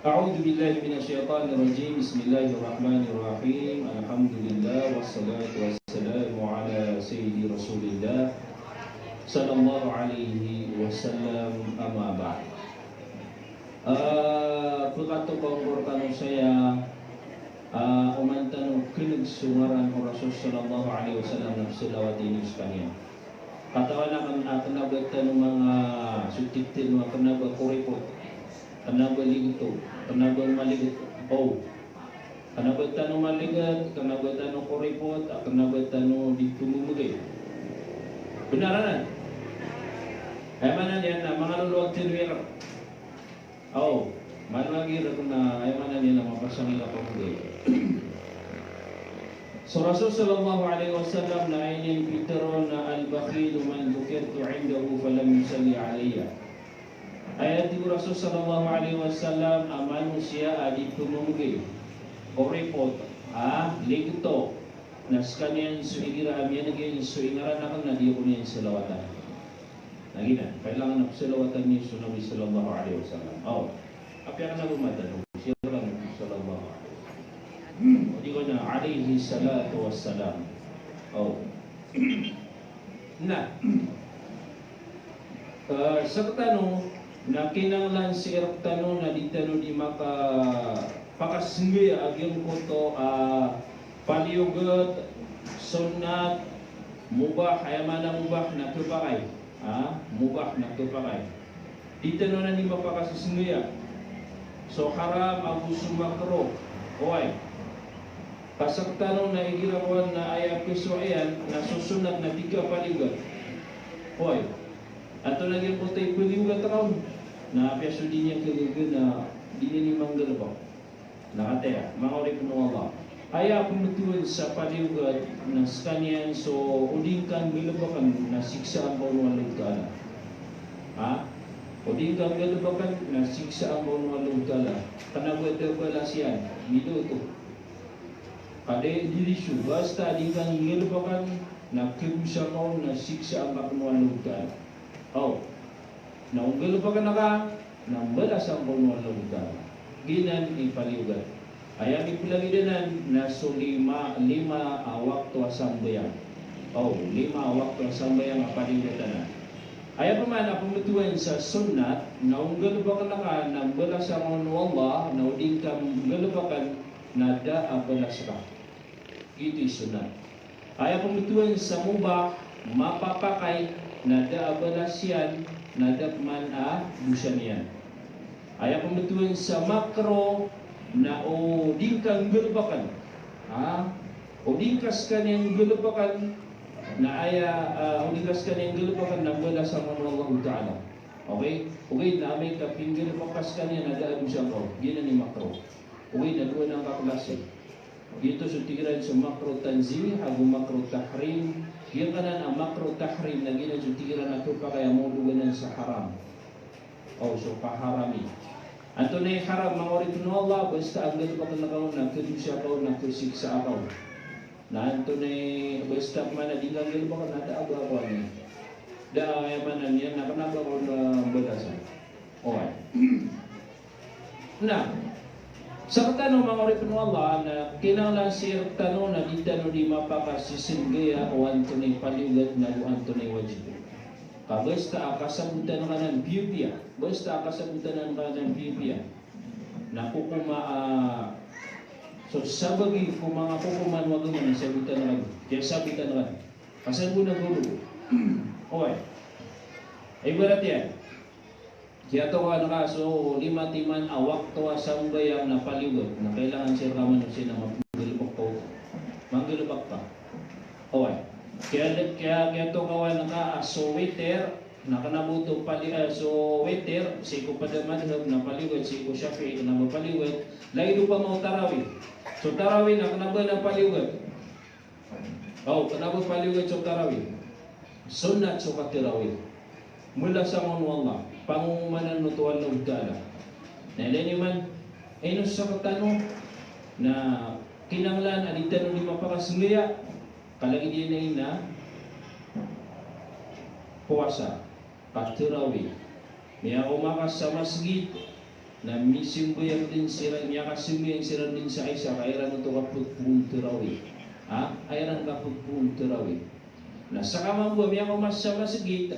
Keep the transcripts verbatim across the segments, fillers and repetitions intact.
A'udhu billahi minash shaitanir rajim. Bismillahirrahmanirrahim. Alhamdulillah, wassalatu wassalamu ala sayyidi Rasulillah, sallallahu alaihi wasallam, amma ba'd. Ah, pkato ko angkor kano saya, ah, oman tano kneg so ngaran o Rasul sallallahu alaihi wasallam na pzalawat ini skaniyan. Katawan akn a kna ba tano manga, so titid a kna ba koripot, kna ba ligto, kna ba maliget. O. Kna ba tano maliget, kna ba tano koripot, kna ba tano di pmbgay. Bnar anan? Aya maana niyan na manga lolowag tano iyan. Aw, manga lolowag iyan na aya maana niyan na mapasang iyan a pmbgay. So Rasul sallallahu alaihi wasallam na aya niyan pitharo na, "Al-bakhilu man dhukirtu indahu falam yusalli alayya." Aya tig o Rasul sallallahu alaihi wasallam a manosiya a di pmbgay, koripot, a ligto, na skaniyan so igira a miyaneg iyan so ingaran akn na di ako niyan salawatan. Na giyanan, kailangan a psalawatan iyo so Nabi sallallahu alaihi wasallam. Aw, apiya kna ba matano, siya kna ba sallallahu alaihi wasallam. O di ko na alaihi salatu wassalam. Aw. Na, eh, sktano na kinanglan sii rktano na di tano di maka, pakasnggaya a giyangkoto a paliyogat, sunnat, mubah, aya maana mubah na khapakay. Ha? Mubah na khapakay. Di tano na di mapakasnggaya so haram ago so makruh. Oway. Ka sktano na igira kowan na aya psowa iyan na so sunnat na tig a paliyogat. Oway. Antonaa giyangkoto i paliyogat rka on? Na apiya so di niyan khagaga na di niyan i manggalbk. Na kataya, manga oripn o Allah. Aya pmbtowan sa paliyogat na skaniyan so o di ngka nggalbkn na siksaan ka on o Allahu Ta'ala. Ha? O di ngka nggalbkn na siksaan ka on o Allahu Ta'ala. Kna ba da balas iyan, giyoto. Ka da i diri so, basta di ngka nggalbkn na khadosa ka on na siksaan ka on o Allahu Ta'ala. Aw. Na o nggalbkn ka, na mbalasan ka on o Allahu Ta'ala. Giyanan i paliyogat. Aya miplagid anan na so lima, lima a wakto a sambayang. Aw, lima a wakto a sambayang a paliyogat anan. Aya pman a pmbtowan sa sunnat, na o nggalbkn ka, na mbalasan ka on o Allah, na o di ngka nggalbkn, na da a balas ka. Giyoto i sunnat. Aya pmbtowan sa mubah, mapapakay, na da a balas iyan, na da pman a dosa niyan. Aya pmbtowan sa makruh, na o di ngka nggalbkn. Ha? O di ngka skaniyan nggalbkn, na aya, ah, o di ngka skaniyan nggalbkn, na mbalasan ka on o Allahu Ta'ala. Okay? Okay, na amay ka pinggalbk ka skaniyan, na da a dosa ka on. Giyanan i makruh. Okay, na dowa anan ka klasi. Giyoto so tig iran so makruh tanzih ago makruh tahrim. Giyangkanan a makruh tahrim na giyanan so tig iran a khapakay a maolog anan sa haram. O, so kaharami. Antonaa i haram, manga oripn o Allah? Basta a nggalbkn ka on na khadosa ka on na khasiksaa ka on. Na antonaa i, basta pman a di ngka nggalbkn na da a ba kowan iyan. Da a, aya maana niyan na kna ba ka on a mbalasan. Oway. Na, sktano manga oripn o Allah na kinanglan sii rktano na di tano di mapakasisnggaya o antonaa i paliyogat na go antonaa i wajib. Ka basta a kasabotan ka anan piyapiya, basta a kasabotan ka anan piyapiya. Na kokoma a, so sabagi ko manga kokoman o agama na sabotan ka anan. Kiyasabotan ka anan. Ka san bo na golo. Oway. Ibarat iyan. Kiyatokawan ka so lima timan a wakto a sambayang na paliyogat, na kailangan sii rka man o sii na manggalbk ka. Manggalbk ka. Oway. Kiya, kiya, kiyatokawan ka a so witir, na kna ba oto pali, eh, so witir, sii ko pd a madhab na paliyogat, sii ko Shafi'i kna ba paliyogat, lagid opama o tarawih. So tarawih na kna ba na paliyogat. Aw, kna ba paliyogat so tarawih. Sunnat so katarawih. Mbalasan ka on o Allah. Pangomanan oto o Allahu Ta'ala. Na ilay niyo man, ino sktano na kinanglan a di tano di mapakasnggaya, ka lagid iyan a ina, powasa, ka tarawih. Miyakaoma ka sa masgit, na misambayang dn siran, miyakasambayang siran dn sa Isha, ka iran oto kapagpoon tarawih. Ha? Iran kapagpoon tarawih. Na seka mambo a miyakaoma sa masgit,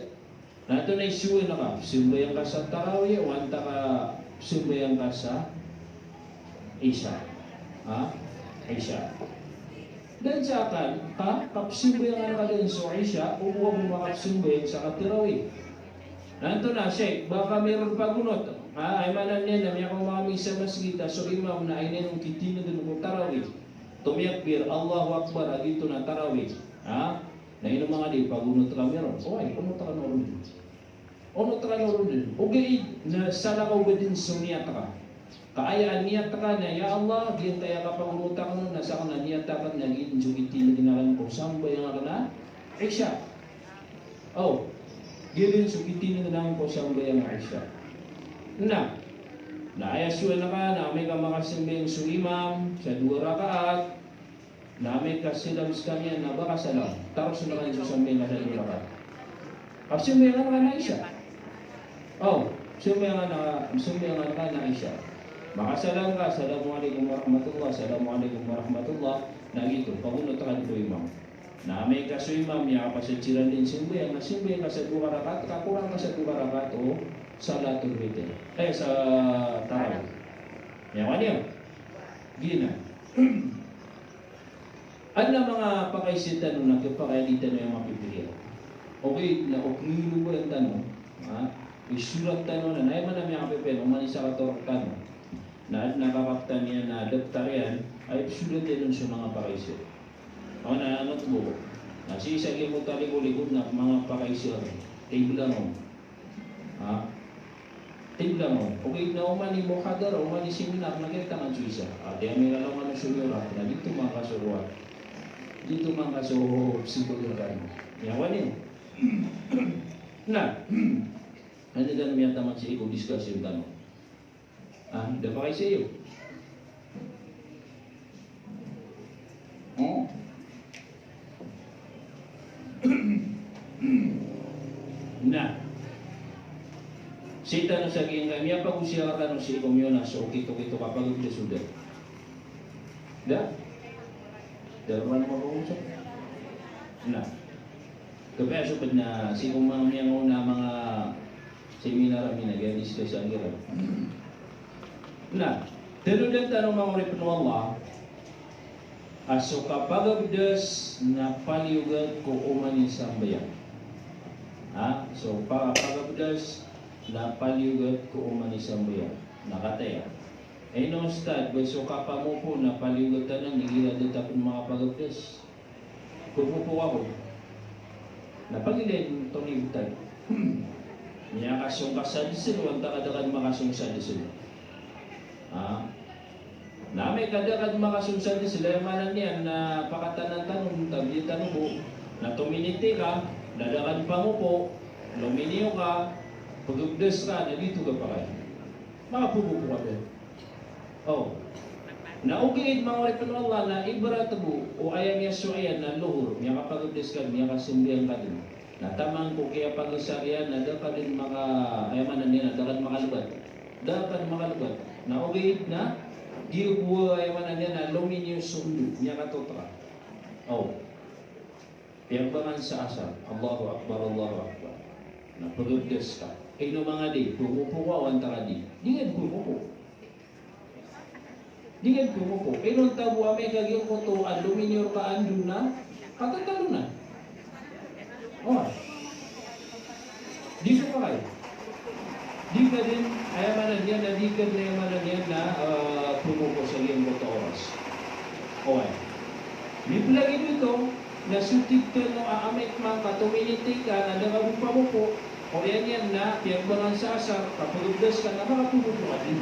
na antonaa i sowa ngka, pzambayang ka sa tarawih, o antaa ka pzambayang ka sa Isha. Ha? Isha. Dn sa aken, ka, kapzambayangan ka dn so Isha, o ba ka makapzambayang sa katarawih. Na antonaa, Sheikh, ba kami ron pagonot? Ha, aya maana niyan na miyakaoma kami sa masgit a so imam na aya niyan on kitindgn ko tarawih. Tomiakbir, Allahu Akbar, a giyoto na tarawih. Ha? Na ino manga di, pagonot kami ron. Oway, onot kano ron. Onot kano ron. Ogaid na salakaw ba dn so niyat ka. Ka aya a niyat ka na, ya Allah, giyangkaya kapagonot aken on na saken a niyat aken na giya dn so kitindgn aken ko sambayang aken a Isha. O, giya dn so kitindgn aken ko sambayang a Isha. Na, na aya sowa ngka na amay ka makasambayang so imam sa dowa rakaat, na amay ka salam skaniyan na ba ka salam. Taros na kaniyan so sambayang ka sa dowa rakaat. Kapsambayangan ka na Isha. O, sambayangan ka, sambayangan ka na Isha. Makasalam ka, "Assalamu alaikum warahmatullah, assalamu alaikum warahmatullah." Na giyoto, pagonot ka dn ko imam. Na amay ka so imam, miyakapasad siran dn sambayang, na sambayang ka sa dowa rakaat, kakorang ka sa dowa rakaat o salatul witr. Eh, sa tarawih. Miyawani, o. Giyanan. Adn a manga pakaiza tano na kiyapakay di tano aya mapipikir. Ogaid na o kiyolobayan tano, ha? Isorat tano na, na aya man a miyakapipiya, oman i sakatork tano. Na adn a kakaptan iyan a daptar iyan, a isorat iyan on so manga pakaiza. Aw na, ano to bo? Na sii sa giyangkoto a likolikod na manga pakaiza. Tibla mo. Ha? Tibla mo. Ogaid na oman i muhadara, oman i seminar, na kiyatangad so isa. A, di ami lalaw man so miyorat, na di to mangkasoroat. Di to mangkasoroat, pzambayang ka. Miyawani. Na, anda dn miyatamad sii ko discussion tano. A, da pakaiza iyo. O? Na. Sii tano sa giyangkai, miyapagosiyara tano sii ko miyaona so okit-okit o kapagabdas o da. Da? Da ron makaosiyara. Na. Kapaya so pd na sii ko manga miyangaona a manga seminar ami na giya discussion iran. Na, tanodan tano manga oripn o Allah, a so kapagabdas na paliyogat ko oman i sambayang. Ha? So pa-, kapagabdas na paliyogat ko oman i sambayang. Na kataya. Ino, Ustadh, ba so kapamopo na paliyogat anan igira da ta pn makapagabdas? Pmopo ako. Na pagilayn oto ni btad. Miyakasong ka sa dsl, o antaa ka da ka dn makasong sa dsl. Ha? Na amay ka da ka dn makasong sa dsl, aya maana niyan na pakatanan tano, tabiya tano bo, na tominiti ka, na da ka dn pamopo, lominiyo ka, pagabdas ka, na di to ka pakay. Makapmopo ka dn. O. Na ogaid manga oripn o Allah na ibarat bo o aya miyasowa iyan na lohor, miyakapagabdas ka dn, miyakasambayang ka dn. Na taman ko kiyapagasa iyan na da ka dn maka, aya maana niyan na da ka dn makalbat. Da ka dn makalbat. Na ogaid na, giya bo, aya maana niyan na lominiyo so ndo, miyakatotra. O. Piyagbangan sa asar, Allahu Akbar, Allahu Akbar. Na pagabdas ka. Ino manga di, pmopo ka o antaa ka di. Di ka dn pmopo. Di ka dn pmopo. Inonta bo amay ka giyangkoto a lominiyo rka a ndo na katatalo na. O. Di so pakay. Di ka dn, aya maana niyan na di ka dn, aya maana niyan na, eh, pmopo sa giyangkoto a oras. Oway. Miplagid oto, na so tig tano a amay ka tominiti ka na da ka bo pamopo, oriyan iyan na piyagbangan sa asar, kapagabdas ka na makapmopo ka dn.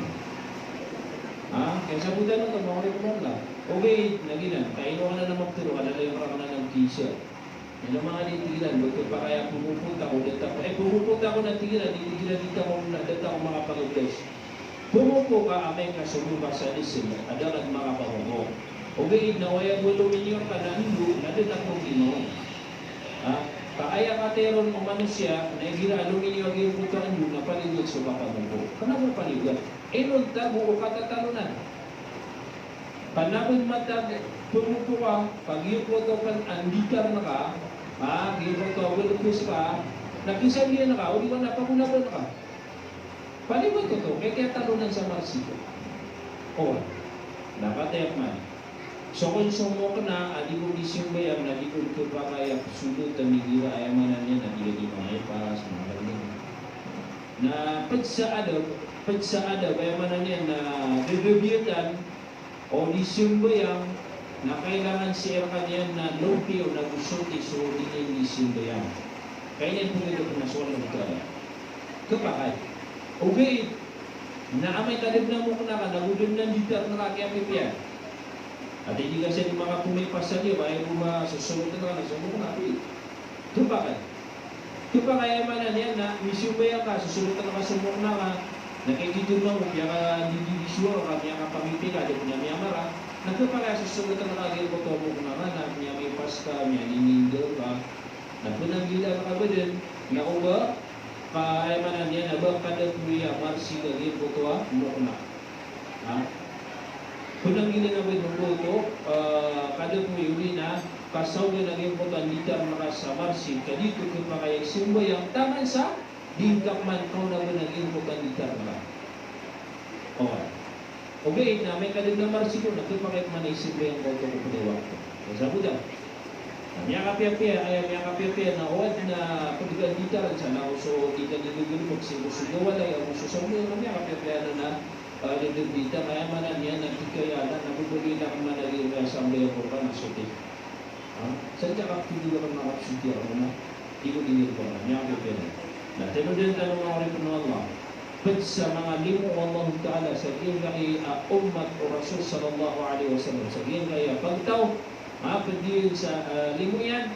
Ha? Kiyasabotan oto, manga oripn o Allah. Ogaid na giyanan, ka ino ka na na magtero, ka na lalayon ka na na magkisa. Ino manga di, tig iran, ba kiyapakay a pmopo ta ko, da ta ko, eh, pmopo ta ko na, tig iran, di, tig iran, di ta ko, na da ta ko makapagabdas. Pmopo ka amay ka somowa ka sa dsl, a da ka dn makapamopo. Ogaid na aya bo a lominiyo rka na ndo, na da ta ko gimaw. Ha? Ka Aya katero o manosiya na igira a lominiyo a giyangkoto a ndo na paliyogat so kapamoko. Kena ba paliyogat? Inonta bo o katatalonan. Kena ba matag pemoko ka, ka giyangkoto pen a nditar ngka, a giyangkoto a welekes ka, na kisabiyan ka, o di ba na pagonaban ka. Paliyogat oto, kay kiyatalonan sa marsik. O, na kataya man. So kon somok na a di ko di simbayang na di ko di kepakay a pesolot a migira, aya maana niyan na di ka di mangaipas, manga ganyan. Na ped sa adab, ped sa adab, aya maana niyan na dedebiyatan o di simbayang na kailangan sii rekaniyan na lopiyo na gosoti so di niyan di simbayang. Kay niyan pegedep na so Allah Ta'ala. Kepakay. Ogaid na amay ka da den a mokna ka na go den a nditar ngka kiyapipiya. Ati di ka siya di makapomay pasal iyo, ba aya bo ba sosoloten ka na somok na, ati. Kepakay. Kepakay aya maana niyan na misimbayang ka, sosoloten ka somok na ka, na kay di den mamo, piyakandididisiwa ka, miyakapamipi ka, da den a miyamara, na kepakay a sosoloten ka giyangkoto a mokna ka, na miyamaipas ka, miyanininggaw ka, na penanggilaan ka ba den, na oba, ka aya maana niyan na ba kadapoy a marsik a giyangkoto a mokna. Ha? Penanggilaan ka ba den oto, eh, kadapoy odi na kasaogan a giyangkoto a nditar ngka sa marsik, ka di oto kepakay a isimbayang taman sa di ngka man kaonaban a giyangkoto a nditar ngka. Okay. Ogaid na amay ka da den a marsik on na kepakay man a isimbayang ka oto ko ped a wakto. Kasabotan. Na miyakapiyapiya, aya miyakapiyapiya na o aden a ped a nditar, sa na o so di ka di gegelebek sii ko so gawalay ago so sambayang, na miyakapiyapiya na, na, ah, di den nditar, aya maana niyan na di kaya na, na bebegay na man a di ka sambayang ko ka na soti. Ha? Sadn ka kapthoy a manga kapsoti a mona, di ko di niyan ko miyakapipira. Na tanodan tano manga oripen o Allah. Ped sa manga limo o Allah Ta'ala sa giyangkai a ummat o Rasul sallallahu alaihi wasallam, sa giyangkai a pagtaw, ha, ped iyan sa, eh, limo iyan,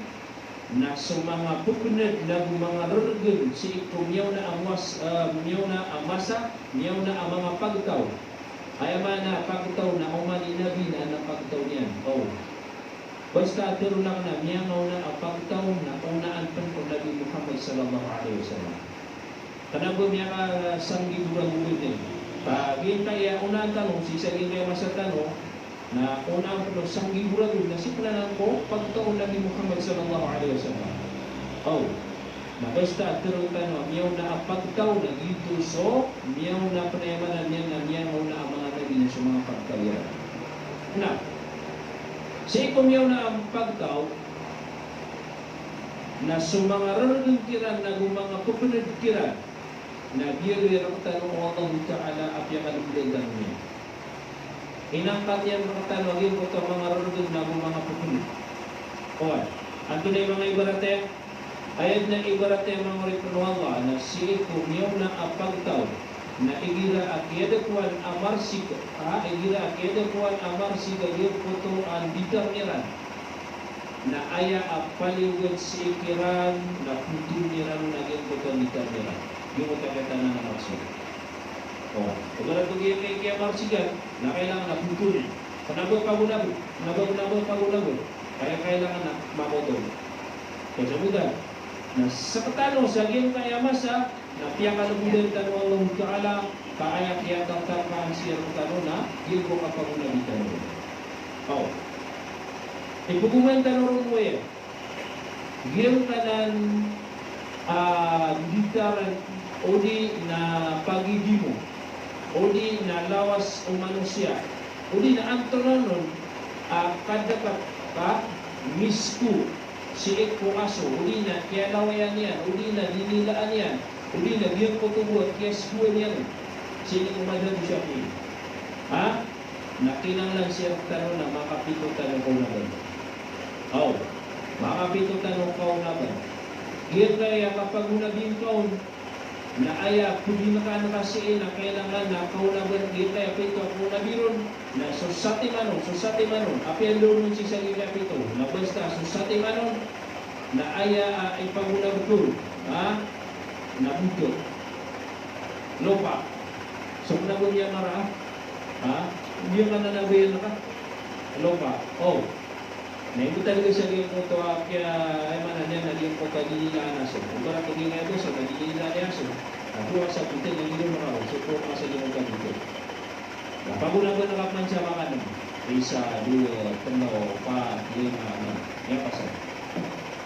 na so manga pepened nago manga reregen sii ko miyaona a mas-, eh, miyaona a masa, miyaona a manga pagtaw. Aya maana a pagtaw na oman i Nabi na adn a pagtaw niyan. O. Basta a tero aken a miyangaona a pagtaw na onaan pen ko Nabi Muhammad sallallahu alaihi wasallam. Kena ba miyakasanggibo ragon den. Ka giyangkaya onaan tano, sii sa giyangkaya masa tano, na onaan pen o sanggibo ragon, na sii pen anan ko pagtaw o Nabi Muhammad sallallahu alaihi wasallam. Aw. Na basta a tero tano a miyaona a pagtaw na giyoto so miyaona pen, aya maana niyan na miyangaona a manga nabi na so manga pagtaw iran. Na sii ko miyaona a pagtaw na so manga reregen kiran nago manga pepened kiran na biyaloy rektano o Allahu Ta'ala a piyakalebedan tano niyan. Inangkat iyan rektano a giyangkoto a manga reregen nago manga pepened. Oway. Antonaa i manga ibarat iyan? Aya den a ibarat iyan manga oripen o Allah na sii ko miyaona a pagtaw na igira a kiyadapowan a marsik, a, igira a kiyadapowan a marsik a giyangkoto a nditar iran. Na aya a paliyogat sii kiran na potoln iran on a giyangkoto a nditar iran. Giyangkoto a kiyatanodan a marsik. O, ibarat o giyangkai a kiyamarsikan, na kailangan a potoln. Kena ba pagonaben, kena ba, kena ba pagonaben. Kaya kailangan a mapotol. Kasabotan. Na sektano sa giyangkaya masa, na piyakalebedan tano o Allahu Ta'ala, ka aya kiyatatarkaan sii rektano na giyangkoto a kapagonabi tano. Aw. Ipegoman tano ron, oway. Giyangkanan a nditar odi na pagidimo, odi na lawas o manosiya, odi na antonaa on a kadapat ka misko sii ko aso, odi na kiyalawayan iyan, odi na dinilaan iyan, odi na giyangkoto bo a kiyaskoan iyan sii ko madhab o Shafi'i. Ha? Na kinanglan sii rektano na makapito tano kaonaban. Aw, makapito tano kaonaban. Giyangkaya kapagonabi ngka on, na aya podinekan ka sii na kailangan na kaonaban, giyangkaya pito a kaonabi ron, na so satiman on, so satiman on, apiya ndao ron sii sa giyangkaya pito, na basta so satiman on, na aya a ipagonab ka on, ha? Na boto. Lopa. So kena ba miyamara, ha? Giyangkanan a bayan ka? Lopa. O. Na imbetad ka sa giyangkoto a kiya, aya maana niyan na giyangkoto Kagilila a aso. Ogaid na kagilila a aso, kagilila a aso. Na dowa sa biten na gilila a aso, so dowa sa gilila a biten. Na pagonagonagan ka man sa makanan. Isa, dowa, tlo, pat, lima, anam. Miyapasad.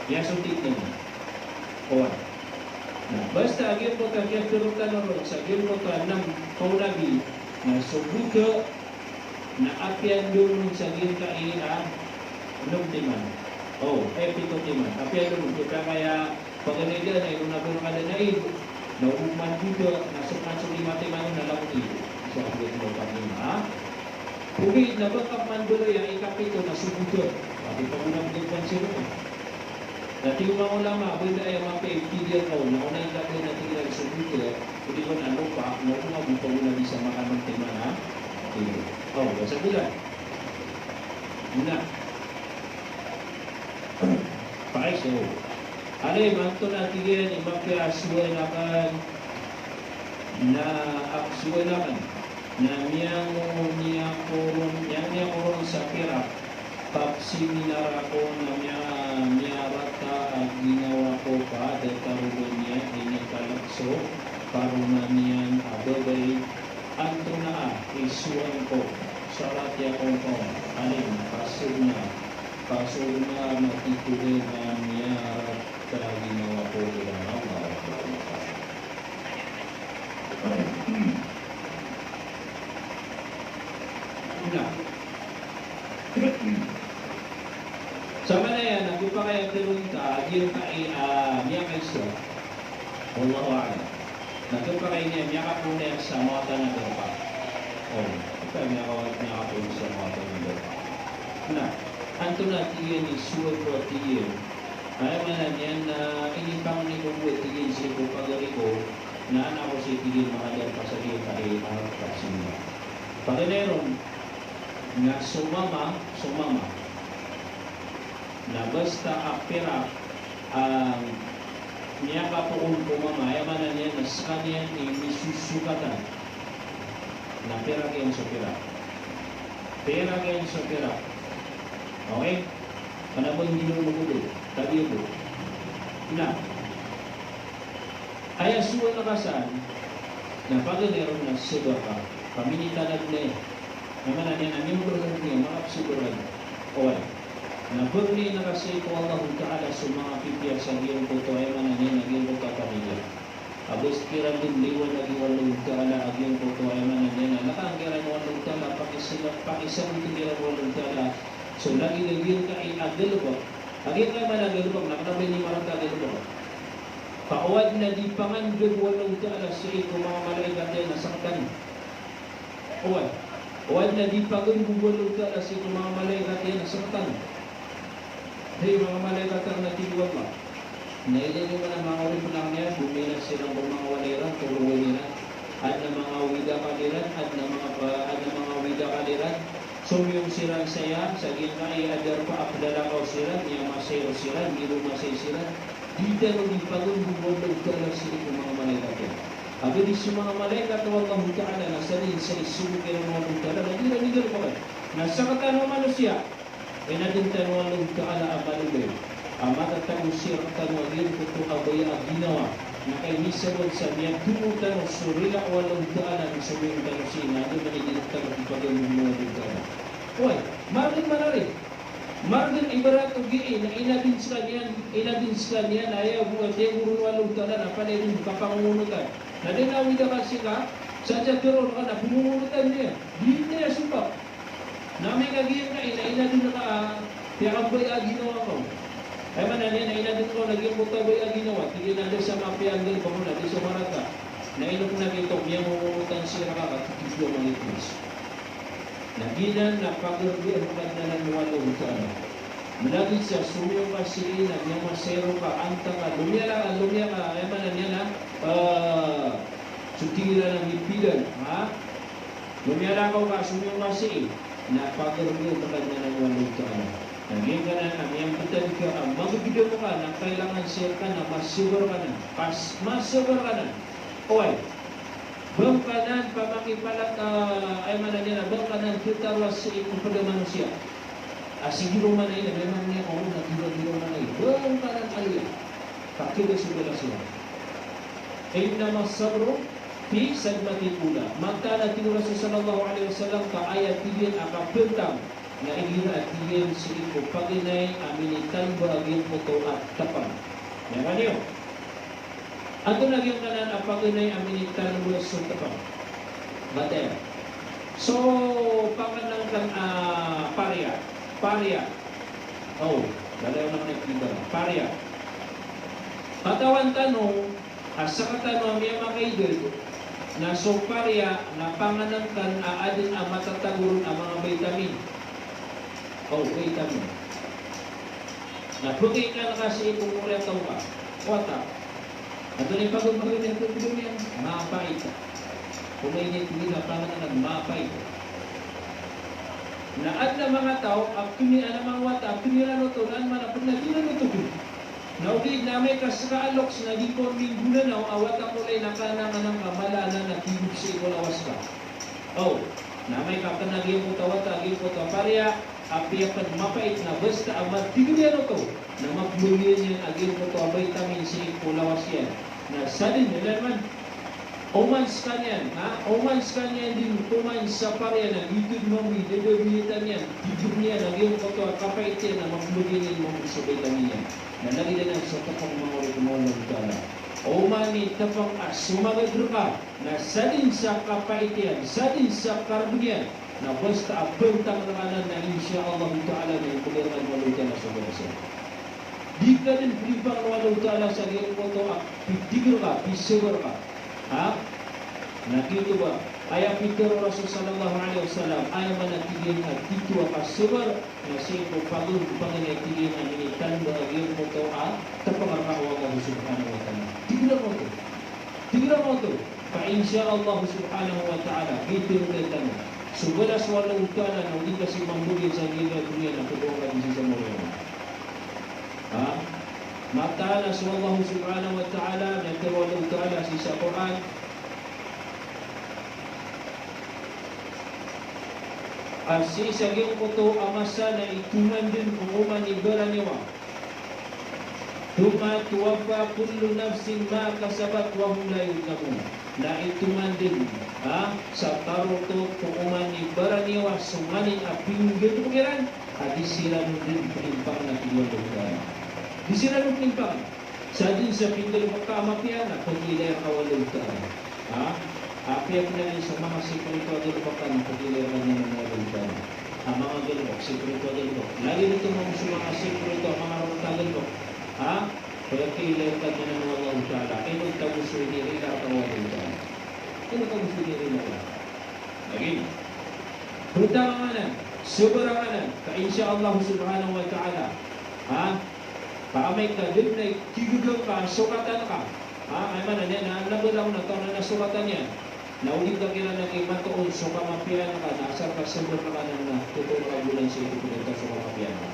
Miyasontig na. Oway. Na basta a giyangkoto a kiyatero tano ron sa giyangkoto a nam kaonabi, na so bota na apiya ndod on sa giyangkai a nem timan. O, eh, pito timan. Apiya ndod on, kiyapakay a paganay dn a ino na ba ngka dn a ino. Na o man bota na so, man so lima timan na langon iyo. So, a bota na opat lima, ha? Ogaid na ba ngka man baloy a ikapito na so bota. Ati pagonagonagan ka man sa bota. Na tig o manga ulama, ba da aya mapiya i tig iyan ka on, na onaan ka dn a tig iran so bota, odi kon a lopa, na o manga bota na di sa makanan timan a. Tig iyan. O, basa ko dn. Na. Pakaiza. Alim, antonaa tig iyan i mapiya a sowaan akn, na ak sowaan akn. Na miyangonia ko ron, miyangonia ko ron sa pirak, pag-seminar ako na miya-, miyarata a ginawa ko ka datar o ba niyan inikalk so karoma niyan a babay, antonaa i sowaan ko sa rati akongkong, alim, pasod na, pasod na matitho dn a miyarata a ginawa ko, iran Allah. Na. Sa maana iyan na khapakay a tharoon ta a giyangkai a miyakaiza. Wallahu a'lam. Na khapakay niyan miyakapoon iyan sa mawatan a darpa. O, khapakay miyaka-, miyakapoon sa mawatan a darpa. Na, antonaa tig iyan i sowaan ko tig iyan. Aya maana niyan na inipangni ko bo tig iyan sii ko pagari ko, na aden ako sii tig iyan makadarpa sa giyangkai a kapsing iyan. Paganay ron, na so mama, so mama. Na basta a pirak a miyakapoon ko mama, aya maana niyan na skaniyan i misosokatan. Na pirak iyan so pirak. Pirak iyan so pirak. Okay? Kna ba nggiya mo ko bo. Tabiya bo. Na. Aya sowaan ka san, na paganay ron na sabar ka. Paminitan ka dn. Aya maana niyan na miyaogar ka dn, makapsabar ka dn. Oway. Na pangnin ka sii ko Allahu Ta'ala so manga pipiya sa giyangkoto, aya maana niyan na giyangkoto a pamilya. A basta kiran dn liwanagi o Allahu Ta'ala a giyangkoto, aya maana niyan na lkaan kiran o Allahu Ta'ala, pakisila-, pakisabotan kiran o Allahu Ta'ala. So lagid a giyangkai a galbk. A giyangkai a maana a galbk na kna ba inimarata a galbk. Ka o adn a di pangandg o Allahu Ta'ala sii ko manga malaikat iyan na saktan. Oway. O adn a di pangandg o Allahu Ta'ala sii ko manga malaikat iyan na saktan. Hay manga malaikat akn, a tig o Allah. Na ilay niyo man a manga oripn akn iyan, dominas siran ko manga walay iran, torogan iran. Adn a manga awid a akal iran, adn a manga pa-, adn a manga awid a akal iran. Somiyong siran saya, sa giyangkai a darpa a plalakaw siran, miyamasayro siran, miromasay siran. Di tano di pangandg o Allahu Ta'ala sii ko manga malaikat iyan. Ago di so manga malaikat o Allahu Ta'ala na sadn sa isogo kiran o Allahu Ta'ala, na di iran igalbkn. Na sktano a manosiya, inadn tano o Allahu Ta'ala a malobay a matatago sii rktano a giyangkoto a baya a ginawa. Na kagiya sabap sa miyatomo tano so rila o Allahu Ta'ala na somiyong tano sii, na anda man i di rktano di pagandg o Allahu Ta'ala. Oway, margn man ari. Margn ibarat ogaid na inadn skaniyan, inadn skaniyan a aya bo a tiyagoron o Allahu Ta'ala na palaya dn kapangongonotan. Na da a awida ka sii ka, sa tiyagoron ka na pangongonotan iyan. Di niyan sompat. Na amay ka giyangkai na inadn ka a piyakabaya a ginawa ka. Aya maana niyan na inadn ka on a giyangkoto a baya a ginawa. Tig iyan a da sa mapiya a galbk on, a da sa marata. Na ino pn a giyoto, miyangongonotan sii rka ka titho a mangitmas. Na giyanan na pagargaan o Kadnan o Allahu Ta'ala. Mlagid sa somiyong ka sii na miyamasayro ka, antaa ka, lomiyala ka, lomiyala ka, aya maana niyan na, ah, so tig iran a mipidan, ha? Lomiyala ka, somiyong ka sii, na pagargaan o Kadnan o Allahu Ta'ala. Na giyangkanan a miyambtad ka a magdam ka, na kailangan sii rka na masabar ka nan, pas-, masabar ka nan. Oway. Ba ngka nan pamakipalak-, ah, aya maana niyan na ba ngka nan tataroa sii ko pd a manosiya a sii giro manay na, ba ngka nan, aya maana niyan na giro-giro manay. Ba ngka nan, aya. Tig iyan so balas iyan. Innamas sabru fi sadmatil ula. Mataan a tig o Rasul sallallahu alaihi wasallam ka aya tig iyan a kabantang na igira a tig iyan sii ko paganay a minitalmba a giyangkoto a tepeng. Miyakaniyo. Antonaa giyangkanan a paganay a minitalmba so tepeng? Batiya. So pangenengken a pariya. Pariya. O, balayon aken a pariya. Katawan tano a sekatano a miyamakaidad na so pariya na pangenengken a aden a matatago ron a manga vitamin. O, vitamin. Na pekaikan ka sii ko moriyataw ka, wata. Antonaa i pagombagen iyan, pagombagen iyan, mapait. Komainit iyan a pangenengken, mapait. Na aden a manga taw a keni, aden a manga wata a keni iran oto, na anda man a pena di iran oto keni. Na ogaid na amay ka seka a loks na di kon minggonanaw a wata ko lay na kananganan ka mala anan a tig o sii ko lawas ka. O, na amay ka kena giyangkoto a wata, giyangkoto a pariya, apiya pen mapait na basta a matiged iyan oto, na mapembagian iyan a giyangkoto a vitamin sii ko lawas iyan. Na sadn, ilan man, oman sekaniyan, ha? Oman sekaniyan den, oman sa pariya na giyoto den mambo i dadabiyatan iyan, tiged iyan a giyangkoto a kapait iyan na mapembagian iyan mambo so vitamin iyan. Na lagid anan so tepeng, manga oripn o Allahu Ta'ala. Oman i tepeng a somagad reka, na sadn sa kapait iyan, sadn sa karbo niyan, na basta a bantang reka anan na insha Allahu Ta'ala na imbegay reka o Allahu Ta'ala so balas iyan. Di ka den pelimpang o Allahu Ta'ala sa giyangkoto a pitigr ka, pisabar ka. Ha? Na giyoto ba, aya pitharo o Rasul sallallahu alaihi wasallam, aya maana tig iyan a giyoto a kasabar, na sii ko pagombagen iyan tig iyan a minitalmba a giyangkoto a tepeng reka o Allah subhanahu wa ta'ala. Tig iyan oto. Tig iyan oto. Fa insha Allah subhanahu wa ta'ala, giyoto i tano. So balas o Allahu Ta'ala na o di ka si mambegay sa giyangkai a doniya na kodowa ka di sii sa moriya. Ha? Mataan a so Allah subhanahu wa ta'ala, na pitharo o Allahu Ta'ala sii sa Qur'an, a sii sa giyangkoto a masa na itoman den ko oman i baraniyawa. Thumma tuwaffa kullu nafsin ma kasabat wa hum la yuzlamun. Na itoman den, ha, sa tarotop ko oman i baraniyawa so nganin a pinggalebek iran, a di siran den pelimpang na tig o Allahu Ta'ala. Di siran den pelimpang. Sadn sa pinggalebek ka a mapiya na pagilay reka o Allahu Ta'ala. Ha? Apiya pn anan so manga sikreto a galebek ka na pagilay reka niyan o Allahu Ta'ala. A manga galebek, sikreto a galebek. Lagid oto mambo so manga sikreto a manga rarata a galebek. Ha? Pagilay reka niyan o Allahu Ta'ala. Ino tago so inirila reka o Allahu Ta'ala? Ino tago so inirila reka? Lagid. Bantang anan, sabar anan, ka insha Allah subhanahu wa ta'ala. Ha? Ka amay ka den na itigegang ka, sokatan ka. Ha? Aya maana niyan na, na bala on a taw na sokatan iyan. Na o di ka kiran na kimatoon so kamapiyaan ka, na asar ka sabar ka anan na, totoon ka bolan sii ko pd a taw so kamapiyaan ka.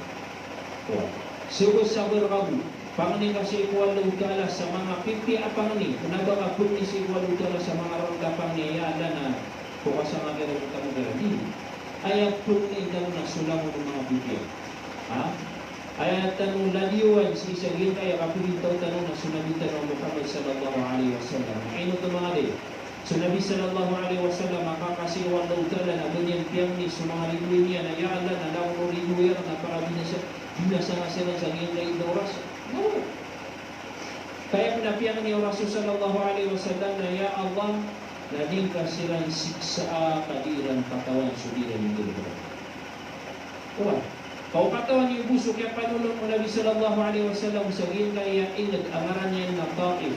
Wa. Sabar, sabar ka bo. Pangni ka sii ko Allahu Ta'ala sa manga pipiya a pangni. Kna ba ka pangni sii ko Allahu Ta'ala sa manga rarata a pangni, ya Allah na, ko kasanga kiran, kano kiran. Di. Aya pangni tano na so langon o manga pipiya. Ha? Aya tano ladiyowan sii sa giyangkaya kapilintaw tano na so Nabi tano a Muhammad sallallahu alaihi wasallam. Ino oto manga di? So Nabi sallallahu alaihi wasallam a kakasi o Allahu Ta'ala na ba niyan piyangni so manga ridoay niyan a ya Allah na langon o ridoay akn na pakabinasa, binasa ngka siran sa giyangkai a oras. No. Ka aya pn a piyangni o Rasul sallallahu alaihi wasallam na ya Allah na di ngka siran siksaa ka di iran katawan so di iran ingd. Oway. Ka o katawan iyo bo so kiyapanolon o Nabi sallallahu alaihi wasallam sa giyangkaya ingd a ngaran iyan na Taif.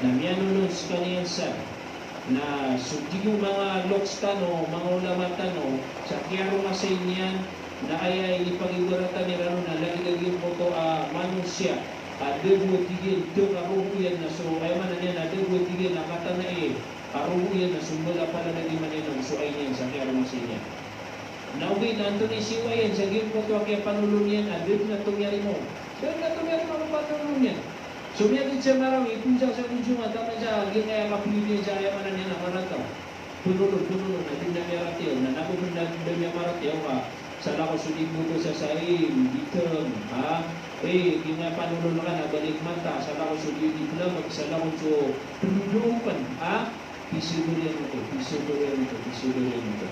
Na miyanolon skaniyan san. Na so tig o manga loks tano, manga ulama tano, sa kiyaromasay niyan, na aya inipagibaratan iran on na lagid a giyangkoto a manosiya a da bo a tig iyan dn a rogo iyan na so, aya maana niyan na da bo a tig iyan a katanai a rogo iyan na so mbala palalagima niyan na so ai niyan sa kiyaromasay niyan. Na ogaid na antonaa i siyowa iyan sa giyangkoto a kiyapanolon iyan a da dn a tomiyarima on. Da dn a tomiyarima on a panolon iyan. So miyagd sa Marawi, ipoon sa sa Gonjong, taman sa giyangkaya kapiya niyan sa aya maana niyan a marata. Panolon, panolon, na di na miyaratiyaya, na nago pn na di na miyaratiyaya ka. Salakaw so di mboto sa sain, di tm, ha? Eh, di nga panolon ka na balik mata, salakaw so di di plamag, salakaw so pnodopn, ha? Pisodorin ko, pisodorin ko, pisodorin ko.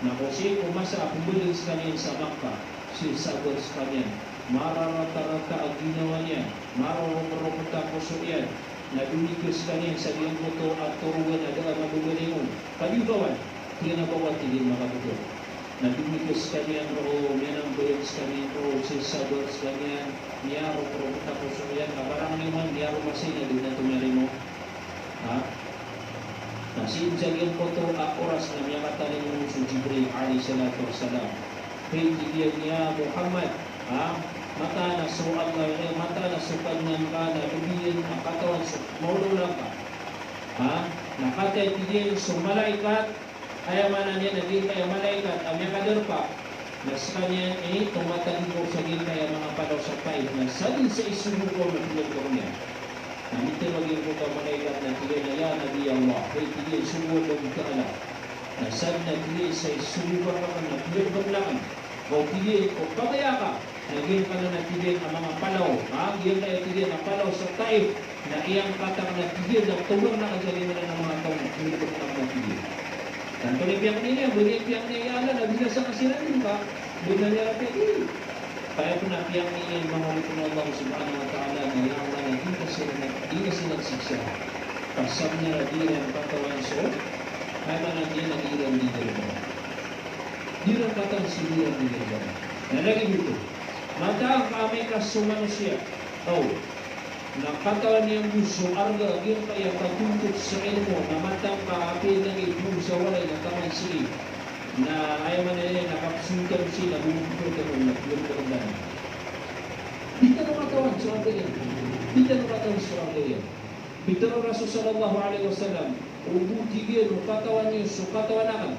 Na ko sii ko masa a pmbaloy skaniyan sa Makkah, sii sabar skaniyan. Mararatarata a ginawa niyan, marorokrokot a poso iyan. Na domikas skaniyan sa giyangkoto a torogan a da a mababalingon. Kagiya ba wan, tig iyan a ba wan, tig iyan, makabagr. Na domikas skaniyan roo, miyanambayang skaniyan roo, sii sabar skaniyan, miyarokrokot a poso iyan, na barang niyo man miyaromasay na di na tongarimo. Ha? Na sii sa giyangkoto a oras na miyakatalingoma on so Jibril alayhis salatu wassalam. Hay, tig iyan, ya Muhammad, ha? Mataan a so Allah, eh, mataan a so Kadnan ka na lbi iyan a katawan so maolaola ngka. Ha? Na katii, tig iyan, so malaikat, aya maana niyan na giyangkaya malaikat a miyakadarpa na skaniyan i tomatagikor sa giyangkaya manga palaw sa Taif, na sadn sa isogo ko na piyagdam iyan. Na mitharo a giyangkoto a malaikat na tig iyan a, ya Nabi Allah, hay, tig iyan, sogo o Allahu Ta'ala. Na sadn na tig iyan sa isogo ko rakn na piyagdam akn. Ka o, tig iyan, o pabaya ka na giyangkanan a tig iyan a manga palaw, ha, giyangkaya tig iyan a palaw sa Taif, na iyangkat akn a tig iyan na tomarn akn sa giyangkanan a manga taw na piyagdam akn a tig iyan. Tanto na piyakni niyan, ba niyan piyakni, ya Allah, na binasa ka siran dn ka. Ba niyan piyakni. Kaya pn a piyakni niyan, manga oripn o Allah subhanahu wa ta'ala, na ya Allah, na di ka siran, di ka siran siksa. Ka sabnar a di iran katawan so, aya maana niyan na di iran di iran. Di iran katawan so di iran di iran. Na lagid oto. Mataan ka amay ka so manosiya. Aw. Na katawan iyan bo so arga a giyangkaya katontot sa ilmo, na mataan ka apiya lagid bo sa walay na taman sii. Na aya maana niyan na kapsontan sii na bo pkhatawan na pkhatawan. Di tano katawan so arga iyan. Di tano katawan so arga iyan. Pitharo o Rasul sallallahu alaihi wasallam, o bo tig iyan o katawan iyo so katawan akn.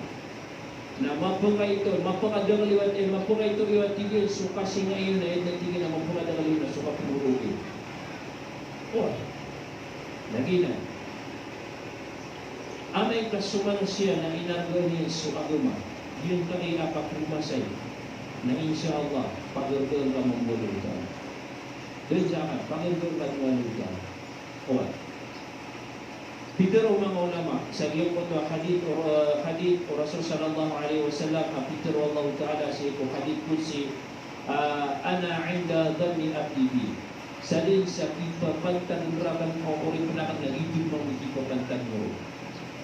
Na mapakaito, mapakadakl iyo a, eh, mapakaito iyo a tig iyan so kasinga iyo na aya tig iyan a mapakadakl iyo na so kapngoroki. Oway. Na giyanan. Amay ka so manosiya na inargaan iyan so agama, giyangkai a kapromasay, na insha Allah, pagargaan ka mambo o Allahu Ta'ala. Dn sa akn, pagargaan ka mambo o Allahu Ta'ala. Oway. Pitharo o manga ulama, sa giyangkoto a hadith, o, eh, hadith o Rasul sallallahu alaihi wasallam, a pitharo o Allahu Ta'ala sii ko hadith qudsi, ah, "Ana inda dhanni abdi bi." Sadn sa kipapantag rakn o oripn akn na giyoto mambo i kipapantag roo.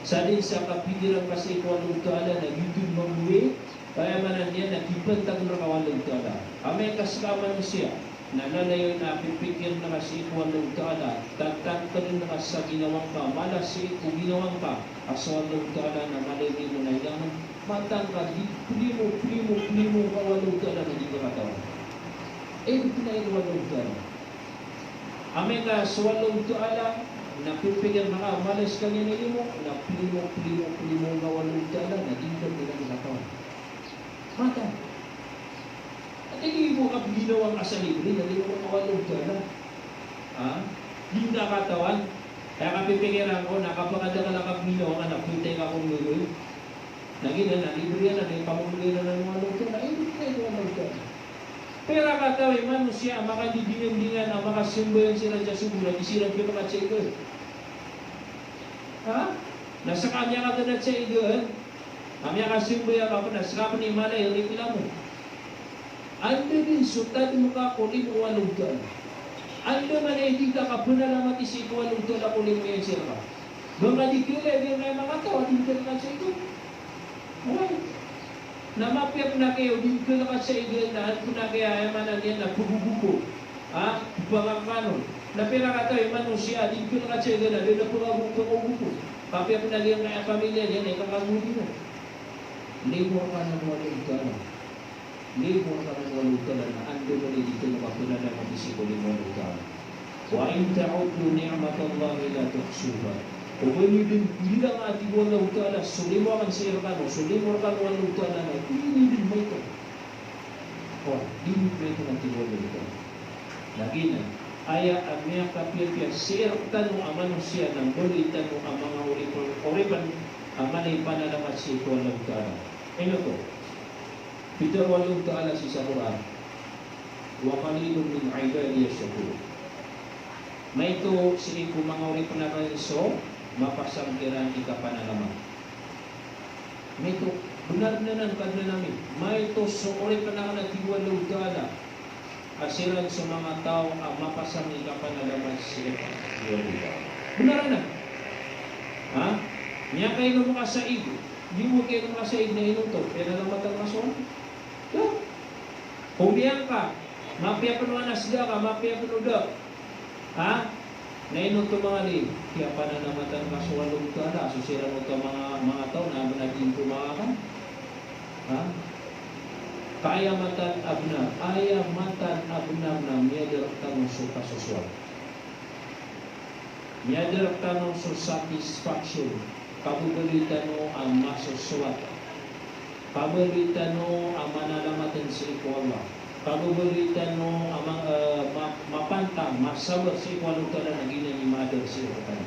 Sadn sa kapikiran ka sii ko Allahu Ta'ala na giyoto mambo i, aya maana niyan na kipantag rka o Allahu Ta'ala. Amay ka ska a manosiya, na lalayon a pipikirn ka sii ko Allahu Ta'ala, tatangkdn ka sa ginawa ngka, mala sii ko ginawa ngka, a so Allahu Ta'ala na mala iyan on a ilangan, mataan ka di plimo, plimo, plimo ka o Allahu Ta'ala na di ka katawan. Eh, di pn a ino o Allahu Ta'ala. Amay ka so Allahu Ta'ala na pipikirn ka, mala skaniyan i limo, na plimo, plimo, plimo ka o Allahu Ta'ala na di ka, di ka katawan. Mataan. Ati di bo ka ginawa ngka sa libre, na di mo ka o Allahu Ta'ala. Ha? Di ngka katawan. Aya kapipikiran ko, na kapakadakl a ginawa ngka na pantay ka kon gagawii. Na giyanan, na libre iyan, na di ka mambo iyan na o Allahu Ta'ala. Ay, di ka o Allahu Ta'ala. Pira kataw i manosiya a makadidingandingan a makasambayang siran sa sobo na di siran pkhasaydaan. Ha? Na ska a miyakadn a saydaan, a miyakasambayang ka pn, na ska pn i mala i reklamo. Anda dn so tadm ka ko limo o Allahu Ta'ala? Anda man i di ka kapanalamati sii ko Allahu Ta'ala ko limo iyan sii rka? Ba ngka di khailay a giyangkaya manga taw a di ngka kasaydaan? Oway. Na mapiya pn a kaya o di ngka kasaydaan na pn a kaya, aya maana niyan na pagogopon. Ha? Pagakanon. Na pira kataw i manosiya a di ngka kasaydaan na da a pagogopon. Mapiya pn a giyangkaya pamilya niyan na ikakagodi na. Limo rka nan o Allahu Ta'ala. Limo rka nan o Allahu Ta'ala na anda man i di tano kapanalamati sii ko limo o Allahu Ta'ala. Wa in ta'uddu ni'matallahi la tuhsuha. O ba niyo dn bilanga, tig o Allahu Ta'ala, so limo akn sii rkano, so limo rkano o Allahu Ta'ala na di niyo dn maito. O, di niyo dn maito, tig o Allahu Ta'ala. Na giyanan, aya a miyakapiyapiya sii rktano a manosiya na mbaloy tano a manga oripn, oripn a mala i panalamat sii ko Allahu Ta'ala. Ino oto? Pitharo o Allahu Ta'ala sii sa Qur'an. Wa qalilun min ibadiyash shakur. Maito sii ko manga oripn akn so mapasang kiran i kapanalamat. Maito, bnar anan, Kadnan ami. Maito so oripn akn, a tig o Allahu Ta'ala, a siran so manga taw a mapasang i kapanalamat sii ko Allahu Ta'ala. Bnar anan. Ha? Miyakainom ka sa ig, di mo kainom ka sa ig na ino oto, piyanalamatan ka so Allahu Ta'ala. Komiyan ka, mapiya pn o anas da ka, mapiya pn o da. Ha? Na ino oto manga di, kiyapanalamatan ka so Allahu Ta'ala, so siran oto manga, manga taw na bnar a di ntomakakan. Ha? Ka aya matan a bnar, aya matan a bnar na miyada rktano so kasosowat. Miyada rktano so satisfaction, kababaloy tano a masosowat. Kababaloy tano a manalamat sii ko Allah. Kababaloy tano a ma-, eh, ma-, mapantang, masabar sii ko Allahu Ta'ala na giyanan i maadar sii rktano.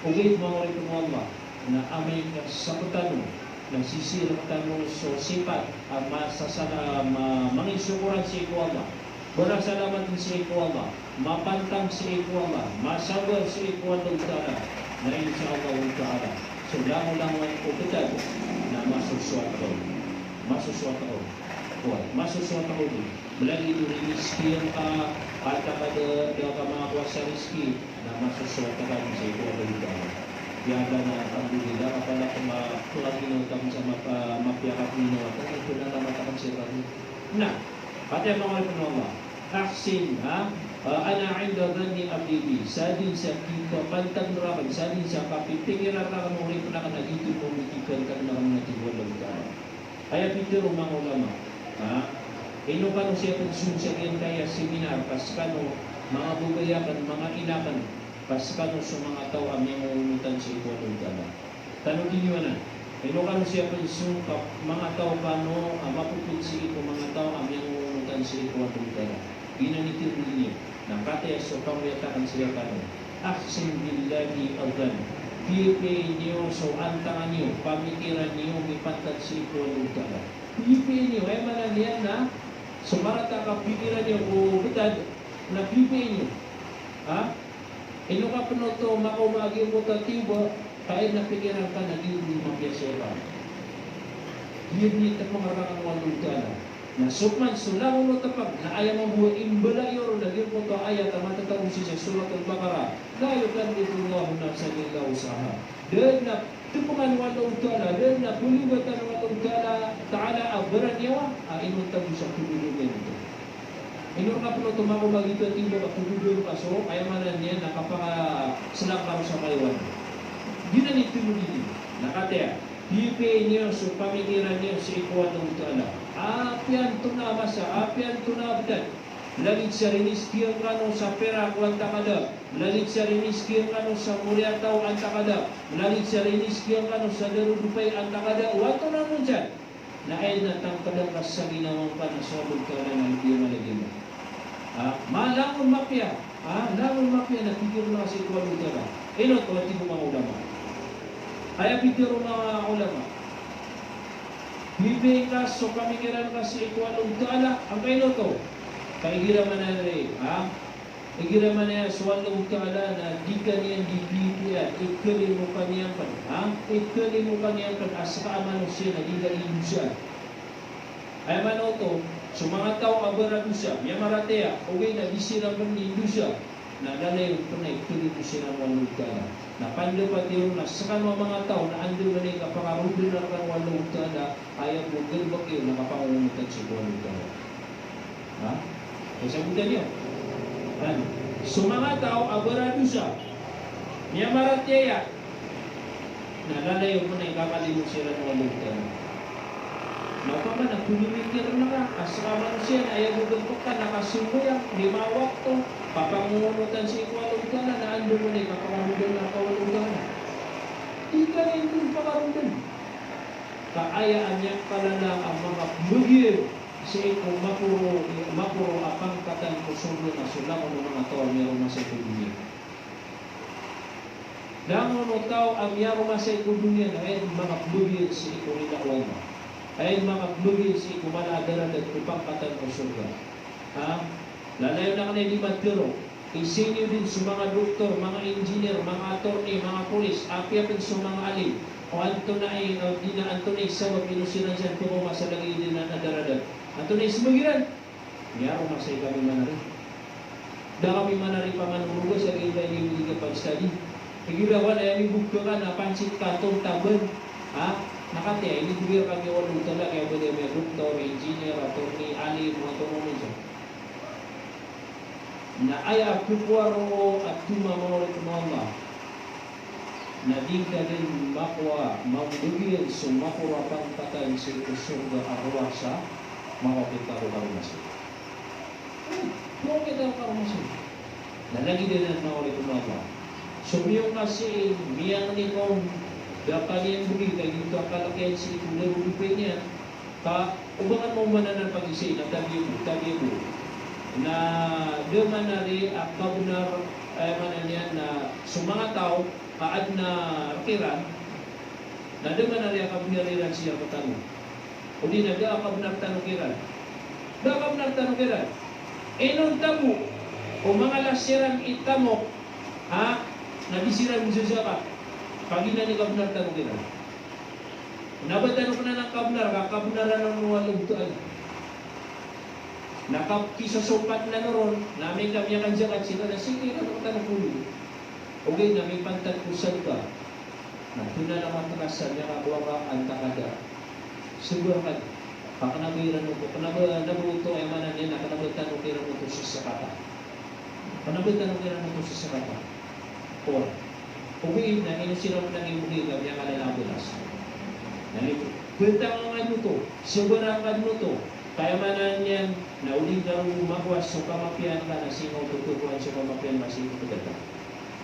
Ogaid manga oripn o Allah, na amay ka sakn tano, na sisii rktano so sipat a masasala-, ma-, manginsokoran sii ko Allah. Barasalamatan sii ko Allah, mapantang sii ko Allah, masabar sii ko Allahu Ta'ala, na insha Allahu Ta'ala, so langolangon o btad na masosowat ka on. Masosowat ka on. Oway, masosowat ka on. Lagid o riniskian ka, antaa ka da, da ka makakowa sa riski, na masosowat ka on sii ko Allahu Ta'ala. Aya maana, alhamdulillah, apala ko ma-, ko lagid o tam sa ma-, ah, mapiya ka pninawa, na ito na lamatakan sii rktano. Na, Katii manga oripn o Allah. Ahsin, ha? Ah, ana inda dhanni abdi bi. Sadn sa kipapantag rakn, sadn sa kapipikira rakn o oripn akn a giyoto mambo i kipantag rakn, a tig o Allahu Ta'ala. Aya pitharo o manga ulama. Ha? Ino kano siya pn song sa giyangkaya seminar, ka skano manga babay akn, manga ina akn, ka skano so manga taw a miyangonotan sii ko Allahu Ta'ala. Tanodi niyo anan. Ino kano siya pn song ka manga taw kano a mapopit sii ko manga taw a miyangonotan sii ko Allahu Ta'ala. Giyanan i tindg iyan. Na katii so kamoyatakn sii rkano. Ahsin billahi adh-dhann. Piyapiya niyo so antangan iyo, pamikiran iyo mipantag sii ko Allahu Ta'ala. Piyapiya niyo, aya maana niyan na so marata a kapikiran iyo ko btad, na piyapiya niyo. Ha? Ino ka pn oto makaoma a giyangkoto a tiyoba, ka aya na pikiran ka na di ron mapiya sii rka. Giyanan i tpng rakn o Allahu Ta'ala. Na so pman so langon o tpng, na aya mambo a imbala iyo ron na giyangkoto a ayat a matatago sii sa Suratul Baqarah, "La yukallifullahu nafsan illa wus'aha." Da dn a tpngan o Allahu Ta'ala, da dn a plibatan o Allahu Ta'ala, Ta'ala a baran iyan a inonta bo sa pndodomen oto. Ino rka pn oto makaoma a giyoto a tiyoba ka pndodomen ka so, aya maana niyan na kapakaslak ka ron sa mayawan. Giyanan i tindg iyan. Na katii, piyapiya niyo so pamikiran iyo sii ko Allahu Ta'ala. Apiya antonaa a masa, apiya antonaa a btad. Lagid sa riniskian kano sa pirak o antaa ka da. Lagid sa riniskian kano sa moriyataw antaa ka da. Lagid sa riniskian kano sa darodopay antaa ka da. O antonaa man dn. Na aya dn a tangkdn ka sa ginawa ngka na so Allahu Ta'ala na lbi a malagim. Ha, ma langon mapiya. Ha, langon mapiya na pikir ngka sii ko Allahu Ta'ala. Ino oto a tig o manga ulama. Aya pitharo o manga ulama. Piyapiya ngka so pamikiran ka sii ko Allahu Ta'ala, angkaino oto. Ka igira manaya, ha? Igira manaya so Allahu Ta'ala na di ka niyan di pipiyaan, ikalimo ka niyan pn, ha? Ikalimo ka niyan pn a ska a manosiya na di ka di dosaan. Aya maana oto, so manga taw a baradosa, miyamaratiyaya, ogaid na di siran pn di ndosa, na lalayon pn a ikalimo siran o Allahu Ta'ala. Na pandapat iyan na skano a manga taw na andamanaya i kapakarodan rkano o Allahu Ta'ala, aya bo a galbk iyan na kapangongonotan sii ko Allahu Ta'ala. Ha? Kasabotan iyo. Ano? So manga taw a baradosa, miyamaratiyaya, na lalayon pn a ikakalimo siran o Allahu Ta'ala. Na opama na pmimikir ngka a ska a manosiya na aya bo a galbk ka na kasambayang lima wakto, kapangongonotan sii ko Allahu Ta'ala, na andamanaya i kapakarodan rka o Allahu Ta'ala. Di ka niyan pakarodan. Ka aya a miyakalala a makapmbagr sii ko maporo, maporo a pangkatan ko sorga na so langon o manga taw a miyaroma sii ko doniya. Langon o taw a miyaroma sii ko doniya na aya dn makapmbagr sii ko rida o Allah. Aya dn makapmbagr sii ko mala a darajat ko pangkatan ko sorga. Ha? Lalayon akn a di matharo. Isa niyo dn so manga doktor, manga engineer, manga attorney, manga polis, apiya pn so manga alim. O antonaa i, o di na antonaa i sabap ino siran san pkaoma sa lagid iran a daradar. Antonaa i sabap iran? Miyaoma sa i kami manari. Da kami manari pamanoroga sa giyangkai a di kapag-study. Igira wala aya miboktokan a pansit, karton, taban. Ha? Na katii, inibgay kami o Allah Ta'ala, kiyabaloy ami a doktor, engineer, attorney, alim, o antonaa man. Na aya a pkowaa roo a toma, manga oripn o Allah, na di ngka dn makowa, mambagian so makoro a pangkatan sii ko sorga a rowar sa makaokit a roo karoma sii. Makaokit a roo karoma sii. Na lagid anan, manga oripn o Allah, somiyong ka sii, miyangni ka on, da ka niyan bgi, ka giyoto a kalk iyan sii ko lagid o pn iyan, ka o ba ngka maoma anan a pagisii na tabiya bo, tabiya bo. Na da manari a kabnar, aya maana niyan na so manga taw a adn a rk iran, na da manari a kabnar iran sii a rk tano. Odi na da a kabnar tano kiran. Da a kabnar tano kiran. Ino tamok o manga las iran i tamok, ha? Na di siran zazakat. Kagiya giyanan i kabnar tano kiran. Na ba tano kna a kabnar, ka kabnar anan o Allah Ta'ala. Na kakisosopat na noron, na amay ka miyakan zakat siran na sii kiran tano koli. Ogaid na mipantag ko sadka. Na tona na matras a miyakakowa ka antaa ka da. Sabap ka, ka kna ba iran oto, kna ba, kna ba oto, aya maana niyan na kna ba tano kiran oto sasakata. Kna ba tano kiran oto sasakata. Oway. Ogaid na ino siran pn a giyangkai a miyakalala a balas. Na ino, btang angka dn oto, sabara angka dn oto. Ka aya maana niyan na o di ngka roo makowa so kamapiya angka na sii nga oto pkowaan so kamapiya angka sii ko pdata.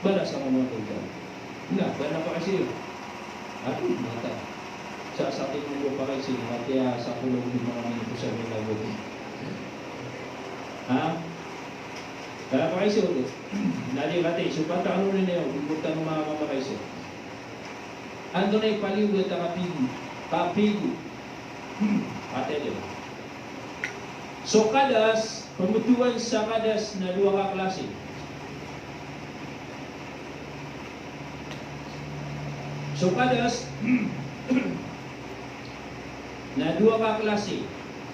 Balas angka manga tao. Na, ba na pakaiza iyo. Ago mata. Sa, sa akin ko pakaiza iyo, katii a sapolo dn manga minit ko sa miyalagot. Ha? Ba na pakaiza iyo. Na di katii, so pataano niyan iyo, di ko tano ma-, mapakaiza iyo. Antonaa i paliyogat a kapigo? Kapigo. Katii dn. So kadas, pmbtowan sa kadas na dowa ka klasi. So kadas na dowa ka klasi.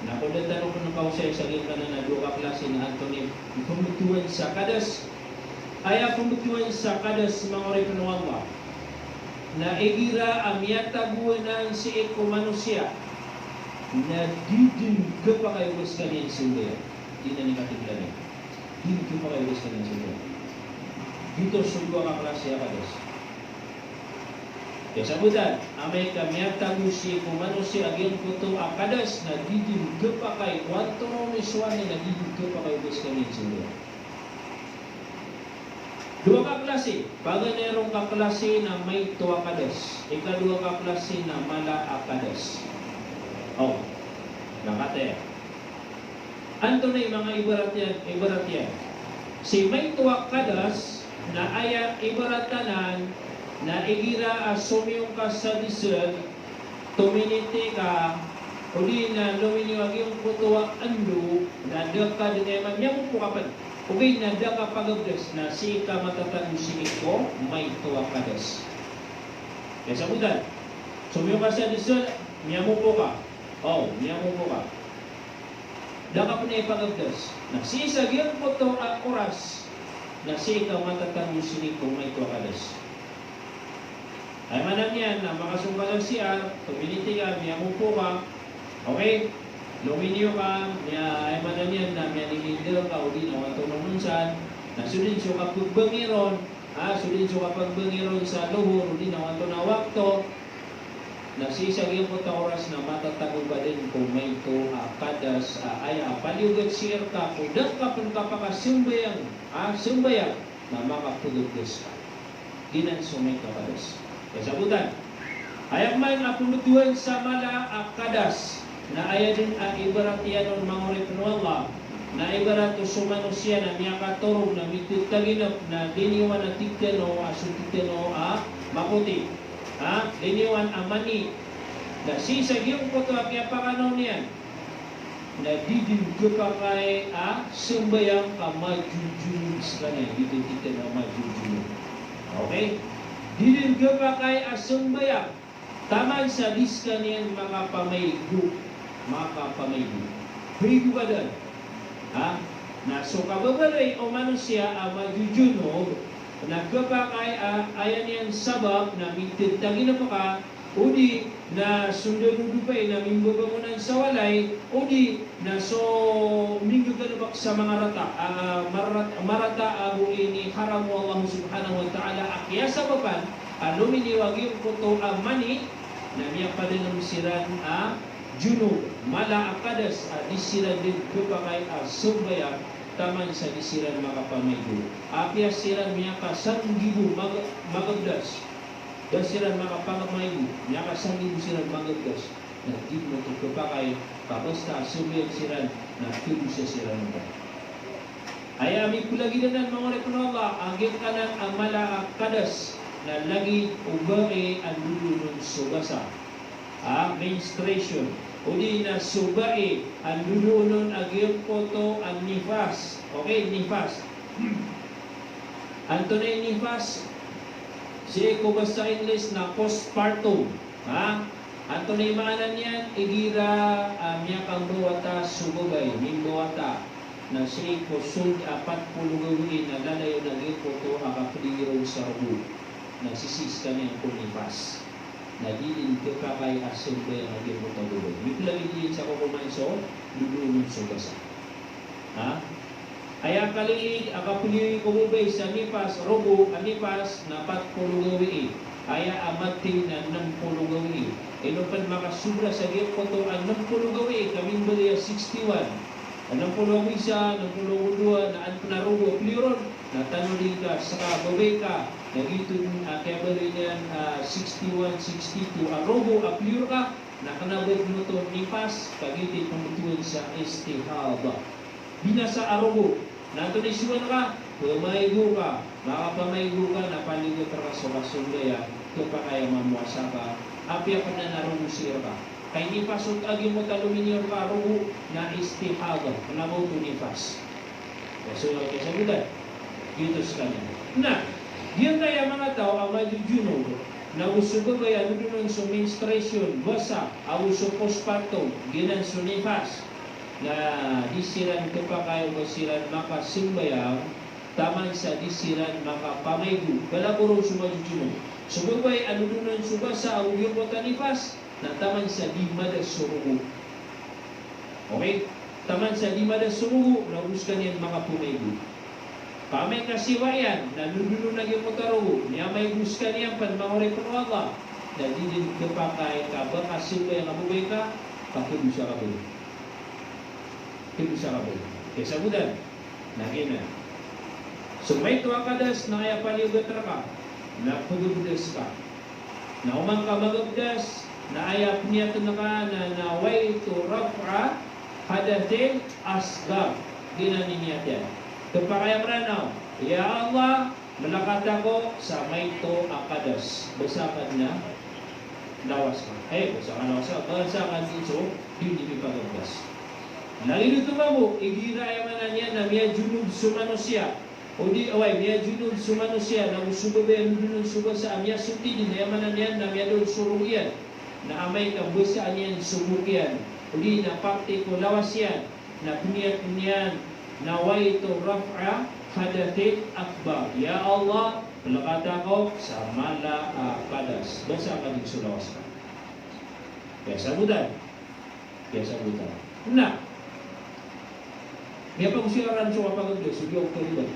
Na ko da tano pn kaosaya sa giyangkanan a dowa ka klasi na antonaa i pmbtowan sa kadas. Aya pmbtowan sa kadas, manga oripn o Allah, na igira a miyatago anan sii ko manosiya na di dn khapakay o ba skaniyan sambayang. Di na ni katiglan iyan. Di dn khapakay o ba skaniyan sambayang. Giyoto so dowa ka klasi a kadas. Aya sabotan, amay ka miyatago sii ko manosiya a giyangkoto a kadas na di dn khapakay, o antonaa i sowaan iyan na di dn khapakay o ba skaniyan sambayang. Dowa ka klasi, paganay ron ka klasi na maito a kadas. Ikadowa ka klasi na mala a kadas. O, na katii. Antonaa i manga ibarat iyan, ibarat iyan? Si maito a kadas na aya ibarat anan na igira a somiyong ka sa desert, tominiti ka, odi na lominiyo a giyangkoto a ndo, na da ka dn, aya maana niyan, miyamopo ka pn. Ogaid na da ka pagabdas, na sii ka matatago sii ko maito a kadas. Aya sabotan, somiyong ka sa desert, miyamopo ka. O, miyamopo ka. Da ka pn ipagabdas. Na sii sa giyangkoto a oras, na sii ka matatago sii ko maito a kadas. Aya maana niyan na makasong ka sa C R, tominiti ka, miyamopo ka. Okay? Lominiyo ka, miya-, aya maana niyan na miyanilindr ka, odi na o antonaa on san. Na so dn so kapagbangi ron, a, so dn so kapagbangi ron sa lohor, odi na o antonaa a wakto. Na sii sa giyangkoto a oras na matatago ka dn ko maito a kadas, a, aya a paliyogat sii rka ko da ka pn kapakasambayang, a, sambayang, na makapagabdas ka. Giyanan so maito a kadas. Aya sabotan. Aya pman a pmbtowan sa mala a kadas, na aya dn a ibarat iyan on, manga oripn o Allah, na ibarat o so manosiya na miyakatorog na mitataginep na di niyo man a titano a so titano a makoti. Ha? Di niyo man a mani. Na sii sa giyangkoto a kiyapakanaw niyan na di dn khapakay a sambayang ka majojunub skaniyan, giyoto i titho a majojunub. Okay? Di dn khapakay a sambayang taman sa di skaniyan makapamaigo, makapamaigo. Paigo ka dn. Ha? Na so kababaloy o manosiya a majojunub, na khapakay a, aya niyan sabap na mintd taginap ka, odi na so ndodopay na mimbabangonan sa walay, odi na so minggagalbk sa manga rata, ah, marat-, marata ago iniharam o Allah subhanahu wa ta'ala a kiyasabapan a lominiyo a giyangkoto a mani, na miyapadalm siran a junub, mala a kadas a di siran dn khapakay a sambayang taman sa di siran makapamaigo. Apiya siran miyakasanggibo mag-, magabdas, da siran makapamaigo, miyakasanggibo siran magabdas. Na di dn oto khapakay, ka basta sambayang siran, na khadosa siran oto. Aya miplagid anan, manga oripn o Allah, a giyangkanan a mala a kadas, na lagid o bai a ndodon on so basa. Ah, menstruation. Odi na so bai a ndodon on a giyangkoto a nifas. Okay, nifas. Antonaa i nifas? Sii ko basa Inglis na postpartum. Ha? Antonaa i maana niyan? Igira, ah, miyakambawata so babay, mimbawata. Na sii ko sold a pat polo gawii na lalayon a giyangkoto a kapd iron sa rogo. Na sisii skaniyan ko nifas. Na di dn khapakay a sambayang a giyangkoto a babay. Miplagid iyan sa kokoman so ndodon on so basa. Ha? Aya kalilid a kapeliyoy ko babay sa nifas, rogo a nifas, na pat polo gawii. Aya a mati na nem polo gawii. Ino pn makasobra sa giyangkoto a nem polo gawii, ka mimbaloy a sixty-one. A nem polo ago isa, nem polo ago dowa, na an pn a rogo a peliyo ron, na tanodi ka, ska, babay ka, na giyoto a kiyabaloy niyan, ah, sixty-one, sixty-two a rogo a peliyo rka, na kna ba dn oto nifas, ka giyoto i pmbtowan sa istihada. Binasa a rogo. Na antonaa i sowa ngka? Pmaigo ka. Makapamaigo ka na paliyogat rka so kasambayang, khapakay a mamowasa ka, apiya pn anan a rogo sii rka. Ka inifas oto a giyangkoto a lominiyo rka a rogo na istihada. Kna ba oto nifas. Aya so, aya kasabotan. Giyoto skaniyan. Na giyangkaya manga taw a majojunub, na go so babay a ndodon on so menstruation, basa, ago so postpartum, giyanan so nifas. Na di siran khapakay o ba siran makasambayang taman sa di siran makapamaigo. Balabaw roo so majojunub. So babay a ndodon on so basa ago giyangkoto a nifas, na taman sa di madas so rogo. Okay? Taman sa di madas so rogo, na go skaniyan makapamaigo. Ka amay ka siyowa iyan, na ndodon on a giyangkoto a rogo, miyamaigo skaniyan pn, manga oripn o Allah, na di dn khapakay ka ba kasambayang a babay ka, ka khadosa ka ba. Khadosa ka ba. Kasabotan. Na giyanan. So maito a kadas na aya paliyogat rka na pagabdas ka. Na oman ka magabdas na aya pniyat ngka na nawaitu raf'a hadathin asghar. Giyanan i niyat iyan. Khapakay a Mranaw, ya Allah, mlakat ako sa maito a kadas. Basa ka dn a lawas ka. Eh, basa ka lawas ka. Basa ka dn so di dn pipagabdas. Lagid oto mambo, igira aya maana niyan na miyajunub so manosiya. Odi, oway, miyajunub so manosiya, na go so babay a ndodon on so basa a miyasoti dn, aya maana niyan na miyada on so rogo iyan. Na amay ka mbasaan iyan so bok iyan, odi na parte ko lawas iyan, na pniyat niyan, nawaitu raf'a hadathin akbar. Ya Allah, mlakat ako sa mala a kadas. Basa ka dn so lawas ka. Kasabotan. Kasabotan. Na miyapagosiyaran so kapagabdas, so giya o paliyogat.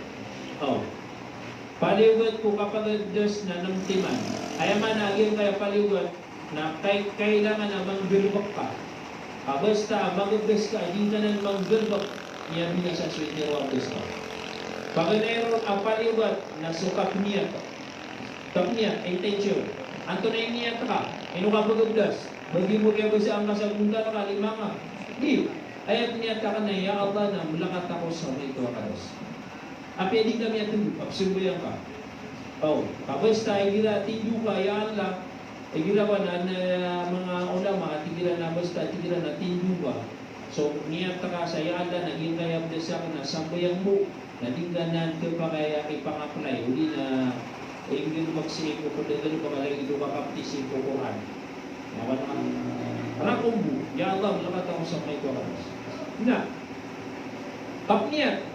Aw. Paliyogat ko kapagabdas na nem timan. Aya maana a giyangkaya paliyogat na kay-, kailangan a manggalbk ka. Ka basta a magabdas ka a di ngka nan manggalbk, miyabinasa so iniro a abdas ka. Paganay ron a paliyogat na so kapniyat. Kapniyat, intention. Antonaa i niyat ka? Ino ka pagabdas? Ba giyoto i kiyabasaan ka sa gontal ka, lima nga? Di. Aya pniyat akn na, ya Allah, na mlakat ako sa maito a kadas. Apiya di ngka miyatndo, a pzambayang ka. Aw, ka basta igira tindo ka, ya Allah, igira ba na, na manga ulama, tig iran na basta, tig iran na tindo ka. So, niyat ka sa, "Ya Allah, na giyangkaya abdas akn na sambayang bo, na di ngka nan khapakay a ipang-apply, odi na inggalbk sii ko pd a galbk a lagid o kakapti sii ko Qur'an." Na, wala ka, rakom bo, "Ya Allah, mlkat ako sa maito a kabs." Na kapniyat.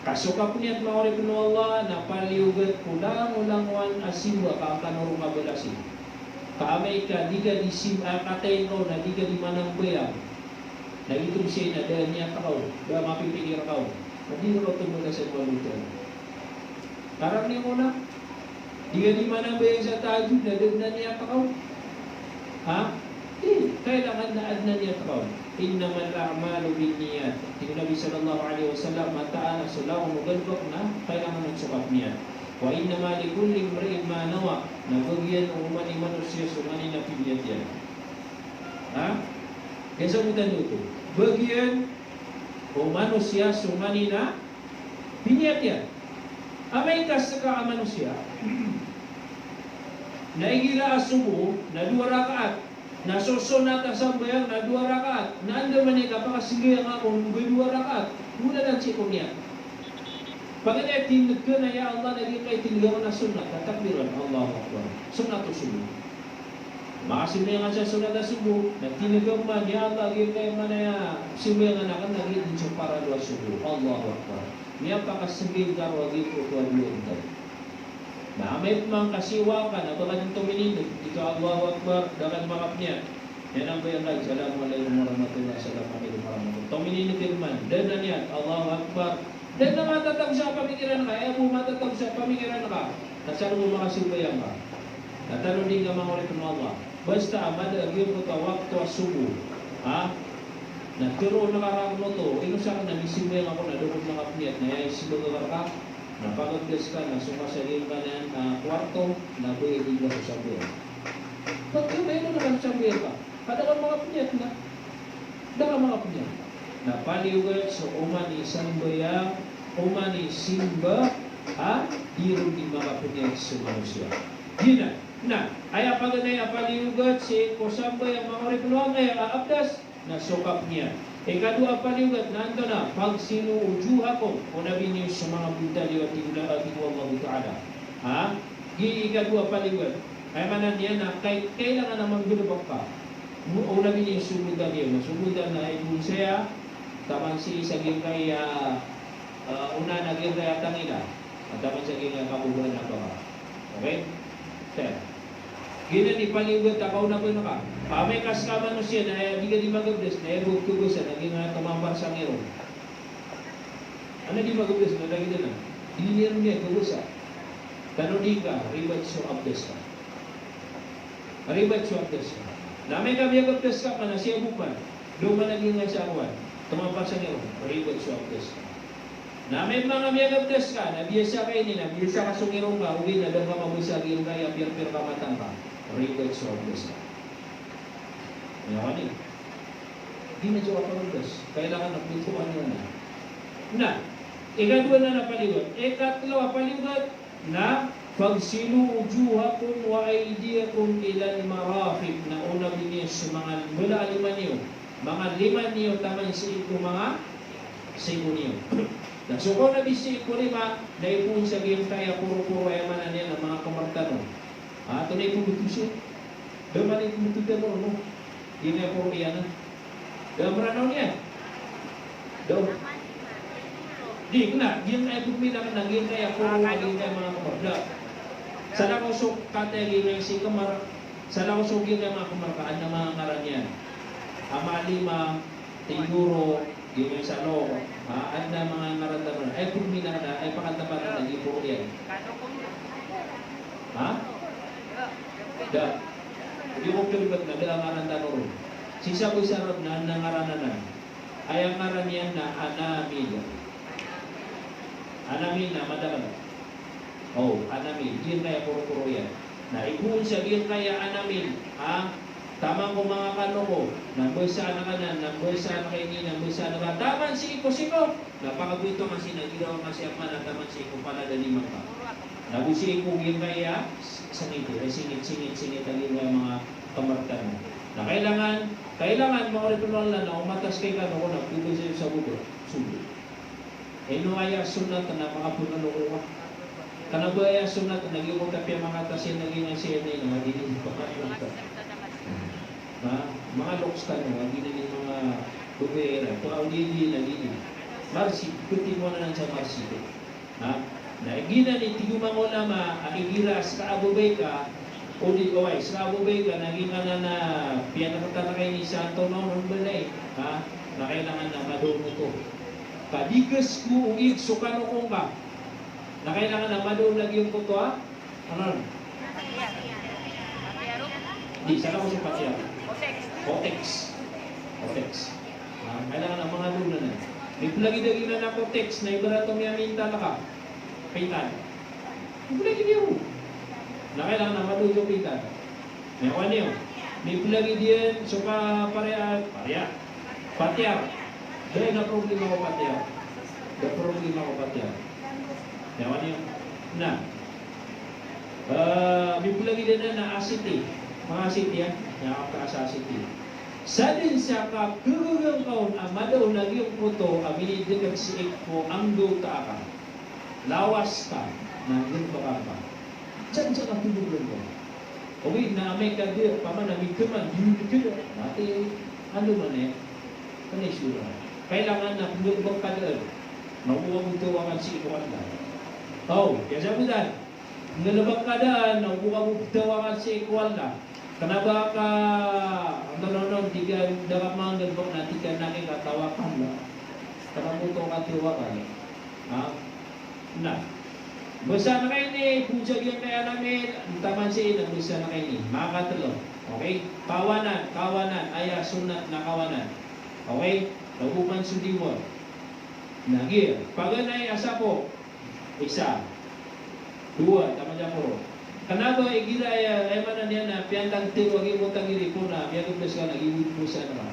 Ka so kapniyat, manga oripn o Allah, na paliyogat ko langolangowan a simba ka an ka norong a balasi. Ka amay ka di ka di sim-, a, katayin ka on na di ka di manambayang, na giyoto sii na da a niyat ka on, da a mapipikir ka on, na di rka oto balasan o Allah Ta'ala. Karani ko na, di ka di manambayang sa tahajjud na da dn a niyat ka on. Ha? Di, kailangan na adn a niyat ka on. "Innamal a'malu binniyat." Tig o Nabi sallallahu alaihi wasallam, mataan a so langon o galbk na kailangan on so kapniyat. "Wa innama likulli imri'in ma nawa." Na bagian o oman i manosiya so oman i na piniyat iyan. Ha? Kasabotan oto. Bagian o manosiya so oman i na piniyat iyan. Amay ka ska a manosiya na igira a sobo na dowa rakaat, na so sonat a sambayang na dowa rakaat, na andamanaya i kapakasambayang ako na dowa rakaat, mawala dn sii ko niyat. Paganay a tineg ka na, "Ya Allah, na giyangkai tineg ako na sonat a takbir, Allahu Akbar, sonat o sobo." Makasambayang ka sa sonat a sobo, na tineg ka man, "Ya Allah, giyangkai manaya sambayangan akn na giya dn so paralo a sobo, Allahu Akbar." Miyapakasambayang ka roo a giyangkoto a dowa intay. Na amay pman ka siyowa ka na ba ka dn tominineg, giyoto a Allahu Akbar, da ka dn makapniyat. Aya nambayang ka, "Assalamu alaikum warahmatullah, assalamu alaikum warahmatullah." Tominineg ka man, da dn a niyat, Allahu Akbar. Da dn a matatago sa kapamikiran ka, aya bo matatago sa kapamikiran ka na sa roo makasambayang ka. Na tanodi ngka, manga oripn o Allah. Basta a mada a giyangkoto a wakto a sobo, ha? Na tharoon ka rakn oto, "Ino sakn na misambayang ako na da ako dn makapniyat?" Na aya isimba ka rka, na pagabdas ka na soka sa giyangkanan a, ah, kuwarto, na bayadi ngka so sambayang. Pagkabaya na, na sambayang ka, ka da ka makapniyat na. Da ka makapniyat. Na paliyogat so oman i sambayang, oman i simba a di ron di makapniyat so manosiya. Giyanan. Na aya paganay a paliyogat sii ko sambayang, manga oripn o Allah, a abdas, na so kapniyat. Ikadowa a paliyogat na antonaa? "Faghsilu wujuhakum." Onabin iyo so manga bontal iyo, a tig o, a tig o Allahu Ta'ala. Ha? Giya ikadowa a paliyogat. Aya maana niyan na kai-, kailangan a manggalbk ka. Mo-, onabin iyo so bontal iyo. Na so bontal na ipoon saya taman sii sa giyangkaya, ah, ona na giyangkaya tangila. Taman sa giyangkaya kababaan a banga. Okay? Ten. Giyanan i paliyogat a kaona pn ka. Amay ka ska a manosiya na aya di ka di magabdas, na aya bo kabasa na giyangkaya tomampar sa ngirong. Ana di magabdas na lagid anan. Di niyan niyan kabasa. Tanodi ngka, ribat so abdas ka. Ribat so abdas ka. Na amay ka miyagabdas ka, manosiya bo man. Da oman a giyangkaya sa kowan, tomampar sa ngirong, ribat so abdas ka. Na amay pman ka miyagabdas ka, na biyasa ka ini, na biyasa ka so ngirong ka, ogaid na da ngka mabasa a giyangkaya piyarpiyar ka mata ngka, ribat so abdas ka. Aya wani. Di na so kapagabdas. Kailangan a pito ka niyan na. Na ikadowa na a paliyogat. Ikatlo a paliyogat, na, "Faghsilu wujuhakum wa aydiyakum ilal marafiq." Na onabin iyo so manga mbala a lima niyo, manga lima niyo taman sii ko manga siko niyo. Na so kaonabi sii ko lima, na ipoon sa giyangkaya poroporo, aya maana niyan na manga kmr tano. Ah, antonaa i pmbtowan sii? Da man i pmbtowan tano, no? Giyangkaya poro iyan, ah. Da a Mranaw niyan? Da. Di, kna, giyangkaya pmbtowan na giyangkaya poro, giyangkaya manga kmr. Da. Salakaw so kataya giyangkaya sii kmr, salakaw so giyangkaya manga kmr ka, adn a manga ngaran iyan. Ama lima, tigoro, giyangkaya sa lok. Ha, adn a manga ngaran tano. Aya pmbtowan na, aya pkatapatan na giyangkaya poro iyan. Ha? Da. Di ko kalibat na da a ngaran tano ron. Sii sa bo isa ron na, na ngaran anan. Aya ngaran iyan na anamil. Anamil na madakl. O, anamil. Giyangkaya poroporo iyan. Na ipoon sa giyangkaya anamil, ha? Taman ko manga kano ko, na mbasaan ka nan, na mbasaan ka ini, na mbasaan ka taman sii ko siko. Na pakagoyto nga sii na giraw nga sii a mana taman sii ko palad a lima ngka. Na go sii ko giyangkaya sngit, eh, sngit, sngit, sngit a giyangkaya manga kmr tano. Na kailangan, kailangan manga oripn o Allah na o matas ka i kano ko na pmbasa iyo sa bobor. Sobra. Ino aya sunnat na manga pangalokowa. Kna ba aya sunnat na giyoto a piyamangatas iyan na giyanan siya na ino, na giyanan siya na ino. Na manga loks tano, na giyanan i manga babay iran. Pakaoliyoliya na giyanan. Marsi, pti mo anan sa marsi. Ha? Na giyanan i tig o manga ulama a igira ska a babay ka, o di, oway, ska a babay ka na giyanan a piyanakatan ka ini sa antonaa on a balay. Ha? Na kailangan na madaon oto. Ka di ka sko o ig so kano ko ngka. Na kailangan na madaon lagid angkoto a, ano? Di, sa lako so patiyar. Kotex. Kotex. Na kailangan na madaon anan. Miplagid a giyanan a kotex na ibarat o miyamintal ka. Pintal. Miplagid iyo. Na kailangan na madaon so pintal. Miyakowa niyo. Miplagid iyan so kapariya, pariya. Patiyar. Da a problema ko patiyar. Da a problema ko patiyar. Miyakowa niyo. Na. Eh, miplagid anan a asiti. Manga asiti, ah. Miyakapta sa asiti. Sadn sa kagagaga ngka on a madaon a giyangkoto a minidkt sii ko anggawta aka. Lawas ka, na nggalbk angka. Sadn sa kagagaga ngka on. Ogaid na amay ka di, paman a mikaman, di mikaman. Na ati, ano man eh. Kna i sura. Kailangan na pnggalbk ka dn. Na o ba ka bo tawagan sii ko Allah. Aw, kiyasabotan. Nggalbk ka dn, na o ba ka bo ptawagan sii ko Allah. Kna ba ka, antonaa on, di ka, da ka manggalbk na tig ka na kay ka tawakkal. Kna ba oto ka tawakkal. Ha? Na. Basa na kaini, basa giyangkaya na mi, taman sii na basa na kaini. Makatlo. Okay? Kawanan, kawanan, aya sunnat na kawanan. Okay? Tagoman so diwang. Na giya, paganay a sapo. Isa. Dowa, taman sa poro. Kna ba igira aya, aya maana niyan na piyantag tiro a giyangkoto a giri ko na miyagabdas ka na giyoto basa na ka.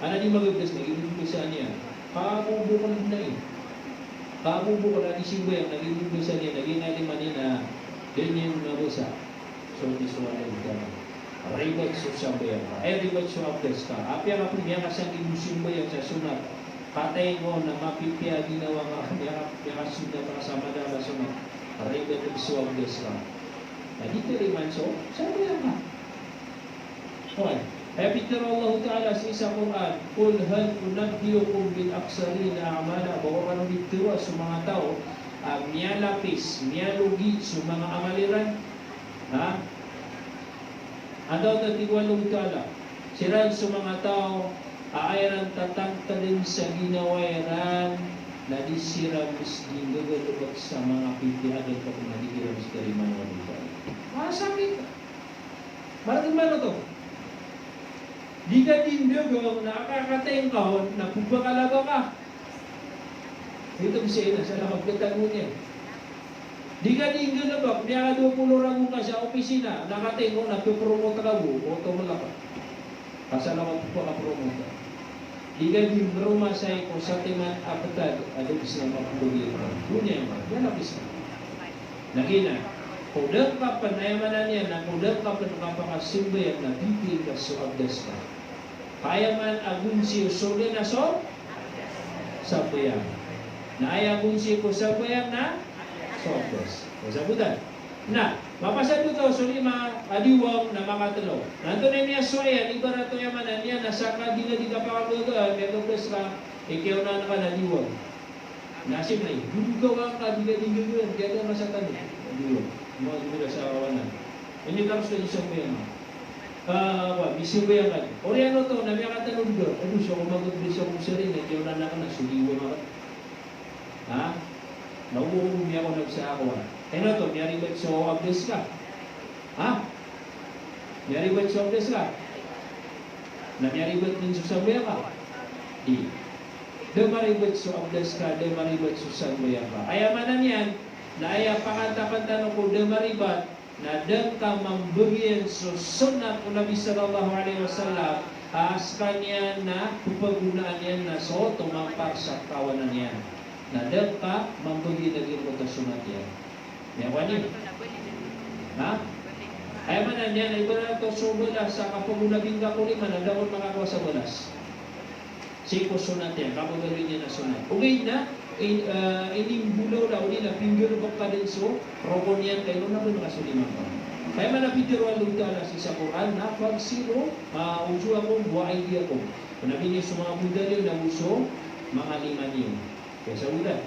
Ana di magabdas na giyoto basa niyan. Kabobokol na i. Kabobokol a di simbayang na giyoto basa niyan, na giya na di man iyan na da niyan mabasa. So, di so Allah Ta'ala. Ribat so sambayang ka. Eh, ribat so abdas ka. Apiya ka pn miyakasanggi bo simbayang sa sunnat. Katay ko na mapipiya a ginawa nga, miyaka-, miyakasunnat ka sa madakl a sunnat. Ribat so abdas ka. Na di tarimaan so sambayang ka. Okay. Aya pitharo o Allah Ta'ala sii sa Qur'an, "Qul hal unabbi'ukum bil akhsarina a'mala." Ba ko kano di tharoa so manga taw a miyalapis, miyalogi so manga amal iran? Ha? Antaa oto, tig o Allah Ta'ala, siran so manga taw a aya iran tatangkdn sa ginawa iran na di siran bs di nggagalbk sa manga pipiya a galbk na di kiran bs tarimaan o Allah Ta'ala. Masakit. Marata man oto. Di ka di ndagdagn na aka katay ngka on na pphakalabaw ka. Ito bs iyan na sa lakab katago niyan. Di ka di nggalbk, miyakadowa polo ragon ka sa opisina, na katay ngka on na ppromote ka bo, oto malaka. Ka sa lakab pphakapromote. Di ka di mroma sii ko satiman a ptad a da bs na mapmbgi iran. Doniya iyan, miyalapis ka. Na giyanan, ko da ngka pn, aya maana niyan na ko da ngka pn kapakasambayang na bibiyaan ka so abdas ka. Ka aya man a gonsi o sorga na so sambayang. Na aya gonsi ko sambayang na so abdas. Kasabotan. Na, mapasad oto so lima a diwang na makatlo. Na antonaa i miyasowa iyan, ibarat o aya maana niyan na ska di ka di kapakagagaan, miyagabdas ka, ikiyaonaan ka na diwang. Na siyempre, di ka di nggagaan, kiyadaan ka sa tano. Diwang. Mawad ka sa kawanan. Ini taros ka di sambayang. Ah, wa, misambayang ka. Oriyan oto, na miyakatano di ka. Ado, so ako magabdas ako sa rin, ikiyaonaan ka na, so diwang ka. Ha? Na obo ko bo miyakaonaan sa ako, ha? Ino oto, miyaribat so abdas ka? Ha? Miyaribat so abdas ka? Na miyaribat dn so sambayang ka? Di. Da maribat so abdas ka, da maribat so sambayang ka. Aya maana niyan, na aya pangatapan tano ko da maribat, na da ngka mambagian so sunnat o Nabi sallallahu alaihi wasallam, a skaniyan na ppagonaan iyan na so tomampar sa kawanan iyan. Na da ngka mambagian lagid o sunnat iyan. Miyakowa niyo? Ha? Aya maana niyan na ibarat o so balas a kapagolabi ngka ko lima na da kon makakowa sa balas. Sii ko sonat iyan, kababaloy niyan a sonat. Ogaid na, in, ah, inimbolaola odi na pinggalebek ka den so rokon iyan ka ino na ba ngka so lima ngka. Aya maana pitharo o Allahu Ta'ala sii sa Qur'an na, "Faghsilu, ah, wujuhakum wa aydiyakum." Onabi niyo so manga bontal iyo na go so manga lima niyo. Aya sabot iyan.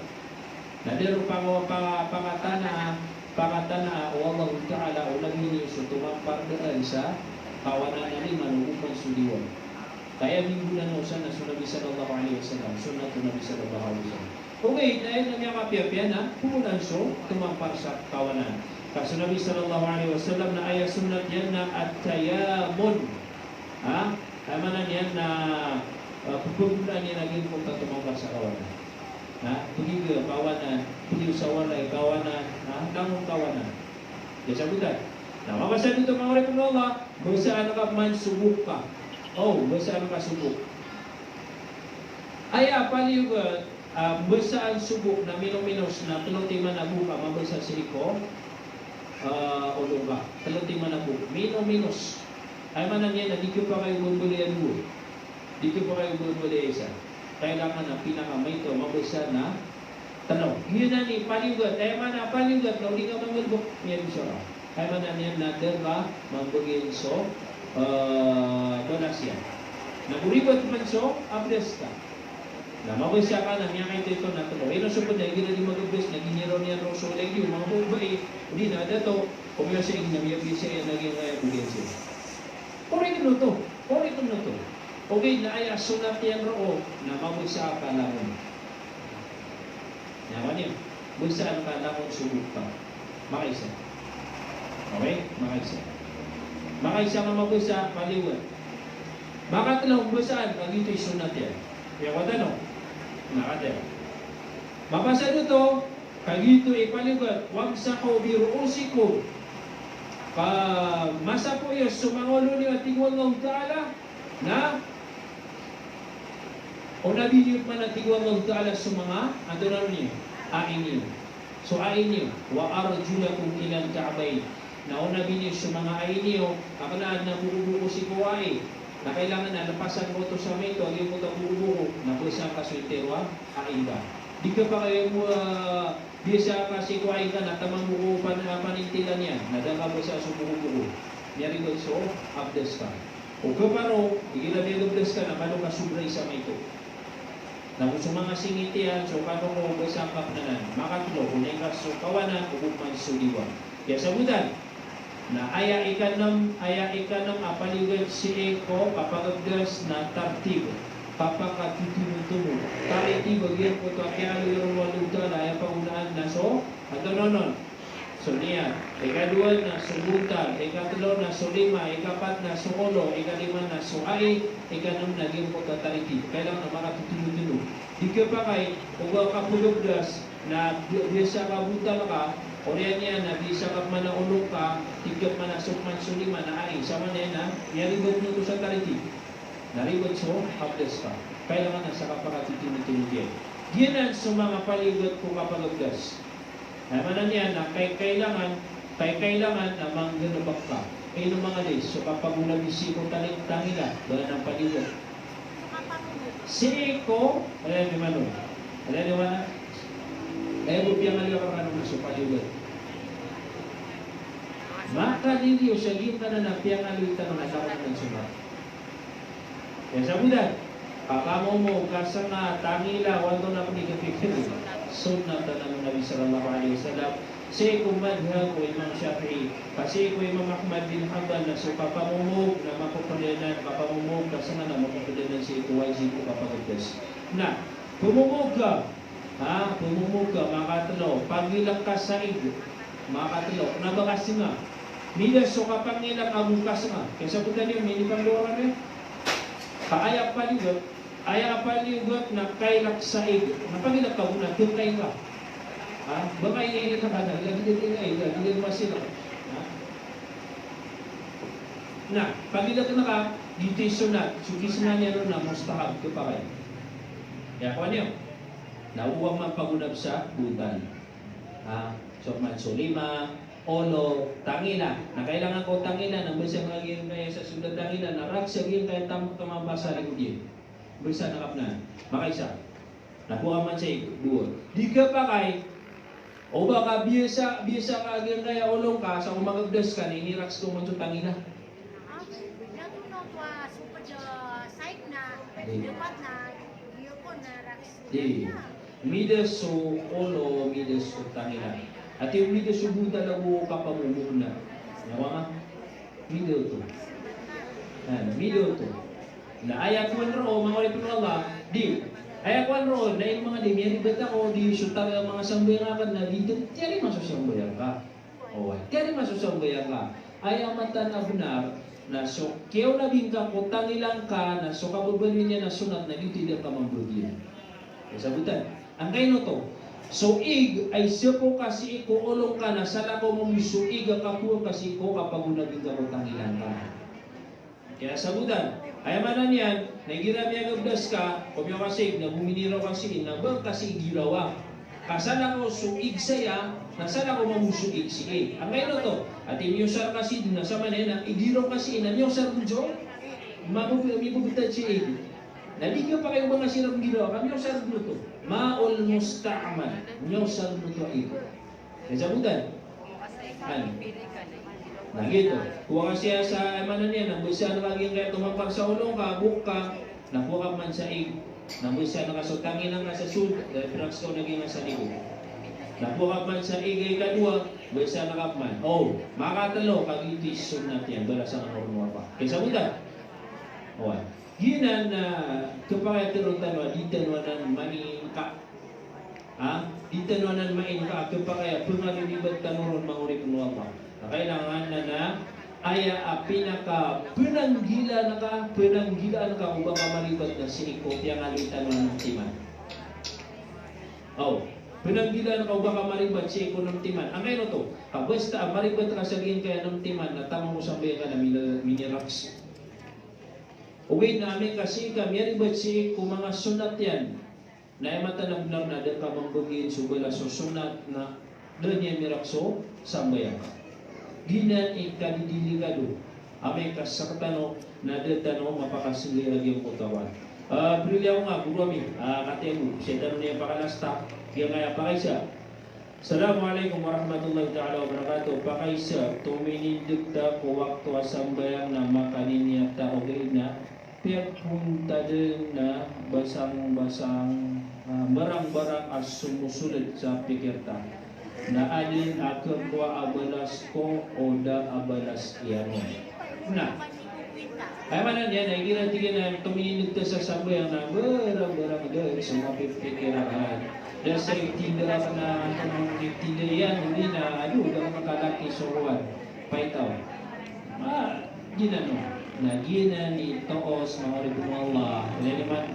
Na di ron paka-, paka-, pakatanaa, pakatanaa o Allahu Ta'ala o Nabi niyo so tomampar dn sa kawanan a lima na go man so diwa. Ka aya minggonanao san na so Nabi sallallahu alaihi wasallam, sunnat o Nabi sallallahu alaihi wasallam. Ogaid na aya na miyakapiyapiya na poonan so tomampar sa kawanan. Ka so Nabi sallallahu alaihi wasallam na aya sunnat iyan na at-tayamun. Ha? Aya maana niyan na, ah, pphagolabian iyan a giyangkoto a tomampar sa kawanan. Ha? Pgiga kawanan, pgiga sa walay kawanan, ha? Langon kawanan. Aya sabot iyan. Na mabasa dn oto manga oripn o Allah, basaan ka man so bok ka. O, basaan ka so bok. Aya paliyogat, ah, basaan so bok na minominos na tlo timan a bok a mabasa sii ko, ah, olo ngka. Tlo timan a bok. Minominos. Aya maana niyan na di khapakay o ba mbaloy a dowa. Di khapakay o ba mbaloy a isa. Kailangan a pinakamaito a mabasa na tlo. Giyanan i paliyogat. Aya maana paliyogat na o di ngka manggalbk, miyadosa ka. Aya maana niyan na da ngka mambagian so, eh, balas iyan. Na go ribat man so abdas ka. Na mabasa ka na miyakaito-ito na tlo. Ino so pd a igira di magabdas na giniraw niyan roo so lagi o manga babai, o di na dato, o miyasa iyan na miyabisa iyan lagi a miyabisa iyan. Korek oto, korek oto. Ogaid na aya sunnat iyan roo na mabasa ka langon. Aya maana niyan, basaan ka langon so bok ka. Makaisa. Okay? Makaisa. Makaisa nga mabasa, paliyogat. Makatlo, basaan ka, giyoto i sunnat iyan. Aya wata no? Makatlo. Mabasa dn oto, ka giyoto i paliyogat, "Wamsahu bi ru'usikum." Ka masapo iyo so manga olo niyo a tig o Allahu Ta'ala, na o Nabi niyo pman a tig o Allahu Ta'ala so manga, antonaa niyo, ai niyo. So ai niyo, "Wa arjulakum ilal ka'bayn." Na o Nabi niyo so manga ai niyo, a kna adn a bokoboko sii ko ai. Na kailangan a lepasan ka oto sa maito, a giyangkoto a bokoboko, na basaan ka so intiro a ai ngka. Di khapakay o, ah, Bisa ka sii ko ai ngka na taman bo ko pan-, ah, panintilan iyan, na da ka basa so bokoboko. Miyaribat so abdas ka. O khaparo, igira miyagabdas ka na kano ka sobra isa maito. Na go so manga singit iyan, so kano ko basa ka pn anan. Makatlo, onay ka so kawanan, ogoman so diwa. Aya sabotan. Na aya ikanem, aya ikanem a paliyogat sii ko kapagabdas na tartib, kapakatothomotomo. Tartib a giyangkoto a kiyaaloy ron o Allahu Ta'ala, aya pangonaan na so, antonaa onon? So niyat. Ikadowa na so bontal, ikatlo na so lima, ikapat na so olo, ikalima na so ai, ikanem na giyangkoto a tartib. Kailangan a makatothomotomo. Di khapakay o ba kapagabdas, Na bi-, bisa ka bontal ka, oriyan iyan na bisa ka pman a olo ka, tig ka pman a so pman so lima na ai, samanaya na miyaribat oto sa tartib. Na ribat so abdas ka. Kailangan a sa kapakatothomotomo iyan. Giyanan so manga paliyogat ko kapagabdas. Aya maana niyan na kai-, kailangan, kai-, kailangan na manggalebek ka. Ino manga di, so kapagolabi sii ko tali-, tangila, ba na paliyogat. Sii ko, aya di mano. Aya di mano. Aya bo piyangaloy akn rkano na so paliyogat. Makaliliyo sa giyanan a piyangaloy tano na tano na so ma. Aya sabotan. Kapamomog ka snga, tangila, o antonaa pn i kapikir. Sunnat anan o Nabi sallallahu alaihi wasallam. Sii ko madhab o Imam Shafi'i, ka sii ko Imam Ahmad bin Hanbal na so kapamomog na mapapd anan, kapamomog ka snga na mapapd anan sii ko wajib o kapagabdas. Na, pamomog ka, ha, pamomog ka, makatlo, pagilek ka sa ig, makatlo, kna ba ka snga. Mida so kapangilek ago ka snga, kaya sabotan iyo, minipanggawa kami. Ka aya paliyogat, Aya paliyogat na kailek sa ig. Na pagilek ka bo na dn kailek. Ha? Ba ka ilek ka na, lagid dn ilek, lagid dn masilek. Ha? Na, pagilek na ka, giyoto i sunnat, so kisnga niyan on na mustahab, khapakay. Aya kowan iyo. Na oba man pagonab sa bontal. Ha? So man so lima, Olo tangila. Na kailangan ko tangila, na basa nga giyangkaya sa sold a tangila, na rakes a giyangkaya tam-, tamampa sa likod iyan. Basa na kapnan. Makaisa. Na kowa man sa ig, dowa. Di kapakay, o ba ka biyasa, biyasa ka giyangkaya olo ngka, sa ko magabdas ka, na inirakes ko man so tangila. Di. Midas so olo, midas so tangila. Ati o midas so bota lago kapamomog na. Nyawa nga. Midas oto. Na, midas oto. Na aya kowan roo, manga oripn o Allah. Di. Aya kowan roo, na ino manga di, miyaribat ako, di so tangila manga sambayang akn, na di, di, tiyarima so sambayang ka. Oway. Tiyarima so sambayang ka. Aya mataan a bnar, na so kiyaonabi ngka ko tangila ngka, na so kababaloy niyan na sonat, na giyoto i da ngka mambagian. Kasabotan. Angkaino oto? So ig a isapo ka sii ko olo ngka na salakaw mambo so ig a kapoon ka sii ko kapagonabi ngka ko tangila ngka. Kasabotan. Aya maana niyan, na igira miyagabdas ka, ko miyaokit sa ig, na bominiraw ka sii, na ba ka sii girawa. Ka salakaw so ig saya, na salakaw mambo so ig sii. Angkaino oto? Ati miyosar ka sii, na sa maana niyan na igiraw ka sii, na miyosar dn so mabab-, mibabtad sii. Na di kapakay o ba nga siran girawa, ka miyosar dn oto. Ma'ul musta'mal. Miyosar dn oto a ig. Kasabotan. An. Na giyoto. Kowa ka siya sa, aya maana niyan, na basa ngka giyangkaya tomampar sa olo ngka, bok ka, na kowa ka man sa ig. Na basa ngka so tangila ngka sa sold, na irakes ka on a giyangkaya sa likod. Na kowa ka man sa ig a ikadowa, basa ngka man. O, makatlo, ka giyoto i sonat iyan, balasan ka on o Allah. Kasabotan. Oway. Giyanan, ah, khapakay a tharoon tano a di tano anan mainngka. Ha? Di tano anan mainngka, khapakay a pngalilibat tano ron, manga oripn o Allah. Na kailangan na, na aya a pinakapnanggilaan ka, pnanggilaan ka o ba ka maribat na sii ko piyangaloy tano a nem timan. Aw, pnanggilaan ka o ba ka maribat sii ko nem timan. Angkaino oto? Ka basta a maribat ka sa giyangkaya nem timan, na taman ko sambayang ka na mini-, minirakes. Ogaid na amay ka sii ka miyaribat sii ko manga sonat iyan, na aya mataan a bnar na da ka mambagian so balas o sonat na da niyan mirakes so sambayang. Giyanan i kadidiligado. Amay ka sktano na da tano mapakasinggay a giyangkoto a kowan. Ah, brili ako nga, goro ami. Ah, katiya bo, sii tano niyan pakalasta. Giyangkaya pakaisa. Assalamu alaikum warahmatullahi ta'ala wabarakatuh. Pakaisa, tominindg ta ko wakto a sambayang na makaniniya ta ogaid na piyagpoon ta dn na basang-basang, ah, barang-barang a somosoled sa pikir ta. Na adn a khakowa a balas ko o da a balas iyan on. Na. Aya maana niyan na igira tig iyan a tominindg ta sa sambayang na barang-barang dn so mapipikir akn. Da sa itinda akn na antonaa i tinda iyan, odi na, ado, da ka makalaki so kowan. Paitaw. Ah, giyanan o. Na giyanan i toos, manga oripn o Allah. Ilay niyo man.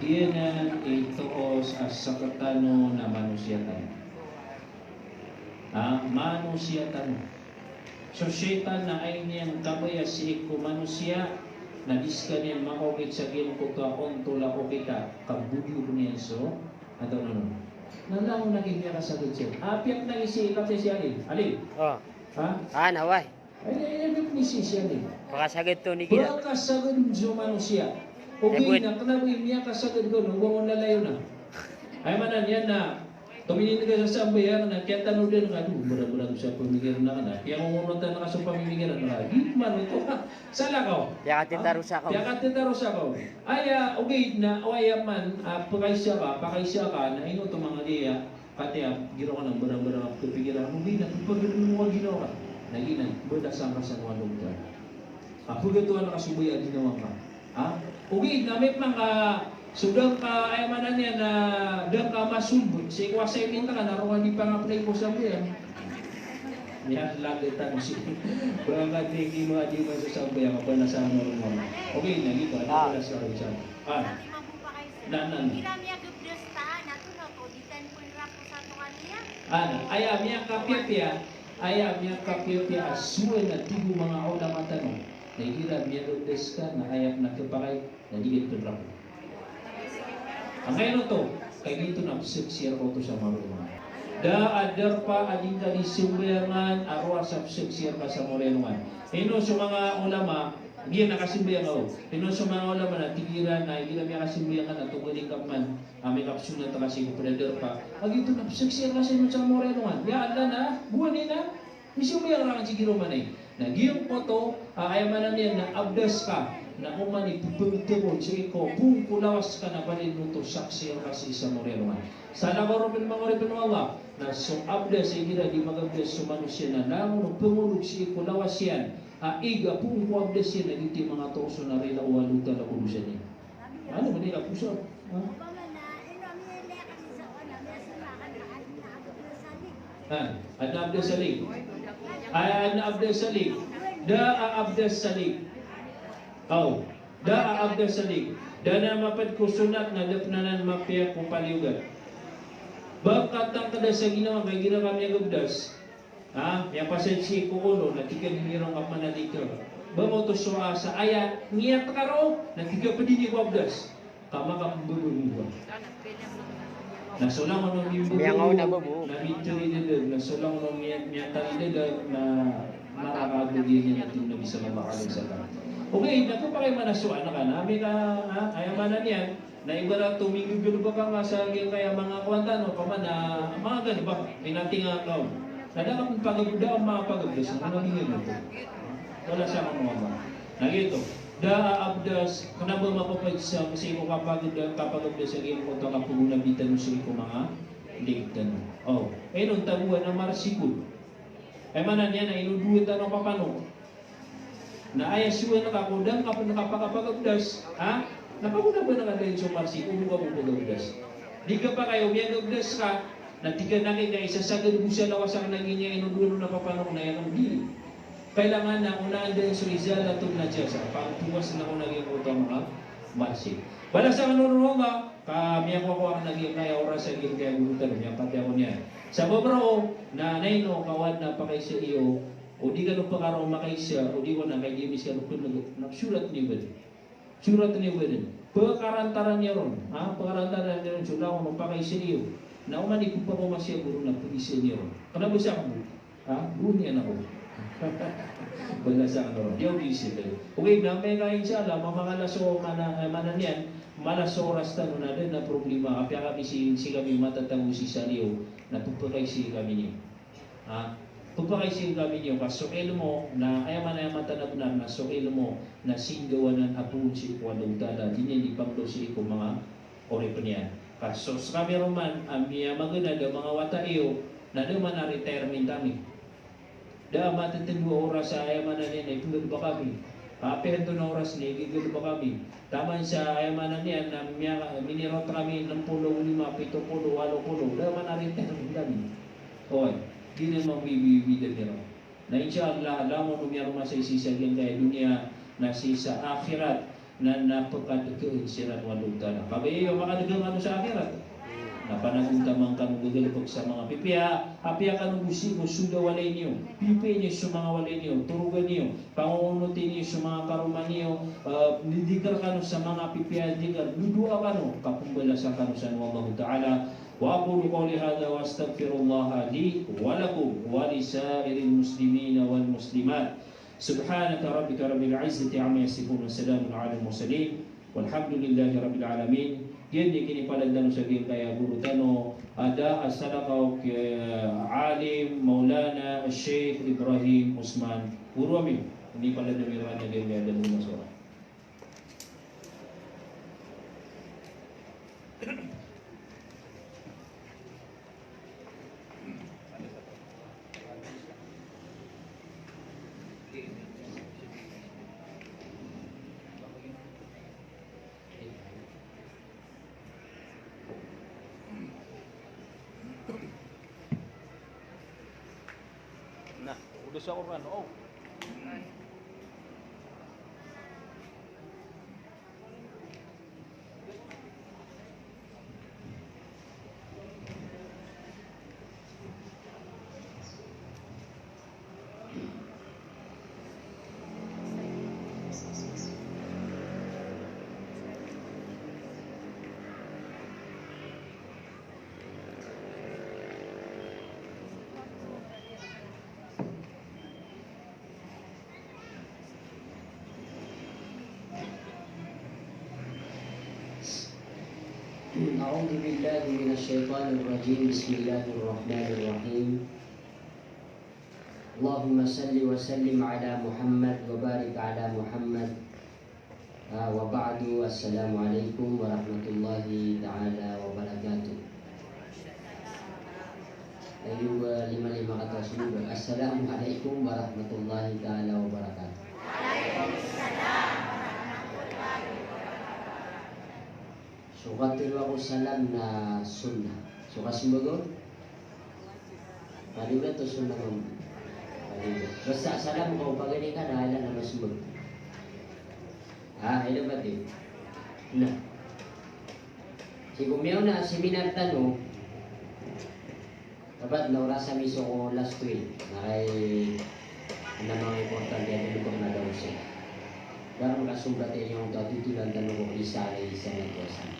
Giyanan i toos a sktano na manosiya tano. Ha, manosiya tano. So shaytan na aya niyan kabaya sii ko manosiya, na di skaniyan makaokit sa giyangkoto a ontol a okit a kabodiyog niyan so, antonaa on. Na langon a giya miyakasagad siyan. Apiya akn a isi, katiya si Alin. Alin? O. Ha? A, na, oway. Ay, ay, ay, ay, misi siya ni. Pakasagad to ni kira. Pakasagad so manosiya. Ogaid na kna ba i miyakasagad ka on, o ba on lalayon a. Aya maana niyan na tominindg ka sa sambayang na kiyatanodan ka, ado, mrmrm sa pamikiran akn a. Kiyangongonotan ka so pamikiran akn a. Di man oto ka. Salakaw. Piyakatitarosa ka on. Piyakatitarosa ka on. Aya, ogaid na, o aya man, ah, pakaisa ka, pakaisa ka, na ino oto manga giya, Katiya, giraw ka na barang-barang a pkhapikiran ka, ogaid na pphagatoon ka ginawa ka. Na giyanan, balasan ka san o Allah Ta'ala. A pagatoon ka so baya a ginawa ngka. Ha? Ogaid na amay pman ka, so da ngka, aya maana niyan na da ngka masolve sii ko assignment ka na roo a di pang-apply ko sambayang. Iyan lagid tano sii. Barang ka di, di ma, di ma sa sambayang, balasan ka on o Allah. Ogaid na giyoto, a, balasan ka on. A. Na, na, na. Ana, aya miyakapiyapiya, aya miyakapiyapiya a sowaan a tig o manga ulama tano. Na igira miyagabdas ka na aya pn a khapakay na di ka pnrako. Angkaino oto, ka giyoto na pzaksian oto sa maroma. Da a darpa a di ngka di sambayangan a rowar sa pzaksian ka sa mawri alongan. Ino so manga ulama, giya na kasambayang aw. Ino so manga ulama na tig iran na igira miyakasambayang ka na togalin ka man a mikapzonat ka sii ko pd a darpa. A giyoto na pzaksian ka sa ino sa mawri alongan. Ya Allah na, gowani na, misambayang rakn sii ko romanay. Na giyangkoto, a, aya maana niyan na abdas ka, na oman i pphangtharoon sii ko phoon ko lawas ka na bali oto saksian ka sii sa mawri alongan. Sa lakaw ron pn manga oripn o Allah, na so abdas igira di magabdas so manosiya na langon o phangolog sii ko lawas iyan, a ig a phoon ko abdas iyan na giyoto i manga toros on a rila o Allahu Ta'ala ko dosa niyan. Ano ba nila puso? Ha? Ah, adn a abdas a lig. Ah, adn a abdas a lig. Da a abdas a lig. Aw, da a abdas a lig. Da na mapd ko sonat na da pn anan mapiya ko paliyogat. Ba katangkda sa ginawa ka igira ka miyagabdas. Ha, miyapasad sii ko olo, na tig iyan di niyo ron kapamanalig ka. Ba maoto so, ah, sa aya niyat ka ron, na tig iyan pd ini ko abdas. Ka makapmbabo. Na so langon o mimbabo, na mitari dadar, na so langon o miya-, miyatari dadar, na maraka a bagi niyan a tig o Nabi sallallahu alaihi wasallam. Okay, na ko pakay mana so anak ka na, ami ka, ha, aya maana niyan, na ibarat o minggagalbk ka nga sa giyangkaya manga kowan tano, opama na manga galbk, pinatinga ka on. Na da ka pn pagab-, da ka pagabdas, na mabingan oto. Wala sa manga mama. Na giyoto. Da a abdas, kna ba mapapd sa, sii ko kapagabda-, kapagabdas a giyangkoto a kapagona btano sii ko manga lig tano. O, ino tagoan a marsikod. Aya maana niyan na ino dowa tano a papanok. Na aya sowa na ka ko da ngka pn kapakapagabdas, ha? Na pagona ba na ka dn so marsikod, o ba bo pagabdas. Di ka pakay o miyagabdas ka, na tig iyan a kay isasagad bo sa lawas akn a giyangkaya ino dowa on a papanok na aya kn di. Kailangan na onaan dn so izalatul najasa, pagpowas na ko na giyangkoto a manga marsi. Balasan kano ron o Allah, ka miyakowa-kowa akn a giyangkaya oras a giyangkaya goro tano, miyapatay ako niyan. Sabap roo na, na ino ka o adn a pakaisa iyo, o di kano pkaraoma kaisa, o di ko na kay di miskano pn, na psorat niyo ba dn. Sorat niyo ba dn. Pkarantaran iyo ron. Ha? Pkarantaran iyo ron so langon o pakaisa iyo. Na oman i pphakaoma siya goro na pkaisa niyo ron. Kna ba sa kabo. Ha? Gowani anak ko. Balasan kano ron. Di ako di sila. Okay, na amay ka, insha Allah, mamangala so mana, eh, mana niyan, mala so oras tano na da dn a problema. Apiya kami sii, sii kami matatago sii sa liyo, na pphakaisa kami niyo. Ha? Pphakaisa kami niyo ka so ilmo na aya maana, aya mataan a bnar na so ilmo na singgawanan a poon sii ko Allahu Ta'ala, di niyan di pangdo sii ko manga oripn iyan. Ka so skami roman a miyamaganad a manga wata iyo na da man a retirement ami. Da a matitndo a oras a aya maana niyan na ipnggalbk ami. Apiya antonaa oras na igagalbk ami. Taman sa aya maana niyan na miya-, minirot kami, enam polo, lima, pito polo, walo polo. Da a man a retirement ami. Oway, di niyan mambibibidan iran. Na insha Allah, langon o miyaroma sa sii sa giyangkaya doniya, na sii sa akhirat, na, na pkadgaan siran o Allahu Ta'ala. Kabaya iyo makadgaan kano sa akhirat. Na panagontaman kano gagalbk sa manga pipiya, apiya kano bo sii ko sold a walay niyo. Pipiya niyo so manga walay niyo, torogan iyo, pangongonoti niyo so manga karoma niyo, eh, didikr kano sa manga pipiya a dikr, dodoa kano, ka pmbalasan kano san o Allahu Ta'ala. وأقول قولي هذا وأستغفر الله لي ولكم ولسائر المسلمين والمسلمات. سبحان ربك رب العزة عما يصفون وسلام على المرسلين والحمد لله رب العالمين. Giya i kinipaladn tano sa giyangkaya goro tano a da a salakaw ki Alim Maulana Sheikh Ibrahim Usman. Goro ami, inipaladn ami ron a giyangkaya da a manga sora. Na, oda sa Qur'an, o. أعوذ بالله من الشيطان الرجيم. بسم الله الرحمن الرحيم. اللهم صل وسلم على محمد وبارك على محمد. Ah, wa ba'du, assalamu alaikum warahmatullahi ta'ala wabarakatuh. Ayo, ah, lima-lima kataw sii bo. Assalamu alaikum warahmatullahi ta'ala wabarakatuh. So katlo ako salam na sunnah. So kasmbag on? Paliwat o sunnah mambo? Paliwat. Basta salam ka o paganay ka na aya na masmbag. Ah, ino ba di? Na. Sii ko miyaona a seminar tano, dapat na orasa mi so ko last week. Na kay, na manga importante a tano ko na daw siya. Dapat kasombat iyan oto a titolan tano ko Isa alayhis salatu wassalam.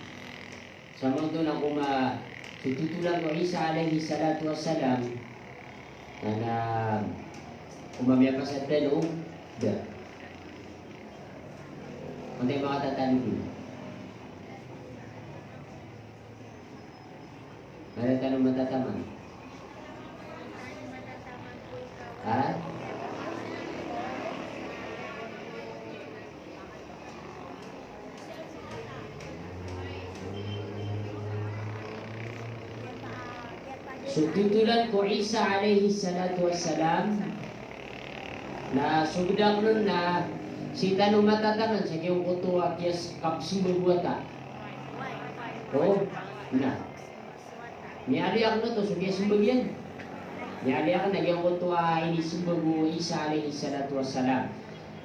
Sa maoto na koma, so titolan ko Isa alayhis salatu wassalam, na, na koma miyapasad tano, da. Antaa i makatatanod on? Antaa tano matataman? Ha? So titolan ko Isa alayhis salatu wassalam, na so bdak on na sii tano matataman sa giyangkoto a kiyas kapsmbag o wata. O, na. Miyaaloy akn oto so kiyasmbag iyan. Miyaaloy akn a giyangkoto a inismbag o Isa alayhis salatu wassalam.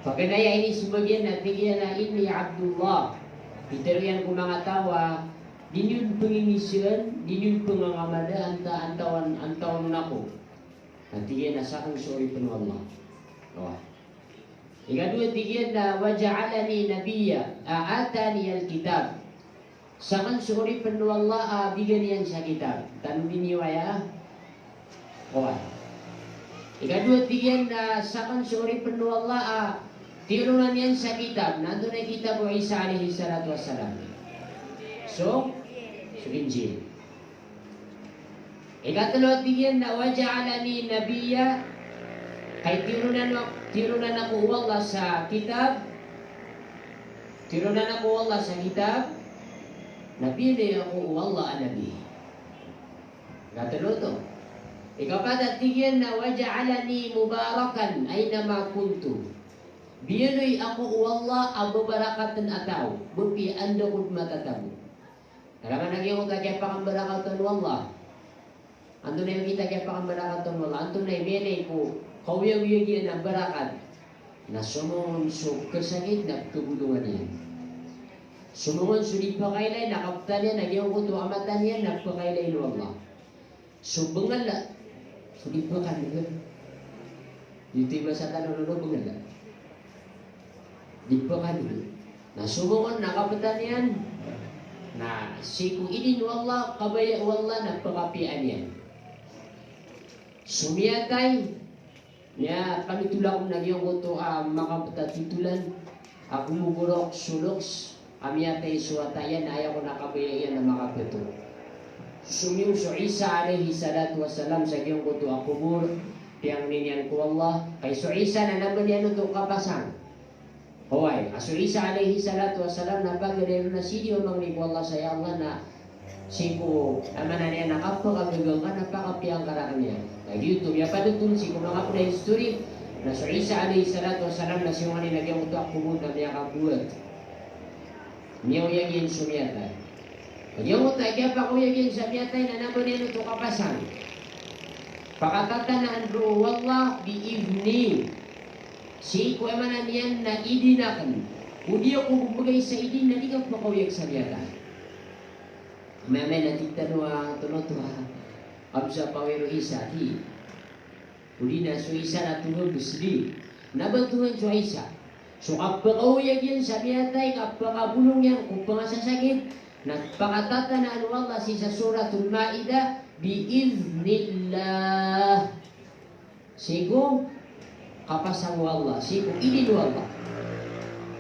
Paganay a inismbag iyan na tig iyan a, "Inni Abdullah." Pitharo iyan ko manga taw a di niyo pnginisaan, di niyo pngangamala antaa, antaa on, antaa on ako. Na tig iyan a sakn so oripn o Allah. Oway. Ikadowa tig iyan na, "Wa ja'alani nabiyya, a, ataniyal kitab." Sakn so oripn o Allah a bigan iyan sa kitab. Tanodi niyo aya? Oway. Ikadowa tig iyan na sakn so oripn o Allah a tiyoron iyan sa kitab. Na antonaa i kitab o Isa alayhis salatu wassalam? So, so Injil. Ikatlo a tig iyan na, "Wa ja'alani nabiyya." Kay tiyoron ako, tiyoron ako o Allah sa kitab. Tiyoron ako o Allah sa kitab. Na biyaloy ako o Allah a nabi. Ikatlo oto. Ikapat a tig iyan na, "Wa ja'alani mubarakan aynama kuntu." Biyaloy ako o Allah a babarakatn a taw, apiya anda ako dn matatago. Taman a giyangkoto a kiyapakambarakatan o Allah. Antonaa i okit a kiyapakambarakatan o Allah? Antonaa i miyailay ko kaoyagoyag iyan a barakat? Na somoon so kasakit na pkhabolongan iyan. Somoon so di pkailay na kaptan iyan a giyangkoto a mata niyan na pkailayn o Allah. So bngala, so di pkhan'g. Giyoto i basa tano roo, bngala. Di pkhan'g. Na somoon na kaptan iyan. Na sii ko idin o Allah, kabaya o Allah na pkapiyaan iyan. So miyatay, na panotol ako na giyangkoto a makapta titolan, a komoborok so loks a miyatay so wata iyan, na aya ko na kabaya iyan a makapto. Somiyong so Isa alayhis salatu wassalam sa giyangkoto a kobor, piyangni niyan ko Allah, kay so Isa na na ba niyan oto kapasang. Oway, a so Isa alayhis salatu wassalam na pagari ron na sii dn mamangni ko Allah sa, "Ya Allah, na sii ko, aya maana niyan na kapakagaga ngka na pakapiya ngka rakn iyan." Na giyoto, miyapanotol sii ko manga pd a history, na so Isa alayhis salatu wassalam na siyongan iyan a giyangkoto a kobor na miyakabowat. Miyaoyag iyan so miyatay. A giyangkoto a kiyapakaoyag iyan sa miyatay na na ba niyan oto kapasang. Pakatatanaan roo o Allah bi idhni. Sii ko, aya maana niyan na, idin akn. O di ako bo mbgay sa idin na di ka pakaoyag sa miyatay. Miyamay na tig tano a, tano oto a, amsa pawiro Isa, di. O di na so Isa na tohan bo sii. Na ba tohan so Isa? So kapakaoyag iyan sa miyatay, kapakabolong iyan ko pangasasakit, na pakatatanaan o Allah sii sa Suratul Maidah, bi idhnillah. Sii ko kapasang o Allah, sii ko idin o Allah.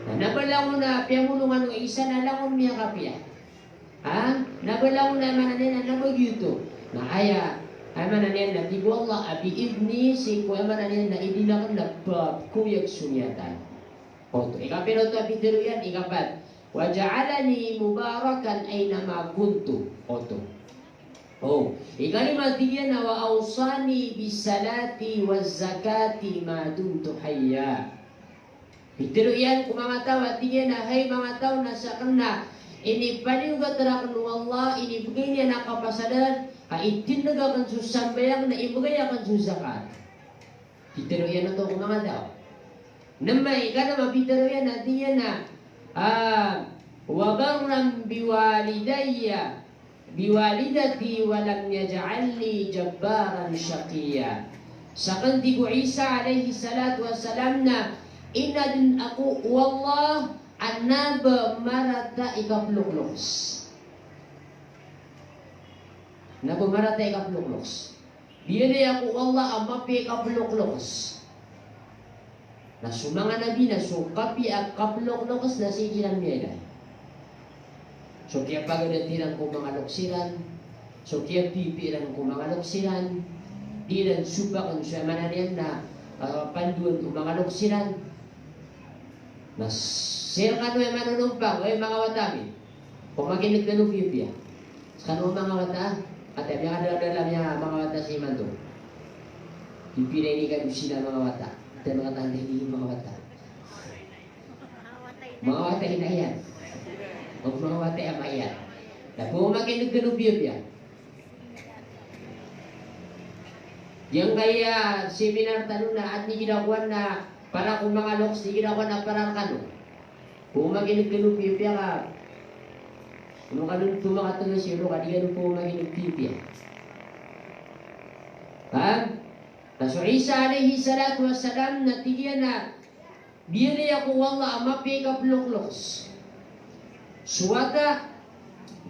Na na ba langon a piyamolongan o Isa na langon miyakapiya? Ha? Na ba langon, aya maana niyan na, na ba giyoto. Na aya, aya maana niyan na tig o Allah a bi'idhnihi, sii ko aya maana niyan na idin akn na ba koyag so miyatay. Oto, ikapira oto a pitharo iyan? Ikapat. Wa ja'alani mubarakan aynama kuntu. Oto. O, ikalima tig iyan a wa awsani bis-salati waz-zakati ma dumtu hayya. Pitharo iyan ko manga taw a tig iyan a, hay manga taw, na sakn na inipaliyogat rakn o Allah, inibgay niyan a kapasadaran a itindg akn so sambayang na ibgay akn so zakat. Pitharo iyan oto ko manga taw. Nm a ikanm a pitharo iyan a tig iyan a, ah, wa barran biwalidayya, biwalidati wa lam yaj'alni jabbaran shaqiyya. Sakn, tig o Isa alayhis salatu wassalam, na inadn ako o Allah a na ba marata i kaploklokes. Na ba marata i kaploklokes. Biyaloy ako o Allah a mapiya i kaploklokes. Na so manga nabi na so kapiya a kaploklokes na sii kiran miyailay. So kiyapagadaat iran ko manga loks iran, so kiyapipiya iran ko manga loks iran, di iran sopakn so aya maana niyan na, ah, pandoan o manga loks iran. Na sii rkano aya manonompang, hay manga wata ami, ko makin'g kano piyapiya. Skano manga wata, ati a miyakadadala a manga wata sii manto. Pipira ini kano sii na manga wata. Ati a manga tanda ini manga wata. Manga wata ini iyan. Manga wata ini iyan. Na ko makin'g kano piyapiya. Giyangkaya seminar tano na adn i kinakowa na para ko manga loks, i kinakowa na para rkano. Ko makin'g kano piyapiya ka, ano kano tomakatnga sii ron ka di kano ko makin'g piyapiya. Paham? Na so Isa alayhis salatu wassalam na tig iyan a biyaloy ako o Allah a mapiya i kaploklokes. So wata,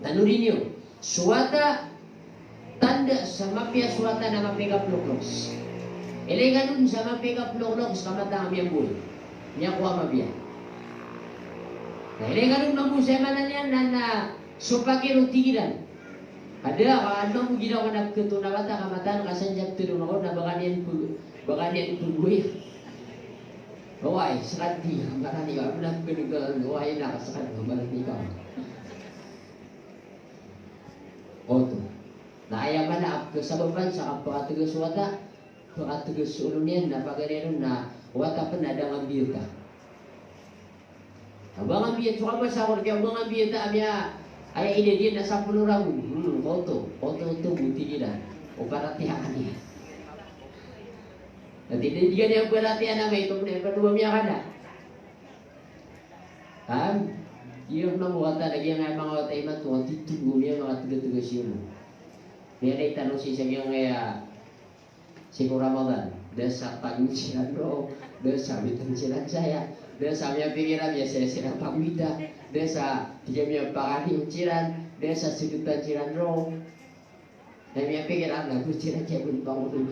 tanodi niyo. So wata, tanda sa mapiya so wata na mapiya i kaploklokes. Ilay kano dn sa mapiya i kaploklokes ka mataan a miyamboway. Miyakowa a mapiya. Na ilay kano dn mambo sa aya maana niyan na, na sopaki ron, tig iran. Ada ka, ano mambo ginawa ka na pkhato na wata ka mataan ka sa njap tero na ko na ba ka niyan pag-, ba ka niyan pagoway. Oway, skadi, marani ka, mna pkhato ka, oway na ka skadi, marani ka. Oto. Na aya maana a pkhasabapan sa kapakatgas o wata, pkhasabapan so olo niyan na pagari ron na wata pn a da ngambiyata. Ba ngambiyat so kamasakor, kiya ba ngambiyata a miya, aya idad iyan na sapolo ragon. Hmm, oto, oto, oto, bo tig iran. O paratiyaya niyan. Na di, di, di kaniyan paratiyaya na maito, na ipanowa miyakada. Kan? Iyo na manga wata, lagid iyan a manga wata imanto, a titho bo niyan manga tgatgas iyan. Miyailay tano sii sa giyangkaya sii ko Ramadan, da sa pagowid siran roo, da sa witn siran saya, da sa miyapikir a miyasaya siran pagowida, da sa di miyapakaliyo siran, da sa sgtan siran roo. Na miyapikir a na bo siran siya bo pangolog.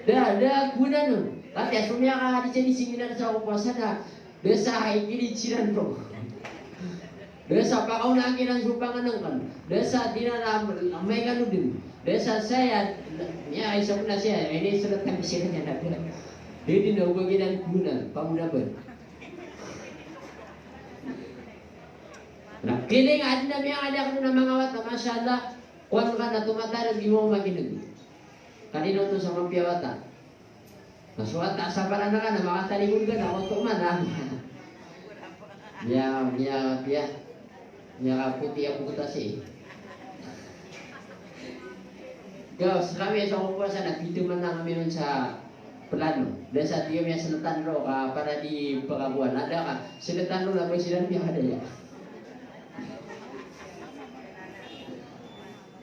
Da, da gonan on. Kati a so miyakadisa di seminar sa ko powasa na, da sa hay kilid siran roo. Da sa pakaonaan kiran so pangnngkn. Da sa di na amay kano dn. Da sa saya, niya isa ko na saya, ini sulat kami sila niya na pira. Di di na oba kiran gonan, pamunaban. Na kiling a adn a miyakada kano na manga wata, masha Allah, kowan ka na tomatarg i makin'g. Kani na oto sa mapiya wata. Na so wata a sabaran ka na makatalingon ka na oto man a. Miya, miya, miya, miyakapoti a bokot a sii. Gaw, skami sa ko powasa na pito man a kami on sa plano. Da sa di kami a sltan roo ka para di pakakowan. Ada ka, sltan roo na ba siran miyakadaya.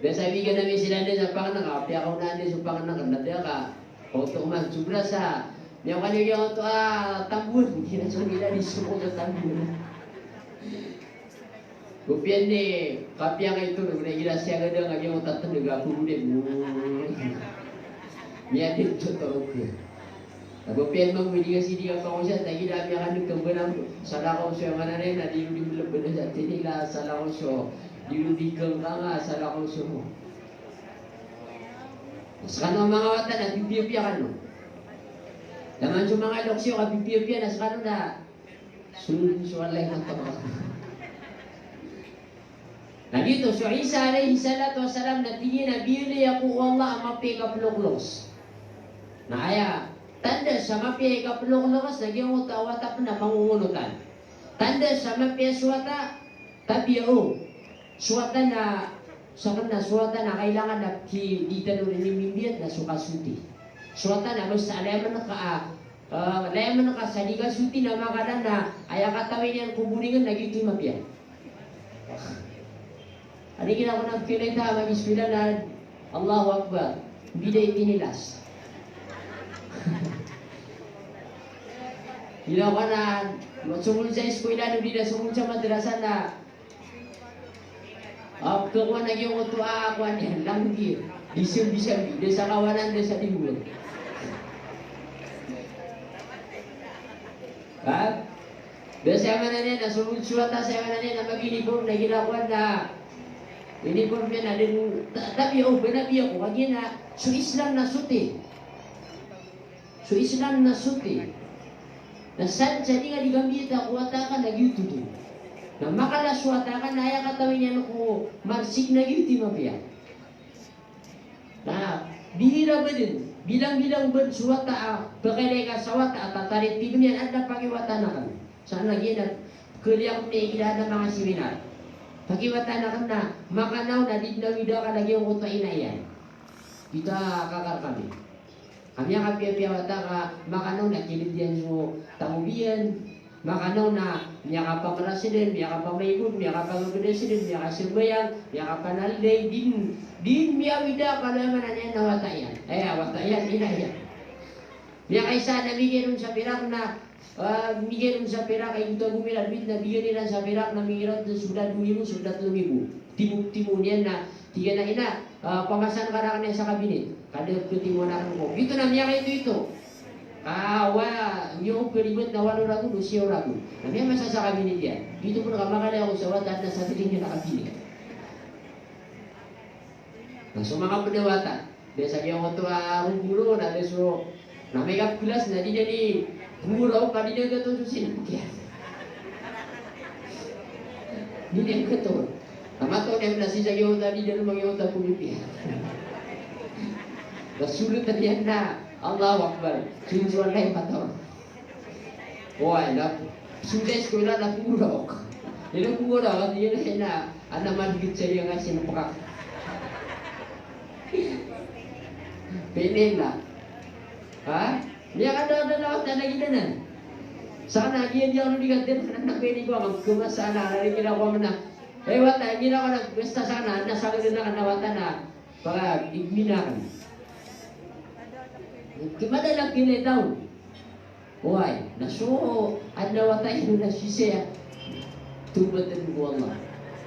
Da sa bigan ami siran dn sa pangnngkn, piyakaonaan dn so pangnngkn, na da ka, oto man, sobra sa, miyakaliyo oto a tambon, di na so nila di so oto tambon. Kopiya ni, kapiya nga ito, na gira siya gada nga giya oto a tndg a pagowid. Miyadn so torog. Ago piya mambo di ka sii di ka pangosiyat, lagid a miyakandeg ka mbanan, salakaw so aya maana niyan na di ron di melebedas a tinila, salakaw so di ron di kengkanga, salakaw so. Sekano a manga wata na pipiyapiya kano. Taman so manga loks iyo ka pipiyapiya na sekano na solun so Allah iyan a. Na giyoto so Isa alayhis salatu wassalam na tig iyan a biyaloy ako o Allah a mapiya i kapelokloks. Na aya tanda sa mapiya i kapelokloks na giyangkoto a wata pen a mangongonotan. Tanda sa mapiya so wata, tabiya o. So wata na, saken na so wata na kailangan a ki, di tano ron inimbiyat na so kasoti. So wata na basta laya man ka, ah, ah, laya man ka sa di kasoti na makadan na aya katawi niyan ko boringen na giyoto i mapiya. Adi kina ko na pila ita, mag-eskwela na, Allahu Akbar. Bida i tinilas. Ila ko na, somol sa eskwela, no, di na somol sa madrasa na. Ah, pekawan lagi ako to, ah, kowan iyan, langgi. Di sambi-sambi, da sa kawanan, da sa dibuan. Ha? Da sa aya maana niyan na somol so wata sa aya maana niyan na mag-uniform na ginawa na uniform iyan na den ta-, tabiya o, banabiya ko, kagiya na so Islam na soti. So Islam na soti. Na san sa di nga di kambiyata ko wata ka na giyoto di. Na makala so wata ka na aya katawi niyan ko marsik na giyoto i mapiya. Na, bihira ba den, bilang-bilang ba den so wata a, pakailay ka sa wata a, tataritib iyan, adn a pakiwatanakan. Sa na giya na, kaliyak mi gila na manga seminar. Pakiwatanakan na, makanaw na di den awida ka lagid angkoto a ina iyan. Kita kakar kami. Kami a kapiyapiya wata ka, makanaw na kilid iyan so tangob iyan. Makanaw na miyakapangeraseden, miyakapamaygod, miyakapangabedaseden, miyakasambayang, miyakapanalday, din, din miyawida kalo aya maana niyan na wata iyan. Eh, wata iyan, ina iyan. Miyakaisa na migay ron sa pirak na, ah, migay ron sa pirak, ay, gota gomira, duwit na bigyan iran sa pirak na migay ron, so da dowa ribo, so da telo ribo. Timo, timo niyan na, tig iyan a ina, ah, pamasan ka raken sa kabinet. Kada ptimoan aken ko. Ito na miyakaito-ito. Kawa, niyo ko karibat na walo ragon o siyaw ragon. Na miyamasa sa kabinet iyan. Ito pn ka makalaya ko sa wata na sa tig iyan a kabinet. Na so manga pd a wata. Da sa giyangkoto a rogoro, na da so, na makeup glass, na di niyan di, rogoro ka di niyan gato so sinamok iyan. Di niyan gato. Na mataw niyan na sii sa giyangkoto a di niyan mangiyangkoto a komipi. Na solot iyan na, Allahu Akbar. Sinsoan na i mataw. Oway, na, so da eskwela na pngorok. Ino pngorok, ati iyan na, ana madigit sa iya nga sinpkak. Pinin na. Ha? Miyakadakadakl a wata na giyanan. Sa kna, giya di ako di kadir, na pwede ko ang kmasa na, na di kina ko mna. Eh, wata, di na ko na, basta sa kna, na sa kna na wata na, para igminakan. Kmadalak kina itaw. Oway, na so adn a wata iyan na sisaya. Tawbat ko Allah.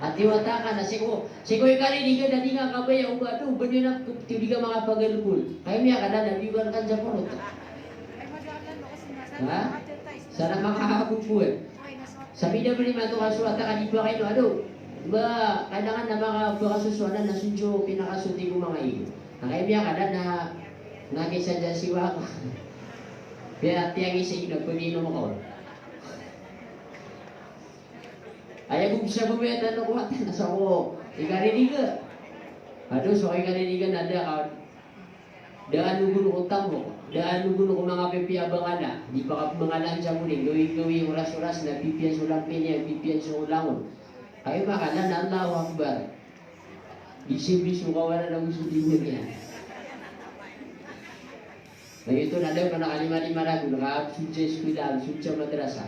Ati wata ka na sii ko, sii ko ikaririgan a di nga kabaya o ba do, ba niyo na pti di ka makapagalbol. Kaya miyakala na biwan kan sa porot. Ha? Sana makahabubuan. Sa pida bali mato ka so wata ka di ba kaino ado. Ba, kailangan na makapakasosoanan na so pinakasoti ko manga iyo. Na kaya miyakala na, na kisa dyan siwa ka. Kaya tiyagi sa ino, pag-inom ako. Aya ko bisa ko miyata no ko wata na sa ko ikaririga. Ado so ikaririga na da ka, da a nogon ko tamok, da a nogon ko manga pipiya a bangala, di pakapmangalaan sa ko di, gawii-gawii, oras-oras na pipiya so lampin iyan, pipiya so langon. Kaya makala na Allahu Akbar. Di siya biso kawanan na gusto di niya. Na ito na daw ka nakalima-lima ragon, nakaabsent sa eskwela, absent sa madrasa.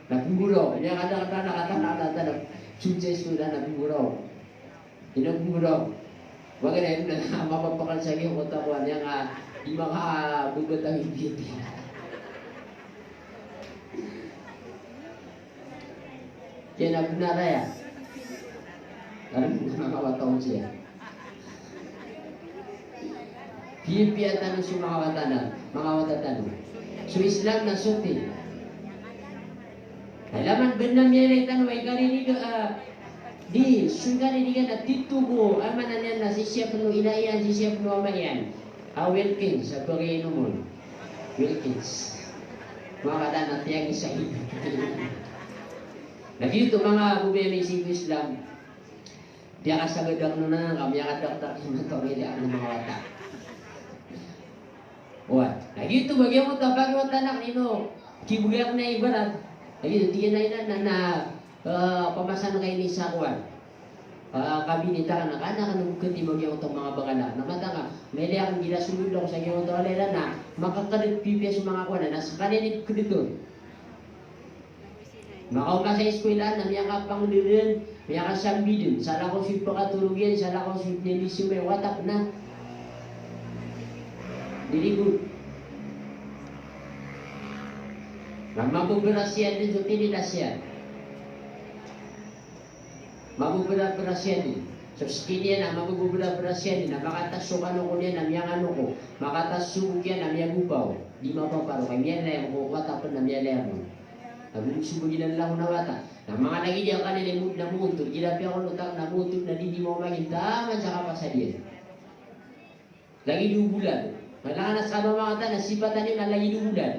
Na pngguraw, niyan kata, kata, na kata, na kata, na absent sa eskwela, na pngguraw. Ino pngguraw? Wagad na ino na mapapakal sa giya ko takuan, niyan ka, di makababatawi biya-biya. Kena benar ya. Lalu manga wata on siya. Pipiya tano so manga wata na, manga wata tano. So Islam na soti. Kailangan bnar miyailay tano a ikaririga, ah, di, so ikaririga na tito ko, ah, maana niyan na sisiyap o ina iyan, sisiyap o ama iyan. Ah, Wilkins, a pagainom on. Wilkins. Makadan a tiyang isa. Na giyoto manga bobay ami sii ko Islam. Di aka sagad ako na ka miyakadakdak imanto a miyada ko manga wata. Oway. Na giyoto ba giyoto a pakiwata anak ino kibgay ako na ibarat. Na giyoto, tig iyan a ina na, na, eh, pamasan ka ini sa kowan. Eh, kabinita ka na, ka na, ka na bukati ba giyoto manga bagala. Na mata ka, mili akn gila sumud ako sa giyoto a lera na, makakadit pipiya so manga kowan na, na skaniyan i kdit on. Makaoma sa iskowila na miyakapangdn dn, miyakasambi dn, salakaw so ipakatorog iyan, salakaw so ipnilisim iyan, wata pn a. Very good. Na mabobras iyan dn so tinilas iyan. Mabobra-, bras iyan dn. So skin iyan na mabobra-bras iyan dn, na makataas so kanoko niyan na miyanganoko, makataas so bok iyan na miyagopaw. Di mapaparo, ka miyalayam ko wata pn na miyalayam on. Na bo so bgi na langon a wata. Na manga lagid iyan ka lilay mo dn na moontod, igira piyakonotan na moontod na di di maoma gin taman sa kapasad iyan. Lagid o bolad. Kailangan a skano a manga wata na sipatan iyo na lagid o bolad.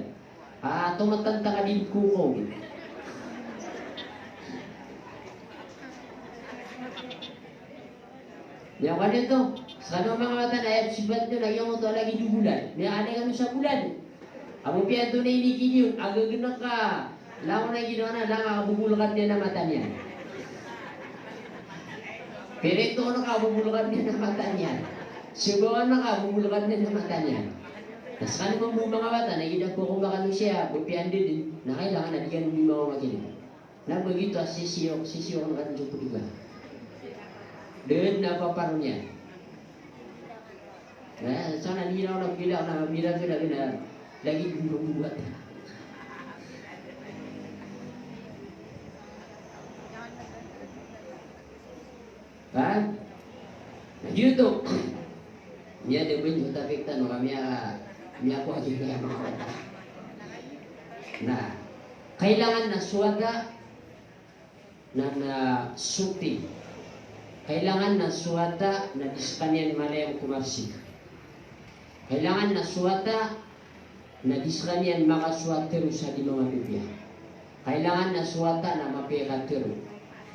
Ah, tomatantang a di kokaw. Niyan ko aniyan oto, skano a manga wata na aya sipat iyo na giyoto a lagid o bolad. Miyailay kano sa bolad. Apiya antonaa i iniki niyo, a gagnk ka, langon a ginawa na, langon a kabobolkan iyan a mata niyan. Pirito na kabobolkan iyan a mata niyan. Sabawan na kabobolkan iyan a mata niyan. Na skano mambo manga wata, na igira pkaoma kano siya, apiya anda dn, na kailangan a di kano mimaoma kini. Na ba giyoto a sisiyok, sisiyok na kano so pd iba. Dn a paparo niyan. Na, sana di na ona bila na, bila na, bila na, lagid o mambo a wata. Ha? Na giyoto. Miyada bo so topic tano ka miya, miyakowa giya manga wata. Na, kailangan na so wata na, na soti. Kailangan na so wata na di skaniyan malayam ko marsik. Kailangan na so wata na di skaniyan makasowa tharo sa di manga pipiya. Kailangan na so wata na mapiya i katharo.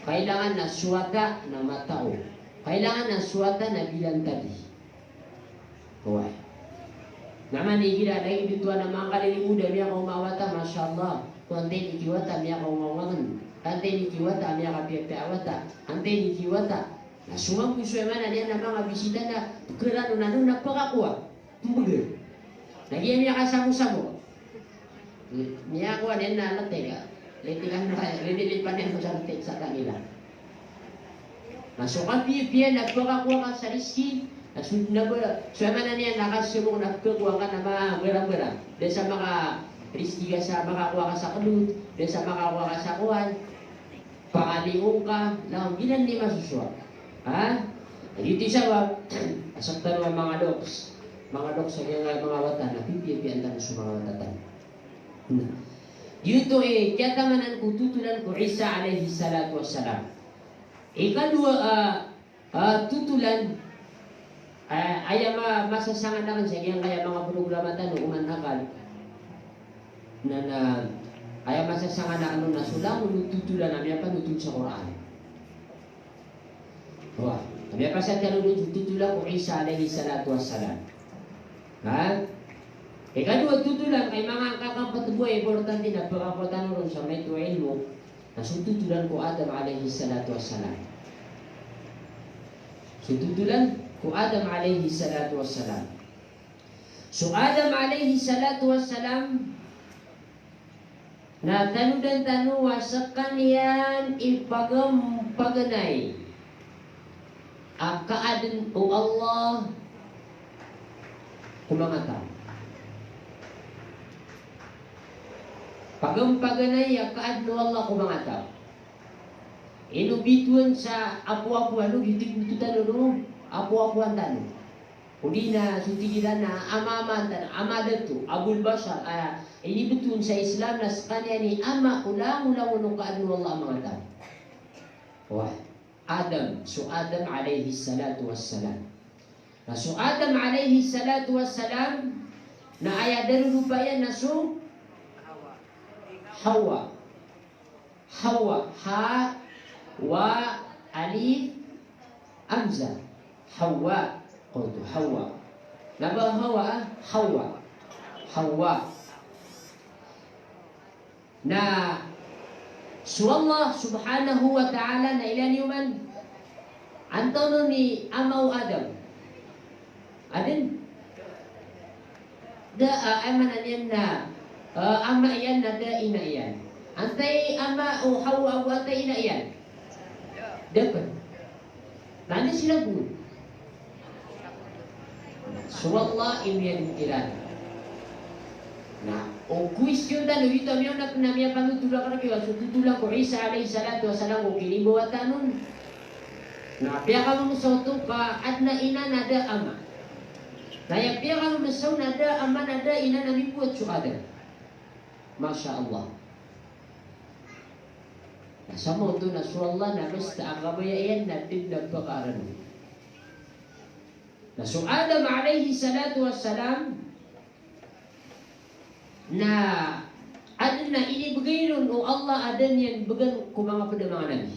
Kailangan na so wata na matao. Kailangan na so wata na bilantadi. Oway. Na mani igira lagid o tuwa na manga kalilimoda miyakaoma a wata, masha Allah. Ko antaa i iniki o wata miyakaoma-oma kn. Antaa i iniki o wata miyakapiyapiya a wata. Antaa i iniki o wata. Na so mambo so aya maana niyan na manga bisita na pkharano na dn na pkakowa. Mbgr. Na giya miyakasamo-samo. Miyakowa niyan na letik a. Letik a, lililipan iyan sa letik sa kanila. Na so kapiyapiya na pkakowa ka sa rizki, na so, na ba, so aya maana niyan na kasamok na pkakowa ka na manga barang-barang. Da sa makarizki ka sa, makakowa ka sa klot, da sa makakowa ka sa kowan. Pangaliyo ka, na giyanan i masosowa. Ha? Giyoto i sabap a sktano a manga loks, manga loks a giyangkaya manga wata na pipiyapiyaan tano so manga wata tano. Na giyoto i kiyatamanan ko totolan ko Isa alayhis salatu wassalam. Ikadowa, ah, Ah, totolan, ah, aya ma-, masasangan akn sa giyangkaya manga programa tano oman akal. Na, na, aya masasangan akn on na so langon o totolan a miyapanotol sa Qur'an. Oway, a miyapasad tano dn so totolan ko Isa alayhis salatu wassalam. Ha? Ikadowa totolan, kay manga kakapatboy, importante na pkakowa tano ron sa maito a ilmo. Na so totolan ko Adam alayhis salatu wassalam. So totolan ko Adam alayhis salatu wassalam. So Adam alayhis salatu wassalam na tanodan tano a skaniyan i pagam-, paganay a kaadn o Allah ko manga taw. Pagam-, paganay a kaadn o Allah ko manga taw. Ino bitowan sa apoapoan o, giyoto i bitowan tano o apoapoan tano. Odi na so tig iran a ama, ama tano, ama dato, Abul Bashar, a inibetowan sa Islam na sekaniyan i ama o langolangon o kaadn o Allah a manga taw. Wah. Adam, so Adam alayhis salatu wassalam. Na so Adam alayhis salatu wassalam, na aya darodopa iyan na so Hawa. Hawa. Ha, wa, alif, hamza. Hawa. Qultu Hawa. Na ba Hawa, ah? Hawa. Hawa. Na so Allah subhanahu wa ta'ala na ilaya niyo man, antonaa i ama o Adam? Adn? Da, ah, aya maana niyan na, ah, ama iyan na da ina iyan. Antaa i ama o Hawa ago antaa i ina iyan? Da pn. Na anda sii lagid? So Allah i miyadn iran. Na o question tano, giyoto a miyaona pn a miyapanothol akn rkano a so thotholan ko Isa alayhis salatu wassalam ko kinimbawataan on. Na piyakamemesaw oto ka adn a ina na da ama. Na aya piyakamemesaw na da ama na da ina na mimbawat so Adam. Masha Allah. Na samaoto na so Allah na basta a kabaya iyan na da dn a pakaarani. Na so Adam alayhis salatu wassalam na adn a inibgay ron o Allah a da niyan bgan ko manga pd a manga nabi.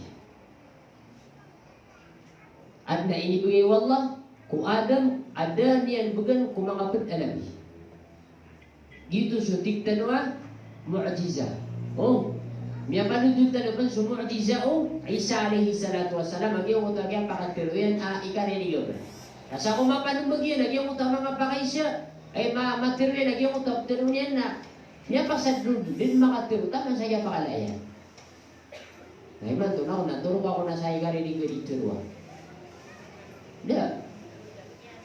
Adn a inibgay o Allah ko Adam a da niyan bgan ko manga pd a nabi. Giyoto so tig tano a mu'jiza. O, miyapanothol tano pn so mu'jiza o Isa alayhis salatu wassalam, a giyoto a kiyapakatharo iyan a ikaririga pn. Ka sa ko mapanombag iyan a giyoto a manga pakaisa, ay ma-, matharo iyan a giyoto a ptharo niyan na miyapasad ron, da dn makatharo taman sa kiyapakala iyan. Na imanto na, na toro ka ko na sa ikaririga di tharoa. Da.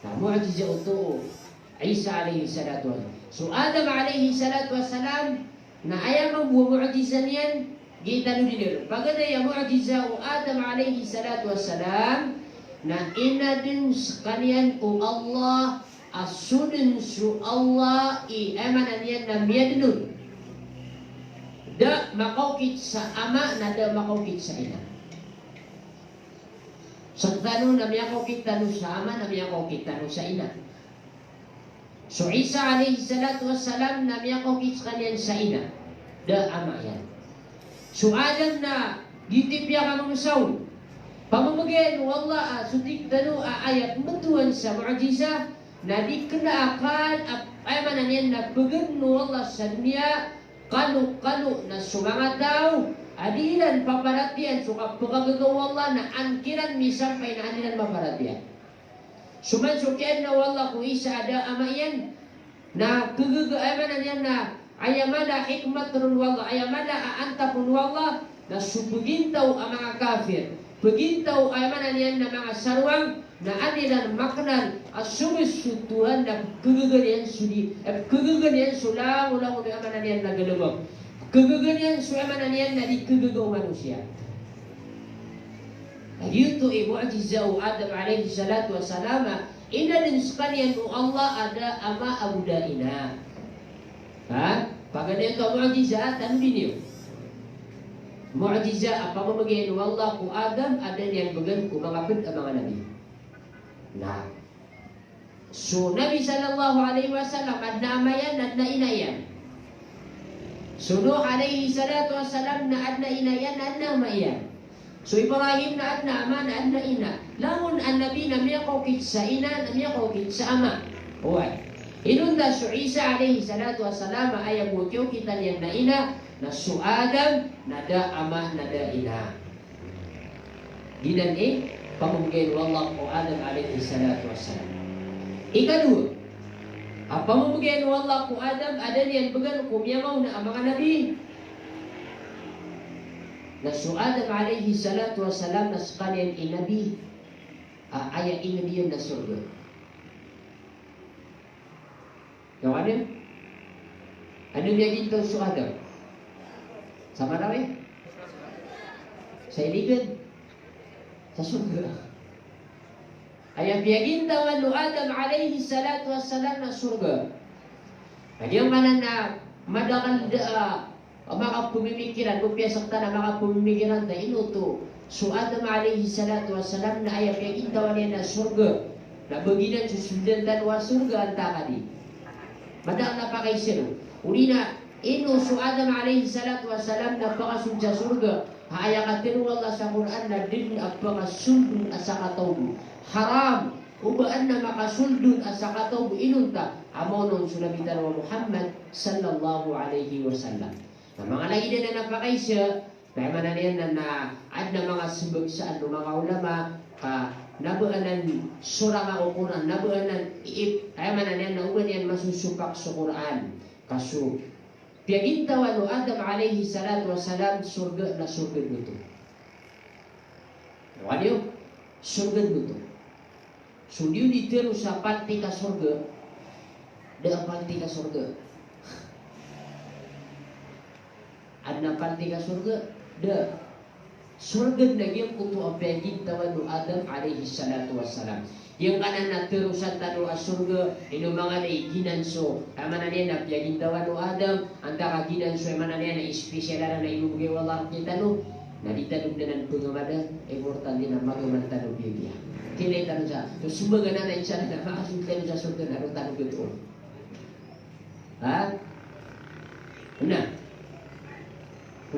Na mu'jiza oto o Isa alayhis salatu wassalam. So Adam alayhis salatu wassalam, na aya mambo a mu'jiza niyan, giya tano di dn. Paganay a mu'jiza o Adam alayhis salatu wassalam, na inadn skaniyan o Allah a so dn so Allah i, aya maana niyan na miyadn on. Da makaokit sa ama, na da makaokit sa ina. Sktano na miyakaokit tano sa ama, na miyakaokit tano sa ina. So Isa alayhis salatu wassalam na miyakaokit skaniyan sa ina. Da ama iyan. So Adam na giyoto i piyakamemesaw. Pamamagayan o Allah a so tig tano a aya pmbtowan sa mu'jiza, na di kna akal a, aya maana niyan na pgn o Allah sa doniya, kano, kano na so manga taw a di iran paparatiyayaan so kapkhagaga o Allah na an kiran misampay na an iran maparatiyaya. So man so kiyaadna o Allah ko Isa a da ama iyan, na khagaga, aya maana niyan na aya mala a hikmat ron o Allah, aya mala a antap on o Allah, na so pgintaw a manga kafir, pgintaw, aya maana niyan na manga sarowang, na an iran maknan a so bs so Tuhan na pkhagaga niyan so di, eh, pkhagaga niyan so langolangon o, aya maana niyan na galbk. Pkhagaga niyan so, aya maana niyan na di khagaga o manosiya. Na giyoto i mu'jiza o Adam alayhis salatu wassalam a inadn skaniyan o Allah a da ama ago da ina. Ha? Paganay oto a mu'jiza, tanodi niyo. Mu'jiza a pamamagayan o Allah ko Adam a da niyan bgan ko manga pd a manga nabi. Na so Nabi sallallahu alayhi wasallam, adn a ama iyan, adn a ina iyan. So Nuh alayhis salatu wassalam na adn a ina iyan, adn a ama iyan. So Ibrahim na adn a ama, na adn a ina. Langon a nabi na miyakaokit sa ina, na miyakaokit sa ama. Oway. Inonta so Isa alayhis salatu wassalam a aya bo a kiyaokitan iyan na ina, na so Adam na da ama, na da ina. Giyanan i pamamagayan o Allah ko Adam alayhis salatu wassalam. Ikadowa a pamamagayan o Allah ko Adam a da niyan bgan ko miyamaona a manga nabi, na so Adam alayhis salatu wassalam na skaniyan i nabi a aya inabi iyan na sorga. Aya maana niyan, ano miyagintaw so Adam? Sa mana, eh? Sa iligan. Sa sorga. Aya piyagintawan o Adam alayhis salatu wassalam na sorga. Aya maana niyan na madakl da a makapmimikiran, bo piyasak tano a makapmimikiran ta ino oto so Adam alayhis salatu wassalam na aya piyagintawan iyan na sorga. Na ba giyanan so soldan tano a sorga antaa ka di. Madakl a pakaiza on. Odi na ino so Adam alayhis salatu wassalam na pakasold sa sorga. Ha aya katharo o Allah sa Qur'an na da dn a pakasold on a sakataw bo. Haram. O ba adn a makasold on a sakataw bo inonta, a maana on so Nabi tano a Muhammad sallallahu alayhi wasallam. Na manga lagid anan a pakaiza, na aya maana niyan na, na adn a manga smbag sa adn o manga ulama, ka na ba anan sorang ko Qur'an, na ba anan iip, aya maana niyan na o ba niyan masosopak so Qur'an. Ka so piyagintawan o Adam alayhis salatu wassalam, sorga na sorga dn oto. Wali o, sorga dn oto. So di on di tharo sa paltik a sorga. Da a paltik a sorga. Adn a paltik a sorga. Da. Sorga na giyangkoto a piyagintawan o Adam alayhis salatu wassalam. Giyangkanan a tharosan tano a sorga, ino manga lay ginan so, aya maana niyan na piyagintawan o Adam, antaa ka ginan so, aya maana niyan na espesyal anan a inibgay o Allah rktano, na di tano dn anan pngamada, importante na magamal tano bibiya. Kilay tano sa, so smbag anan na insha Allah na makasold tano sa sorga na roo tano gtoo. Ha? Na.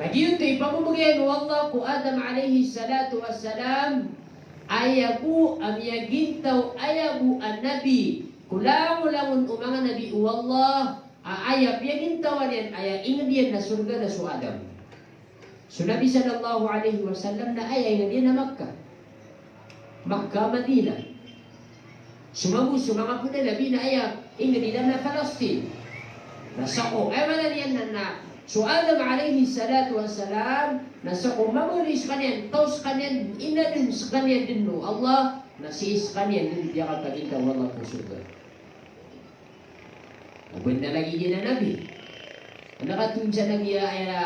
Na giyoto i pamamagay o Allah ko Adam alayhis salatu wassalam, aya bo a miyagintaw, aya bo a nabi ko langolangon o manga nabi o Allah, a aya piyagintawan iyan, aya ingd iyan na sorga na so Adam. So Nabi sallallahu alayhi wasallam na aya ingd iyan na Makkah. Makkah, Madinah. So manga, so manga pd a nabi na aya ingd iran na Palestine. Na sako, aya maana niyan na, na so Adam alayhis salatu wassalam, na sako mabaloy skaniyan, taw skaniyan, inadn skaniyan dn o Allah, na sii skaniyan dn piyakapagintaw o Allah ko sorga. Ago na lagid iyan a nabi. Adn a katoon sa nabi a aya,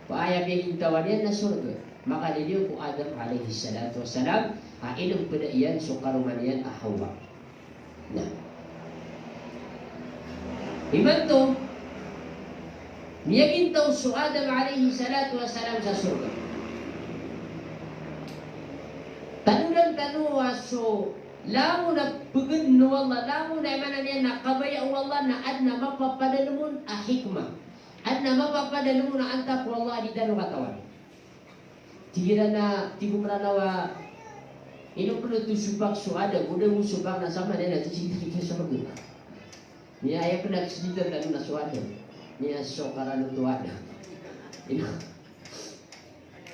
aya piyagintawan iyan na sorga. Makaliliyo ko Adam alayhis salatu wassalam, a inmpda iyan so karoma niyan a Hawa. Na. Imanto, miyagintaw so Adam alayhis salatu wassalam sa sorga. Tanodan tano a so langon a pgn o Allah, langon a aya maana niyan na kabaya o Allah na adn a mapapadalm on a hikmah. Adn a mapapadalm on a antap o Allah a di tano katawan. Tig iran a, tig o Mranaw a, ino pn oto sopak so Adam, o da bo sopak na samanaya na sii sa sorga. Aya pn a sii tano na so Adam. Aya so karanoto a Adam. Ino.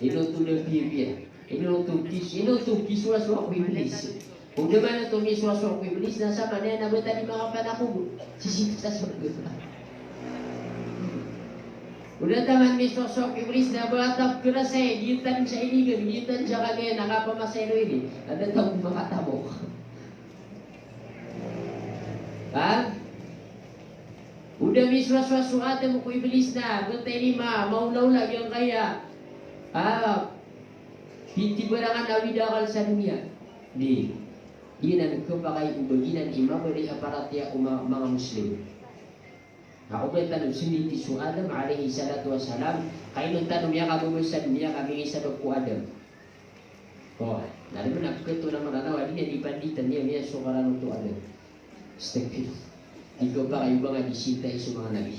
Ino oto na piyapiya. Ino oto kis-, ino oto kiswasowa ko Iblis. O da man oto miswasowa ko Iblis na samanaya na ba ta di makapanakog sii sa sorga. O da taman miswasowa ko Iblis na ba ta pkharasay, di ta dn sa inigan, di ta dn sa kagaya na kapamasay ron ini. Na da ta on makatamo. Ha? O da miswasowa so Adam ko Iblis na, ba ta ini ma-, maolaola giyangkaya, ah, pitibarangan a awid a akal sa doniya. Di. Giyanan khapakay o ba giyanan i mabaloy a paratiyaya o ma-, manga Muslim. Ka o ba tano snditi so Adam alayhis salatu wassalam, ka ino tano miyakababasa, miyakamingisabap ko Adam. O, na di man a pkhato na Mranaw a di niyan di panditan iyan, iyan so karanoto a Adam. Astagfirullah. Di khapakay o ba nga di sintay so manga nabi.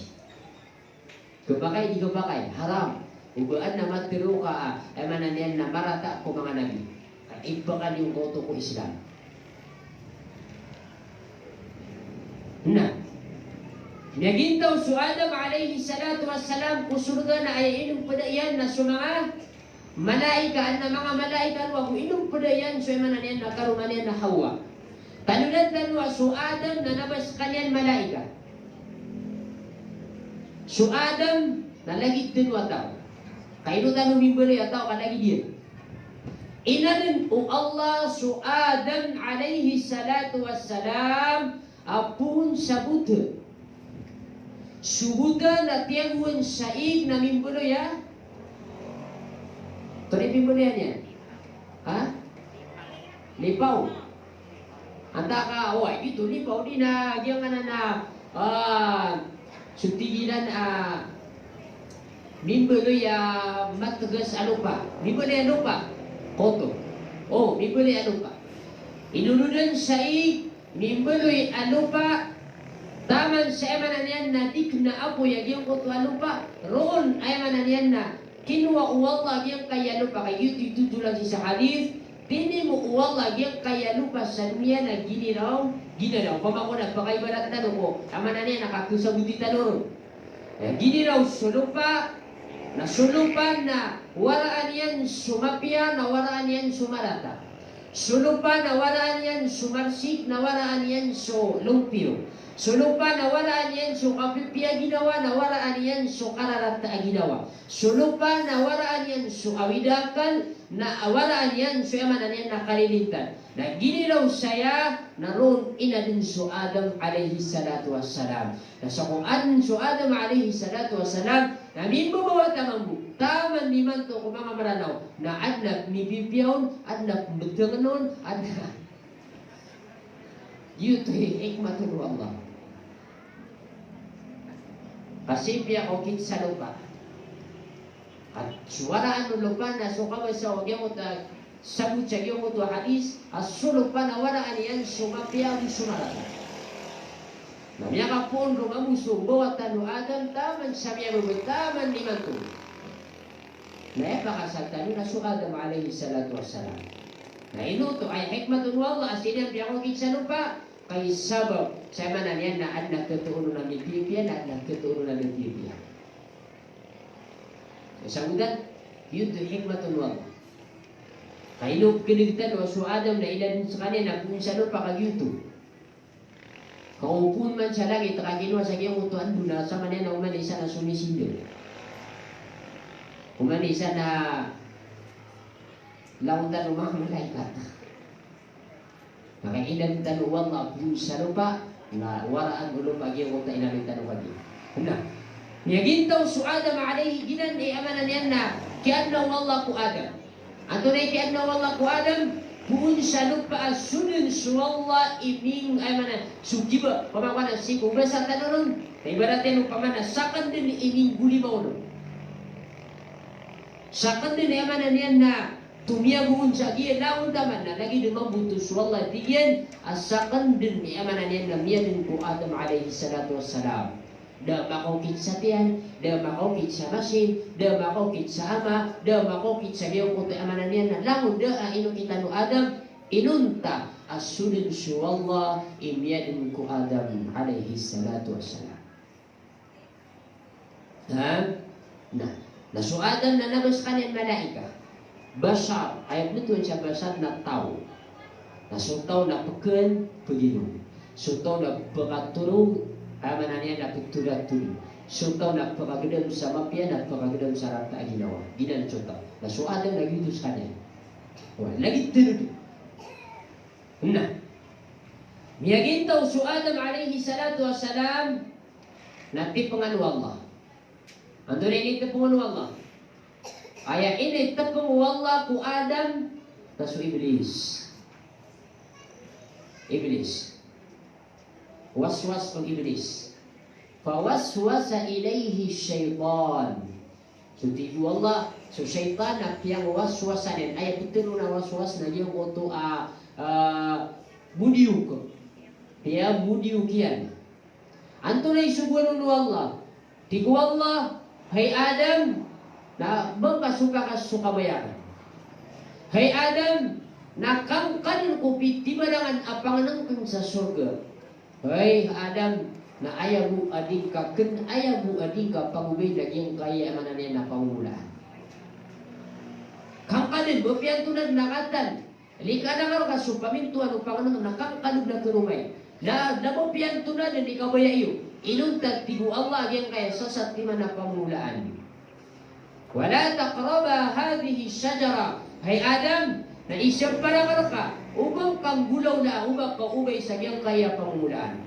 Khapakay, di khapakay. Haram. O ba adn a matharo ka a, aya maana niyan na marata ko manga nabi. Ka ipakaliyo ka oto ko Islam. Na. Miyagintaw so Adam alayhis salatu wassalam ko sorga na aya inmpda iyan na so manga malaika, adn a manga malaika roo ago inmpda iyan so aya maana niyan na karoma niyan na Hawa. Tanodan tano a so Adam na nabas skaniyan malaika. So Adam na lagid tano a taw. Ka ino tano mimbaloy a taw ka lagid iyan. Inadn o Allah so Adam alayhis salatu wassalam a poon sa bota. So bota na tiyagoan sa ig na mimbaloy a, antonaa i pimbaloyan iyan? Ha? Lipaw. Taka, o, aya giyoto, lipaw di na giyangkanan a, ah, so tig iran a mimbaloy a matgas a lopa. Mimbaloy a lopa. Koto. O, mimbaloy a lopa. Ino ron sa i mimbaloy a lopa, taman sa aya maana niyan na di kna apoy a giyangkoto a lopa. Roo aya maana niyan na kinowa o Allah giyangkaya lopa, ka giyoto i totolan sii sa hadith, tinimo o Allah giyangkaya lopa sa doniya na giniraw, giniraw. Opama ko na pakaibarat tano ko, aya maana niyan na kakasaboti tano ron. Eh, giniraw so lopa, na so lopa na waraan iyan so mapiya, na waraan iyan so marata. So lopa na waraan iyan so marsik, na waraan iyan so lompiyo. So lopa na waraan iyan so kapipiya ginawa, na waraan iyan so kararata a ginawa. So lopa na waraan iyan so awid a akal, na waraan iyan so, aya maana niyan na, kalilintad. Na giniraw saya na roo i aden so Adam alayhis salatu wassalam. Na sa ko aden so Adam alayhis salatu wassalam, na mimbabawata mambo, taman imanto ko manga Mranaw, na aden a mipipiya on, aden a mbtng on, aden a Giyoto i hikmat o Allah. Ka sii piyakaokit sa lopa. Ka so waraan o lopa na so kabasa o giyangkoto a sabot sa giyangkoto a hadith, a so lopa na waraan iyan so mapiya ago so marata. Na miyakapoon ron mambo so mbawata o Adam taman sa miyababa, taman imanto. Na aya pakasal tano na so Adam alayhis salatu wassalam. Na ino oto? Aya hikmat o Allah a sii niyan piyakaokit sa lopa, ka sabap sa aya maana niyan na aden a katoon on a mipipiya, na aden a katoon on a mipipiya. Sa sabotan, giyoto i hikmat o Allah. Ka ino pkhaneg tano a so Adam na ilad den skaniyan na poon sa lopa, ka giyoto. Ka o poon man sa langit, ka kinowa sa giyangkoto a ndo na sa maana niyan na oman i isa na somisindo. Oman i isa na langon tano manga malaikat. Na ka ilad tano o Allah poon sa lopa, na waraan o lopa giyangkoto a ilad tano kagiya. Na miyagintaw so Adam alayhi, giyanan i aya maana niyan na kiyaadna o Allah ko Adam. Antonaa i kiyaadna o Allah ko Adam? Poon sa lopa a soden so Allah i ming, aya maana, so giba, opama ko na sii ko basa tano ron, na ibarat iyan opama na sakn den i minggolima on. Sakn den, aya maana niyan na tomiyago on sa giya langon taman, na lagid a mambo oto so Allah, tig iyan a sakn den, aya maana niyan na miyaden ko Adam alayhis salatu wassalam. Da a makaokit sa tiyan, da a makaokit sa masin, da a makaokit sa ama, da a makaokit sa giyangkoto a, aya maana niyan na, langon da a inokitan o Adam, inonta a soden so Allah i miyaden ko Adam alayhis salatu wassalam. Ha? Na, na so Adam na kna ba skaniyan malaikat. Bashar, aya pmbtowan sa bashar na taw. Na so taw na pkn, pginom. So taw na pkatorog, aya maana niyan na ptoratod. So taw na pkagdam sa mapiya, na pkagdam sa rata a ginawa. Giyanan so taw. Na so Adam na giyoto skaniyan. Wa, lagid tano. Na miyagintaw so Adam alayhis salatu wassalam na tpngan o Allah. Antonaa i initpng o Allah? Aya initpng o Allah ko Adam na so Iblis. Iblis. Waswas o Iblis. Fawaswasa ilayhi shaytan. So tig o Allah, so shaytan na piyangwaswasan iyan. Aya pitharo a waswas na giyangkoto a, ah, bodiyok. Piyabodiyok iyan. Antonaa i sogoan o Allah? Tig o Allah, hay Adam, na makasopak ka so kabaya. Hay Adam, na kangkanan ko pitimarangan a pangnngkn sa sorga. Hay Adam, na aya bo a di ngka kn, aya bo a di ngka pagobay na giyangkaya, aya maana niyan na pamomolaan. Kangkanan, ba piyantonaa na katan. Likadan ka rka so pamintoan o pangnngkn na kangkanan na karomay. Na, na ba piyantonaa dn i kabaya iyo. Inonta, tig o Allah, giyangkaya sasatiman a pamomolaan. Wala taqraba hadhihi shajara. Hay Adam, na isapar ka rka, oba ka nggolawlaa, oba ka obay sa giyangkaya pamomolaan.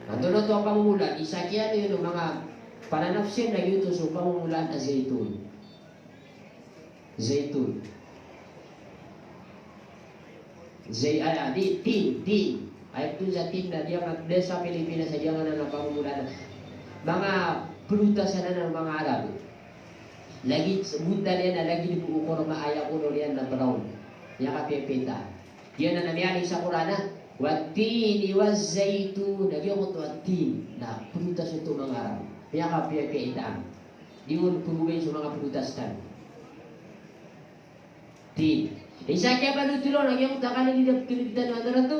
Antonaa oto a pamomolaan? Isa kiyan iyan o manga pananafsir na giyoto so pamomolaan a zaitun. Zaitun. Zai-, ah, ah, di, tin, tin. Aya pn sa Tin na giyanan, da sa Pilipinas a giyanan a pamomolan. Manga plotasan anan o manga Arab. Lagid, bontal iyan na lagid bo o korma a aya kolor iyan na brown. Miyakapiyapiya i taan. Giyanan a miyaaloy sa Qur'an a, "Wat-tini waz-zaytun." Na giyangkoto a tin na plotas oto o manga Arab. Miyakapiyapiya i taan. Di on pmbgay so manga plotas tano. Tin. Isa kiyabalotolo na giyangkoto a kalilid a pkhalilid tano a tarato.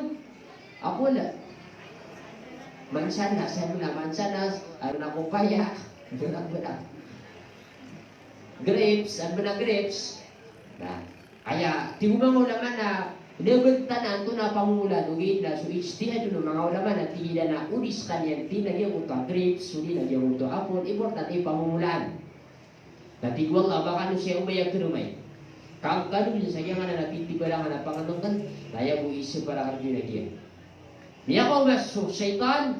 Apple. Mansanas, ano na mansanas, ano na kopaya. Ano na, ano na. Grapes, ano na grapes. Na, aya, tig o manga ulama na, da btad na antonaa pamomolan, ogaid na so ijtihad o manga ulama na tig iran a o di skaniyan tin na giyangkoto a grapes, o di na giyangkoto a apple, importante pamomolan. Na tig o Allah, ba kano siya omaya karomay. Kangkano dn sa giyanan a pitibarangan a pangnngkn, na aya bo isa para kardiyo na giya. Miyakaoma so shaytan,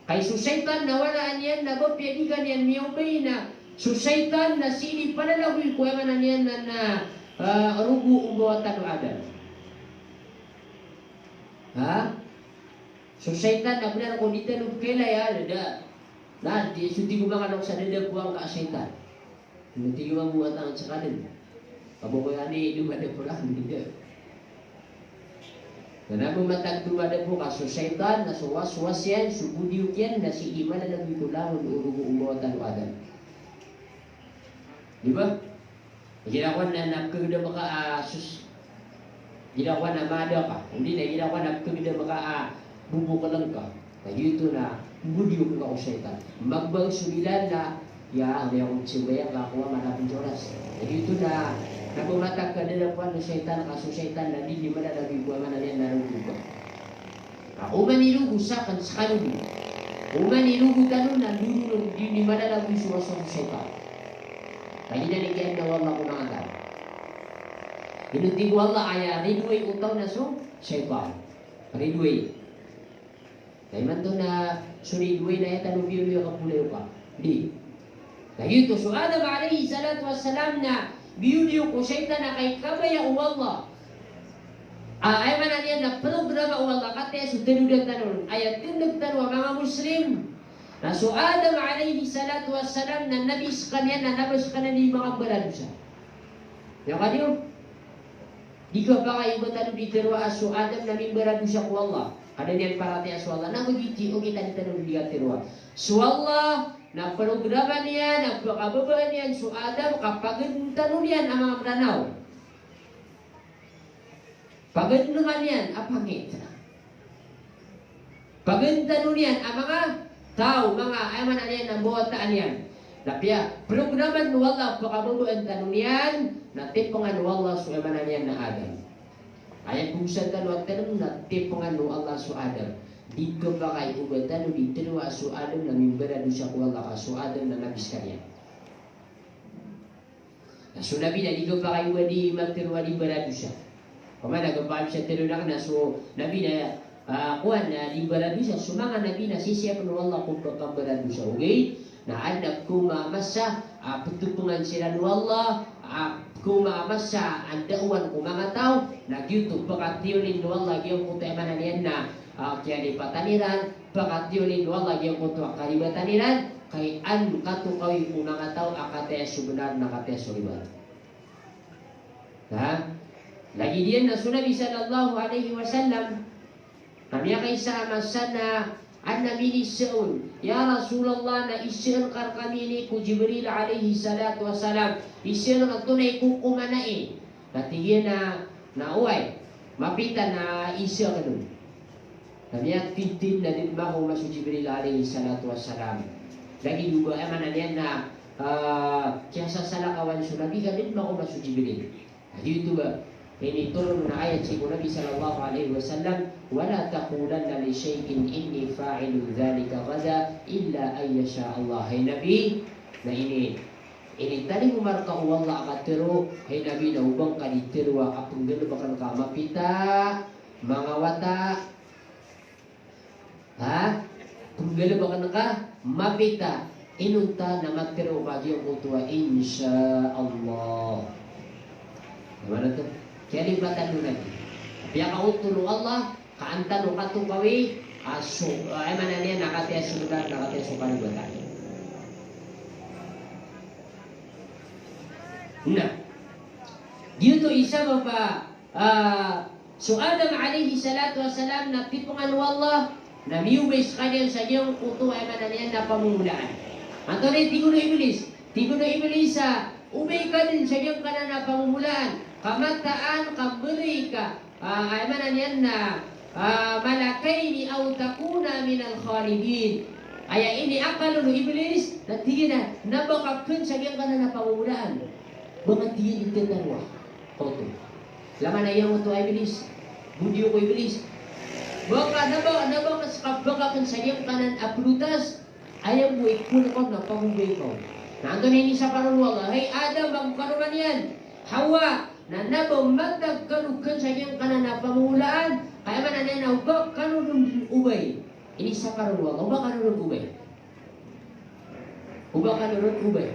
kay so shaytan na wala niyan na ba piya di ka niyan miyaobay na so shaytan na sii di palalagoy ko aya maana niyan na, na, ah, rogo o mbawataan o Adam. Ha? So shaytan na bnar ko di tano pkailaya, da. Na, di, so tig o manga loks a da da poon ka shaytan. Ino tig o manga bo a tangan sa kadn. Kabo ko yani, di ba da poon, di da. Na, na bo matag di ba da poon ka so shaytan, na so waswas iyan, so bodiyok iyan, na sii di malalagoy ko langon o rogo o mbawataan o Adam. Di ba? Igira ko na, na pkhagdam ka, ah, sus. Igira ko na mada ka. Odi na igira ko na pkhagdam ka, ah, bobokln ka. Na giyoto na, bodiyok ka o shaytan. Magbaos so Bilal na, ya, aya ko sambayang ka, ako a malapit oras. Na giyoto na, na bo matag ka da da poon o shaytan, ka so shaytan na di, di malalagoy ko aya maana niyan na rogo ka. Na oman i rogo sakn, skano bo. Oman i rogo tano na dodonon, di, di malalagoy so waswas o shaytan. Kagiya na giyanan o Allah ko manga taw. Ino tig o Allah, aya ridoay o taw na so shaytan. Ridoay. Na imanto na so ridoay na aya tano biyodoya ka polayoka. Di. Na giyoto so Adam alayhis salatu wassalam na biyodiyok o shaytan a kay kabaya o Allah. Ah, aya maana niyan na programa o Allah, kataya so tanodan tano, aya tindg tano a manga Muslim. Na so Adam alayhis salatu wassalam na nabi skaniyan na nabi skaniyan di manga mbaradosa. Aya kaniyo, di kapakay o ba tano di tharoa a so Adam na mimbaradosa ko Allah. Ka da niyan paratiyaya so Allah. Na giyoto i ogaid a di tano di katharo. So Allah na programa niyan, na pkababaan iyan so Adam ka pagantanon iyan a manga Mranaw. Pagantanon iyan a pangit. Pagantanon iyan a manga taw, manga, aya maana niyan na mbawataan iyan. Na piyaprograman o Allah a pkababaan tano niyan, na tipengan o Allah so aya maana niyan na Adam. Aya pogsan tano a term na tipengan o Allah so Adam. Di kapakay o ba tano di tharoa a so Adam na mimbaradosa ko Allah ka so Adam na nabi skaniyan. Na so Nabi na di kapakay o ba di matharo a di mbaradosa. Pamana kapakay sa tharoon akn na so Nabi na, ah, kowan na di mbaradosa, so manga Nabi na sisiyapn o Allah ko pkambaradosa. Ogaid na adn a pkaoma a masa a pthopengan siran o Allah, a pkaoma a masa a ndaowan ko manga taw, na giyoto pkatiyolin o Allah giyangkoto a aya maana niyan na, ah, kiyalipatan iran, pkatiyolin o Allah giyangkoto a karibatan iran, kay an katokawi ko manga taw a kataya so bnar na kataya so ribat. Ha? Lagid iyan na so Nabi sallallahu alayhi wasallam, na miyakaisa a masa na adn a miniza on, "Ya Rasulullah, na izaan ka rkami ini ko Jibril alayhis salatu wassalam, izaan ka antonaa i kokoman ai." Na tig iyan a, na oway, mapita na iza akn on. Na miyatindtid na di dn makaoma so Jibril alayhis salatu wassalam. Lagid o ba, aya maana niyan na, ah, kiyasasalakawan so Nabi ka di dn makaoma so Jibril. Na giyoto ba, initoron a ayat sii ko Nabi sallallahu alayhi wasallam, "Wala taqulanna li shay'in inni fa'ilun dhalika ghadan illa an yasha Allah." Hay Nabi, na ini Initalingoma rka o Allah a katharo, hay Nabi, na o ba ngka di tharoa a pnggalbkn ka mapita, manga wata. Ha? Pnggalbkn ka mapita. Inonta na matharo ka giyangkoto a insha Allah. Di ba na to? Kiyalipatan o Nabi. Piyakaotol o Allah, Ka an tano katokawi a so, a, aya maana niyan na katii a sorga, na katii a so karibatan. Na giyoto i sabap a, a, so Adam alayhis salatu wassalam na tipengan o Allah, na miyobay sekaniyan sa giyangkoto, aya maana niyan na pamomolaan. Antonaa i tig o Iblis? Tig o Iblis a, obay ka den sa giyangkanan a pamomolaan, ka mataan ka mbaloy ka, a, aya maana niyan na, a, malakaini aw takuna minal khalidin. Aya iniakal o Iblis, na tig iyan a, na ba ka ken sa giyangkanan a pamomolaan. Ba nga tig iyan i tetaroa. Oto. Langon a aya oto a Iblis. Bodiyo ko Iblis. Ba ka, na ba, na ba ka seka ba ka ken sa giyangkanan a plotas. Aya bo i kowan ka na pagobay ka. Na antonaa i inisapar o Allah? Hay Adam, ago karoma niyan Hawa, na na ba matag kano ken sa giyangkanan a pamomolaan, ka aya maana niyan na o ba kano den obay. Inisapar o Allah, o ba kano den obay. O ba kano den obay.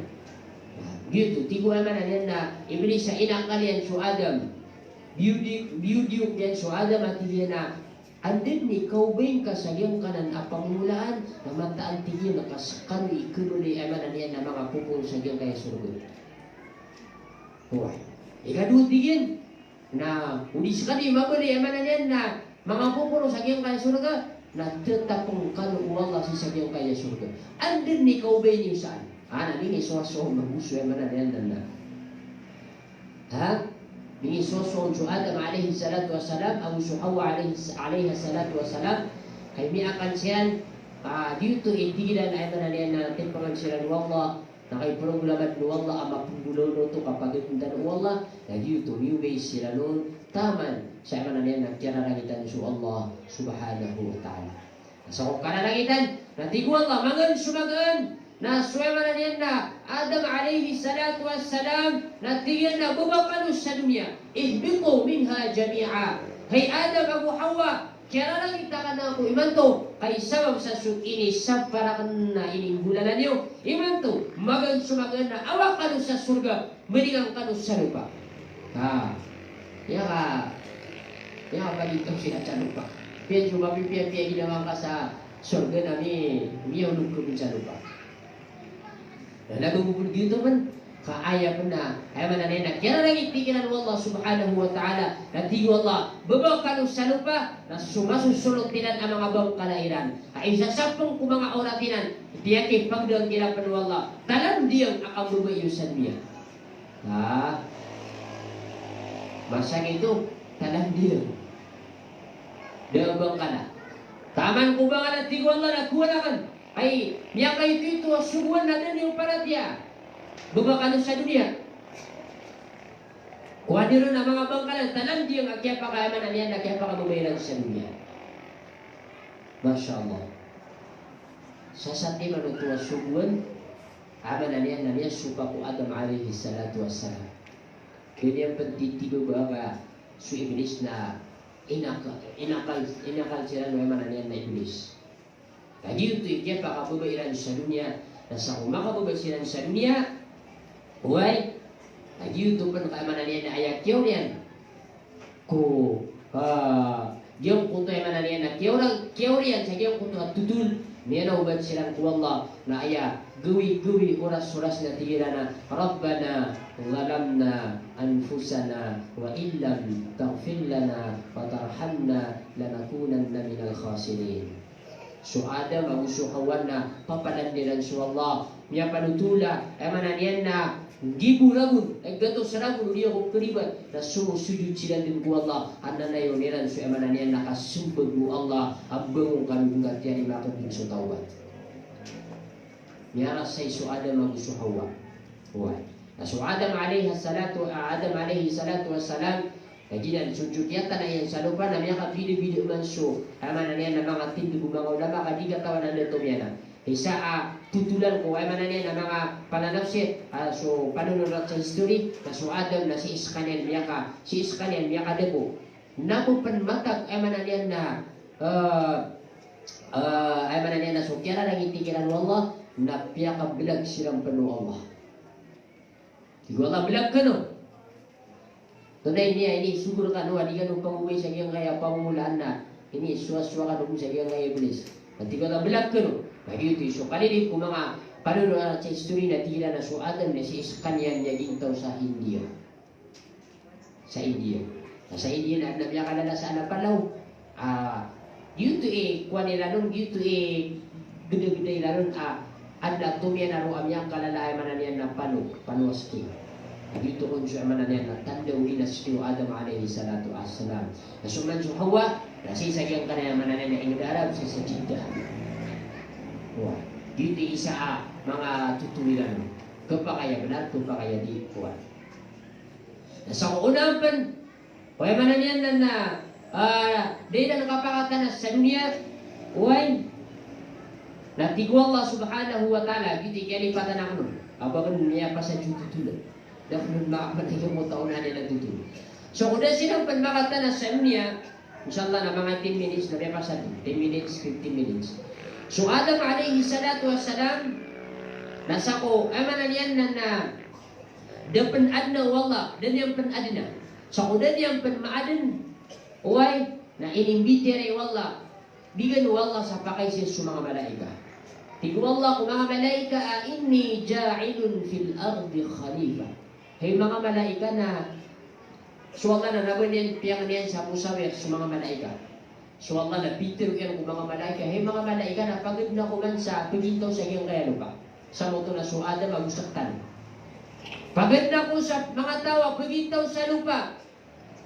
Giyoto, tig o, aya maana niyan na Iblis a inakal iyan so Adam. Biyodi-, biyodiyok iyan so Adam a tig iyan a, anda den i kaobay ngka sa giyangkanan a pamomolaan, na mataan tig iyan a ka sekano i kebaloy, aya maana niyan na manga poporo sa giyangkaya sorga. Oway. Ikadowa tig iyan, na o di sekano i mabaloy, aya maana niyan na manga poporo sa giyangkaya sorga, na tetapeng kano o Allah sii sa giyangkaya sorga. Anda den i kaobay niyo san. A, na minisowasowa on ago so, aya maana niyan na, na Ha? Minisosowa on so Adam alayhis salatu wassalam ago so Hawa alayhis, alayhas salatu wassalam. Kay miyakan siran, a, giyoto i tig iran a, aya maana niyan na tipengan siran o Allah, na kay programa den o Allah a mapenggolaola oto ka pagantanan o Allah, na giyoto miyobay siran on taman sa, aya maana niyan na, kiyararangitan so Allah subhanahu wa ta'ala. Sa ko kararangitan, na tig o Allah, magaan so magaan, na so, aya maana niyan na, Adam alayhis salatu wassalam, na tig iyan a baba kano sa doniya, ihbitu minha jami'a. Hay Adam ago Hawa, kiyararangit akn ako imanto, kay sabap sa so inisapar akn na ininggolalan iyo imanto, magaan so magaan na awa kano sa sorga, Mbalingan kano sa lopa. Ha. Aya ka, aya ka pagitong sii sa lopa. Piya so mapipiyapiya ginawa ngka sa sorga na mi, miyaolog ka pn sa lopa. Na lagid o pn giyoto pn, ka aya pn na, aya maana niyan na kiyararangit iran o Allah subhanahu wa ta'ala. Na tig o Allah, baba kano sa lopa, na so masosolot iran a manga bangkala iran. Ka isasapeng ko manga orat iran, piyakipagdang iran pn o Allah. Talandiyang a kambaba iyo sa doniya. Ha? Masa giyoto, talandiyang. Da a bangkala. Taman ko bangkala, tig o Allah, na kowaan akn. Ay, miyakaitoito a sogoan na da niyo paratiyaya. Baba kano sa doniya. Kowaan iyo ron a manga bangkala, talandiyang a kiyapaka, aya maana niyan na kiyapakababa iran sa doniya. Masha Allah. Sasatiman oto a sogoan, aya maana niyan na miyasopa ko Adam alayhis salatu wassalam. Kna iyan pn titibaba ka so Iblis na inaka-, inakal, inakal siran o, aya maana niyan na, Iblis. Ka giyoto i kiyapakababa iran sa doniya, na sa ko makababa siran sa doniya, oway, ka giyoto pn ka, aya maana niyan na, aya kiyaoriyan ko, ah, giyangkoto, aya maana niyan na, kiyaor-, kiyaoriyan sa giyangkoto a totol, miyanaobat siran ko Allah, na aya gawii-gawii, oras-oras na tig iran a, Rabbana zalamna anfusana wa illam taghfir lana wa tarhamna lanakunanna minal khasirin. So Adam ago so Hawa na papalandiran so Allah. Miyapanotola, aya maana niyan na, gibo ragon, eh, gatos ragon, o di ako karibat, na somosojod siran dn ko Allah, a nanayawn iran so, aya maana niyan na, kasmbag o Allah, a bangon kano dn ka tiyarima akn dn so tawbat. Miyarasay so Adam ago so Hawa. Oway. Na so Adam alayhis salatu, ah, Adam alayhis salatu wassalam, na giyanan so, so kiyatana iyan sa lopa na miyakabidabida man so, aya maana niyan na, manga tindg o manga ulama ka di katawan a da tomiyan a. Isa a totolan ko, aya maana niyan na, manga pananapsir, ah, so panonorat sa history, na so Adam na sii skaniyan miyaka, sii skaniyan miyakadapo. Na bo pn matag, aya maana niyan na, eh, eh, aya maana niyan na so kiyararangit iran o Allah, na piyakablag siran pn o Allah. Tig o Allah, blag kano. Tonaa i niyan, inisogo rkano a di kano pagobay sa giyangkaya pamomolaan na Ini, sowasowa kano bo sa giyangkaya Iblis. Na tig o Allah, blag kano. Na giyoto i so kalilip ko manga kalolowaan sa history na tig iran a so Adam na sii skaniyan niya gintaw sa India. Sa India. Na sa India na adn a miyakalala sa adn a palaw. Ah, giyoto i kowan iran on, giyoto i gdagda iran on, ah, adn a tomiyan a roo a miyakalala a aya maana niyan na palo, palo a ski. Na giyoto kon so aya maana niyan na tanda o di na ski o Adam alayhis salatu wassalam. Na so man so Hawa, na sii sa giyangkanan a aya maana niyan na Inged Arab, sii sa Jeddah. Wa, giyoto i isa a manga totowiran. Khapakay a bnar, khapakay a di kowan. Na sa ko onaan pn, aya maana niyan na, na, ah, da iran kapakatanas sa doniya, oway. Na tig o Allah subhanahu wa ta'ala, giyoto i kiyalipatan akn on. A ba akn miyapasad so totol. Da akn on makapanay ko taw na niyan a totol. So ko da siran pn makatanas sa doniya, insha Allah na manga ten minutes na miyapasad. Ten minutes, fifteen minutes. So Adam alayhis salatu wassalam, na sa ko, aya maana niyan na, na, da pn adna o Allah, da niyan pn adna. Sa ko da niyan pn maadn, oway, na inimbitiyarai o Allah, bigan o Allah sa pakaiza so manga malaika. Tig o Allah ko manga malaika a, "Inni ja'ilun fil ardi khalifa." Hay manga malaika na, so Allah na, na ba niyan piyangniyan sa poon sa wiyat so manga malaika. So Allah na pitharo iyan ko manga malaika, hay manga malaika na pagadn ako man sa pagintaw sa giyangkaya lopa. Sa maoto na so Adam ago sktano. Pagadn ako sa manga taw a pagintaw sa lopa.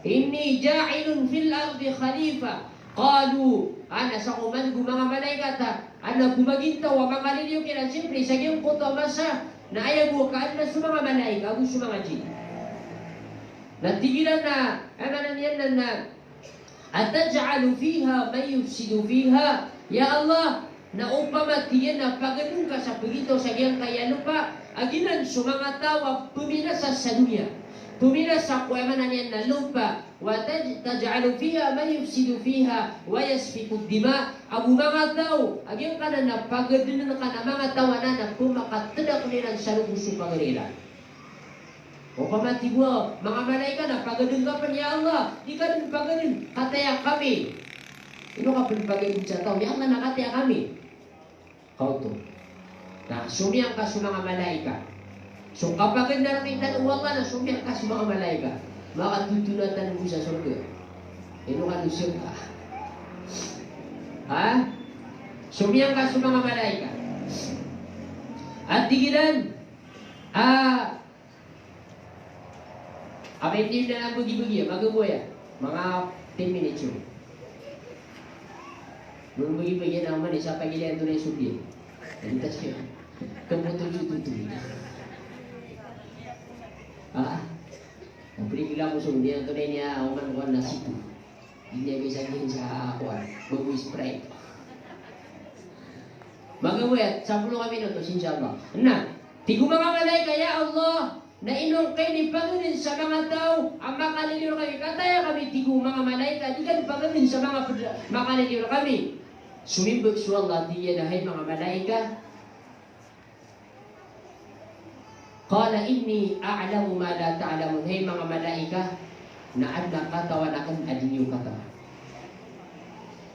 Inni ja'ilun fil ardi khalifa. Qalu, ana sa ko man go manga malaika ta, ana go magintaw a manga liliyo kiran, siyempre sa giyangkoto a masa na aya bo kaadna so manga malaika ago so manga jinn. Na tig iran a, aya maana niyan na, na, "Ataj'alu fiha man yufsidu fiha?" Ya Allah, na opama tig iyan na pagadn ka sa pagintaw sa giyangkaya lopa a giyanan so manga taw a pminasa sa doniya. Pminasa ko aya maana niyan na lopa. Wa taj-, taj'alu fiha man yufsidu fiha wa yasfiku dima. Ago manga taw a giyangkanan na pagadn ka na manga taw a na, na pmakatdakl iran sa lopa so pagari iran. Opama tig o manga malaika na pagadn ka pn, ya Allah, di ka dn pagadn, kataya kami. Ino ka pn pagadn sa taw, ya Allah, na kataya kami. Kaoto. Na somiyang ka so manga malaika. So kapagadn a rktano o Allah na somiyang ka so manga malaika. Makatotonan tano bo sa sorga. Ino ka dosa ka? Ha? Somiyang ka so manga malaika. At tig iran, ah, Abay, di na lang bagi-bagi, ah, magawa ya. Manga ten minutes yun. Manga bagi-bagi na man, isa pa gila yan, tunay sugi. Ang tas yun. Kamuto-muto. Ah? Ang peligla ko sugi, ang tunay niya, uman ko na situ. Di niya bisa din sa kuwan, bago Sprite. Magawa ya, sapolo ka minutos, insha Allah. Na, tig o manga malaika, ya Allah, na ino ngka ini pagadn sa manga taw a makaliliyo rkami, kataya kami, tig o manga malaika, di ka dn pagadn sa manga pd-, makaliliyo rkami. Somimbag so Allah, tig iyan a, hay manga malaika, qala inni a'lamu ma la ta'lamun, hay manga malaika, na adn a katawan akn a di niyo katawan.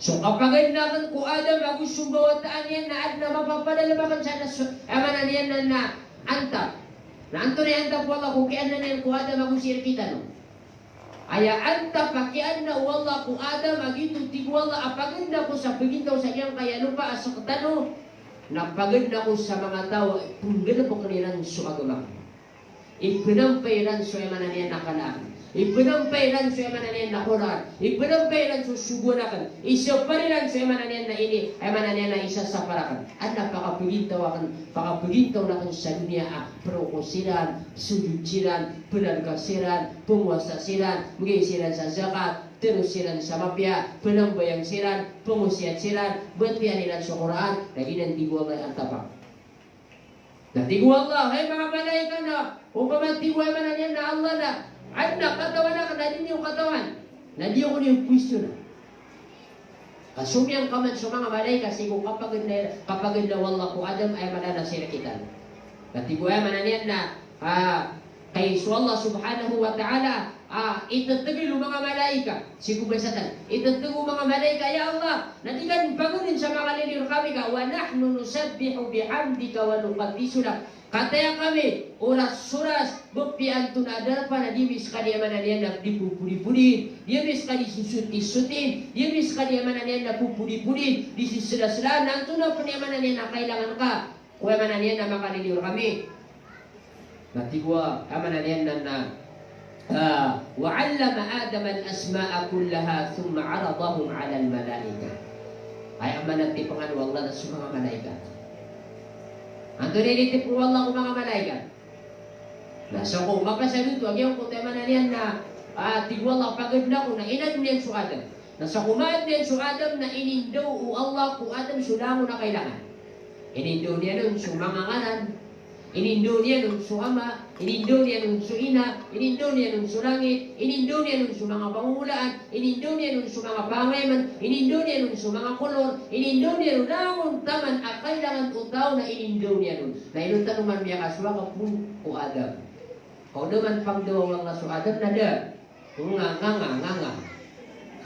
So kapagadn akn ko Adam ago so mbawataan iyan na adn a mapapadalm akn sa, na so, aya maana niyan na, na antap. Na antonaa i antap o Allah ko kiyaadna niyan ko Adam ago sii rktano? Aya antap a kiyaadna o Allah ko Adam a giyoto, tig o Allah, a pagadn ako sa pagintaw sa giyangkaya lopa a sktano, na pagadn ako sa manga taw a pnggalbkn iran so agama ko. Ipnampay iran so, aya maana niyan na, kala akn. Ipnampay iran so, aya maana niyan na, kora akn. Ipnampay iran so sogoan akn. Isapar iran so, aya maana niyan na, ini, aya maana niyan na isasapar akn. Adn a pakapagintaw akn, pakapagintaw akn sa doniya a prokos iran, sojod siran, pnarga siran, pngowasa siran, mgay siran sa zakat, tero siran sa mapiya, pnambayang siran, pngosiyat siran, batiya iran so Qur'an, na giyanan, tig o Allah, i antap akn. Na tig o Allah, hay manga malaika, na opama tig o, aya maana niyan na, Allah na adn a katawan akn a di niyo katawan, na di ako niyo kwestiyonan. Ka somiyang ka man so manga malaika sii ko kapagadn, kapagadn o Allah ko Adam, aya maana na sii rktano. Na tig o, aya maana niyan na, ah, Kay so Allah subhanahu wa ta'ala, a, iteteg o manga malaikat, sii ko basa tano, iteteg o manga malaikat, ya Allah, na di ka den pageden sa makaliliyo rekami ka, wa nahnu nusabbihu bihamdika wa nuqaddisu lak. Kataya kami, oras-oras, bepiya antonaa a darpa na di ami sekaniyan, aya maana niyan na di popodipodi, di ami sekaniyan sosoti-soti, di ami sekaniyan, aya maana niyan na popodipodi, di sesela-sela, na antonaa pen, aya maana niyan na kailangan ka, ko, aya maana niyan na makaliliyo rekami. Na tig o, aya maana niyan na, na, ah, wa allama Adama al-asma'a kullaha thumma aradahum 'alal malaikah. Aya maana, tipengan o Allah na so manga malaikat. Antonaa i initipeng o Allah ko manga malaikat? Na so ko mapasad oto a giyangkoto, aya maana niyan na, ah, tig o Allah, pageden ako, na inaden iyan so Adam. Na so ko maaden iyan so Adam na inindaw o Allah ko Adam so langon a kailangan. Inindaw niyan on so manga ngaran, inindaw niyan on so ama, inindaw niyan on so ina, inindaw niyan on so langit, inindaw niyan on so manga pangomolaan, inindaw niyan on so manga pangayaman, inindaw niyan on so manga kolor, inindaw niyan on langon taman a kailangan o taw na inindaw niyan on. Na ino tano man miyakasowa ka pon ko Adam? Ka o da man pangdawa o Allah so Adam na da. Nga, nga, nga, nga, nga.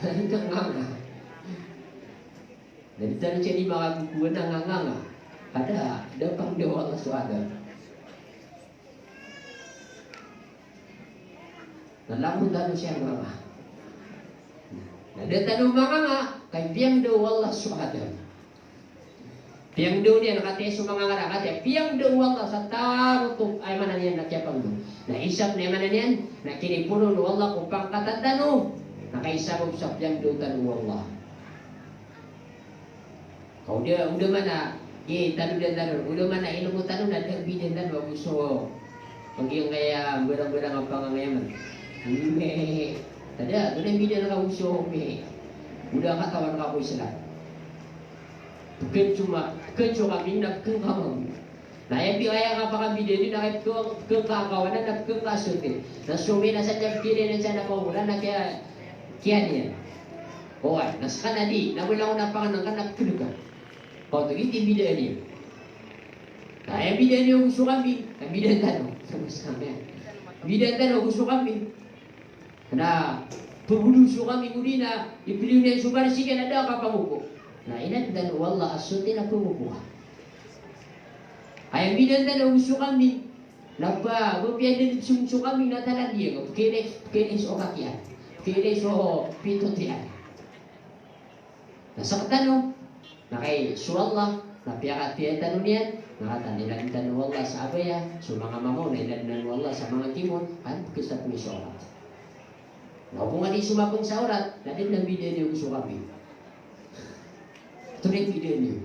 Nga, nga, nga. Na di tano siya di makagogowa na nga, nga, nga. Ka da, da pangdawa o Allah so Adam. Na langon tano siya nga, nga. Na da tano manga nga, kay piyangdawa o Allah so Adam. Piyangdaw niyan, kataya so manga ngaran, kataya piyangdaw o Allah sa tarotop, aya maana niyan na kiyapangdaw. Na isa pen, aya maana niyan na kinipoon o Allah ko pangkatan tano, na kay sabap sa piyangdaw tano o Allah. Ka o da, o da man a, i, tano den tano, o da man a ilmo tano na da a bidaan tano ago so pagiyangkaya mbarangbarang a pangangayaman. Me. Tada, tada bidaan ka ago so me. O da katawan ka ko Islam. Peken so ma-, peken so kambing na peken ka mambo. Na aya bi-, aya kapakambidaan iyo na peken, peken ka kawanan na peken ka sote. Na so me na sa tiya peken iyan sa na kawanan na kiya, kiya niyan. Oway, na seka na di, na bo langon a panganan ka na peken ka. Kaoto, giyoto i bidaan iyo. Na aya bidaan iyo ago so kambing, na bidaan tano. Sama-sama iyan. Bidaan tano ago so kambing. Na pagoloso kami ko di na ipiliyo niyan so barsi ka na da a kapangoko. Na inaden tano o Allah a sote na pangoko ka. Aya bidaan tano ago so kambing na ba, ba piya den so, so kambing na talandiya ka, pekilay, pekilay so kaki iyan, pekilay so pitot iyan. Na sektano, na kay so Allah, na piyakatiyaya tano niyan, na katawan, iladen tano o Allah sa abaya, so manga mama on na iladen o Allah sa manga kim on, an pekesat mi so orat. Na o ko nga di somapeng sa orat, na den a bidaan iyo so kambing. Oto den bidaan iyo.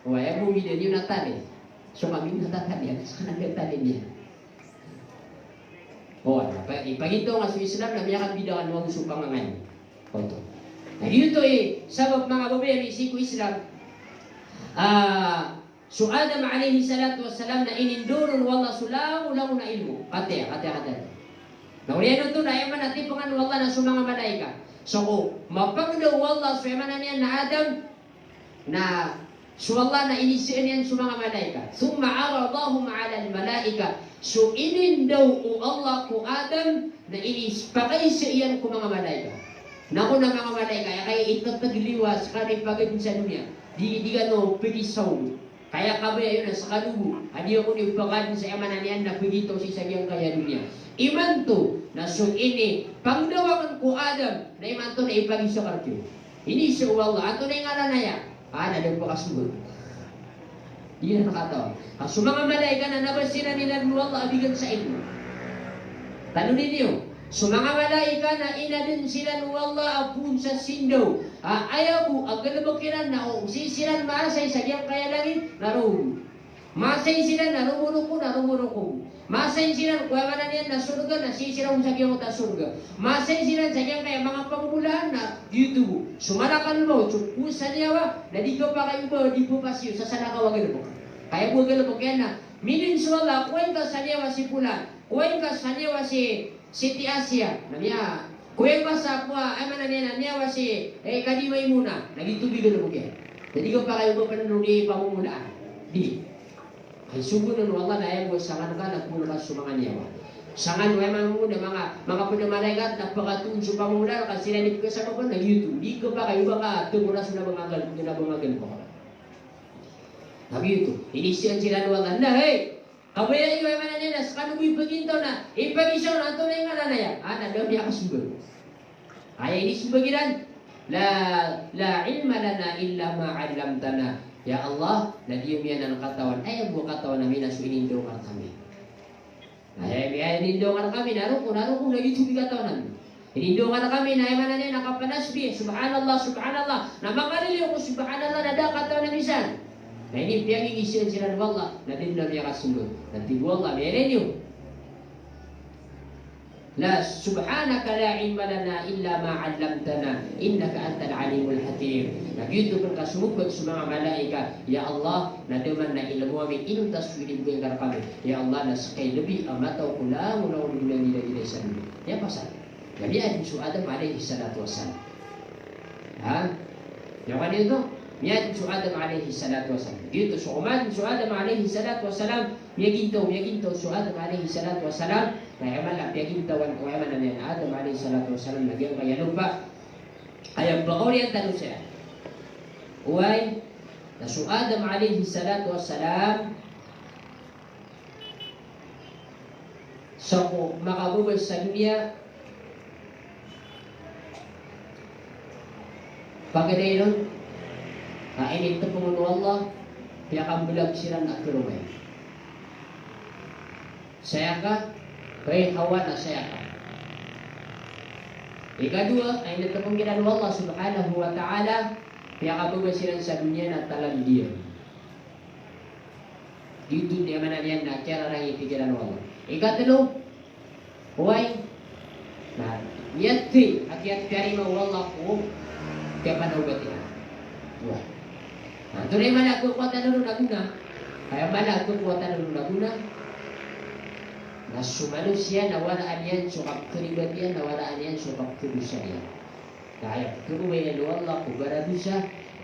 O, aya bo bidaan iyo na tali. So kambing na tatali, an sa kanan da tali niyan. O, na pa-, ipagintaw nga so Islam na miyakabidaan o so pangangani. Oto. Na giyoto i sabap, manga babay ami sii ko Islam. Ah, so Adam alayhis salatu wassalam na inindaw ron o Allah so langolangon a ilmo. Kataya, kataya, kataya. Na oriyan oto na aya maana a tipengan o Allah na so manga malaikat. So ko mapangdaw o Allah so aya maana niyan na Adam, na so Allah na inisaan iyan so manga malaikat. Thumma aradahum 'alal malaikah. So inindaw o Allah ko Adam na inipakaisa iyan ko manga malaikat. Na ko na manga malaikat, aya kay iteteg liyo a sekaniyan pagaden sa doniya. Di, di kano pwede saw. Kaya kabaya iyo na sekano bo a di ako niyo pakaden sa aya maana niyan na pwede taw sii sa giyangkaya doniya. Imanto na so inipangdaw aken ko Adam na imanto na ipagisa ka rektano. Inisa o Allah, antonaa i ngaran aya? A, na da pakasogat. Di na katawan. Ka so manga malaikat na, na ba siran inaden o Allah a bigan sa ilmo. Tanodi niyo, so manga malaikat na inaden siran o Allah a poon sa sindaw. A, aya bo a galebek iran na o sii siran maasay sa giyangkaya langit na roo bo. Maasay siran na romoroko, na romoroko bo. Maasay siran ko aya maana niyan na sorga, na sii siran sa giyangkoto a sorga. Maasay siran sa giyangkaya manga pangomolaan na giyoto bo. So malakal mawt, so poon sa niyawa, na di kapakay o ba di bo pasiyo sa salakaw a galebek. Kaya bo a galebek iyan na, minin so Allah, kowaan ka sa niyawa si polan, kowaan ka sa niyawa si Siti Asiya, na miya, kowaan ka sa powa, aya maana niyan na niyawa si, eh, Kadi Maimuna, na giyoto bo i galebek iyan. Na di kapakay o ba pen o di pangomolaan. Di. Ay, sogoan o Allah na aya bo sangan ka na komowa ka so manga niyawa. Sangan o aya mambo na manga, manga pd a malaikat na pkatoon so pamamolawla ka siran i pkasabapa na giyoto. Di khapakay o ba ka tgoraso na bangagal, na bangagal ka. Na giyoto. Inizaan siran o Allah na, hey! Kabaya iyo, aya maana niyan na skano bo ipagintaw na, ipagisa on antonaa i ngaran aya. A, na da a miyakasmbag. Aya inismbag iran, "La, la ilma lana illa ma allamtana." Ya Allah, na di ami anan katawan, aya bo a katawan ami na so inindonga rkami. Aya, aya inindonga rkami na roko, na roko, na giyoto i katawan ami. Inindonga rkami na aya maana niyan na kapanasbih, subhanallah, subhanallah. Na makaliliyo ko subhanallah na da a katawan ami san. Na ini piyanginizaan siran o Allah, na di dn a miyakasmbag. Na tig o Allah, miyailay niyo. La, subhanaka la ilma lana illa ma allamtana, innaka antal alimul hakim. Na giyoto pn kasomopot so manga malaikat, ya Allah, na da man a ilmo ami inonta so inibgay ka rkami. Ya Allah, na ska i lbi a mataw ko langolangon o ginagilagilaay sa doniya. Aya pasal na miyadn so Adam alayhis salatu wassalam. Ha? Aya kaniyan oto, miyadn so Adam alayhis salatu wassalam. Giyoto so oman so Adam alayhis salatu wassalam, miyagintaw, miyagintaw so Adam alayhis salatu wassalam. Na aya mala a piyagintawan o aya maana niyan a Adam alayhis salatu wassalam na giyangkaya lopa. Aya pakaoriyan tano saya. Oway, na so Adam alayhis salatu wassalam, sako makababa sa doniya, paganay ron a initpng o Allah, piyakamblag siran a karoma iyan. Saya ka, hay Hawa na saya ka. Ikadowa, a initpng kiran o Allah subhanahu wa ta'ala, piyakababa siran sa doniya na talandiyan. Giyoto i aya maana niyan na kiyararangiti kiran o Allah. Ikatlo, oway, na miyathay a kiyatharima o Allah ko kiyapanawbat iyan. Oway. Na antonaa i mala a khakowa tano ron a gona? Aya mala a khakowa tano ron a gona na so manosiya na waraan iyan so kapkharibat iyan, na waraan iyan so kapkhadosa iyan. Na aya pkhakowa iyan o Allah ko baradosa,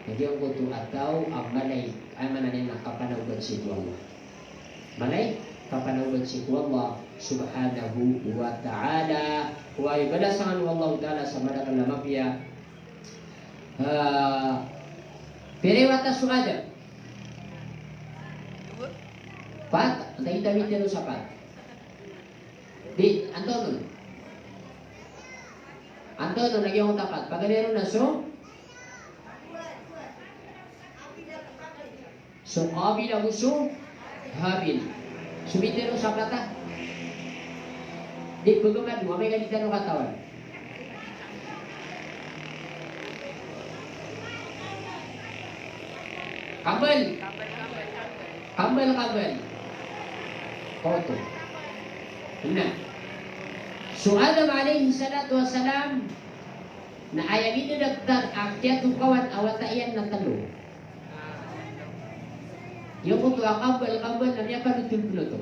na giyangkoto a taw a mala i, aya maana niyan na kapanawbat sii ko Allah. Mala i kapanawbat sii ko Allah subhanahu wa ta'ala. Oway, balasan o Allah ta'ala sa madakl a mapiya. Ah, pira i wata so Adam? Pat, antaa i tawid tano sa pat? Di, antonaa on? Antonaa on, lagid o tapat. Paganay ron na so? So Qabil ago so Habil. So biten o sapat a. Di, pagmado, amay ka di tano katawan. Qabil. Qabil, Qabil. Oto. Na so Adam alayhis salatu wassalam, na aya minadaktar a kiyatokawan a wata iyan na tlo. Giyangkoto a Qabil, Qabil na miyapanothol pn oto.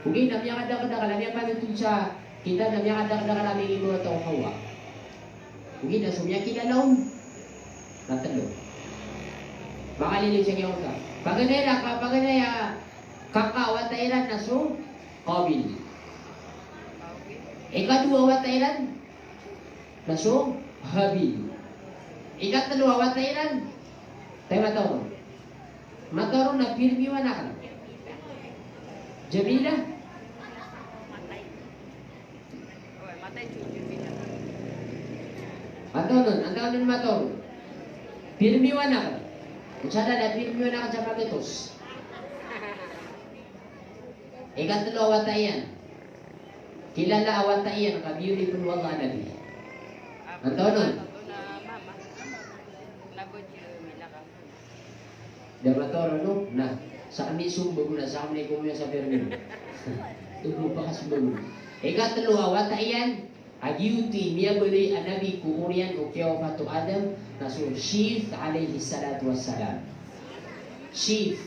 Ogaid na miyakadakdakl a miyapanothol sa kitab na miyakadakdakl a miyangibawata o Hawa. Ogaid na so miyakilala on na tlo. Makaliliyo sa giyangkoto. Paganay a ka, paganay a kaka a wata iran na so Qabil. Ikadowa a wata iran na so Habil. Ikatlo a wata iran, taw i mataw ron? Mataw ron na pirmiyowan akn. Jamila? Antonaa on, antonaa on mataw ron? Pirmiyowan akn. Osadan a pirmiyowan akn sa pagtos. Ikatlo a wata iyan. Kilala a wata iyan, ka biyaloy pn o Allah a nabi. Antonaa on? Da mataw ron, no? Na, sa kami sombag na, sa kami komiya sa pirmi. Ito bo pakasombag. Ikatlo a wata iyan, a giyoto i miyabaloy a nabi ko oriyan o kiyawafat o Adam, na so Shith alayhis salatu wassalam. Shith.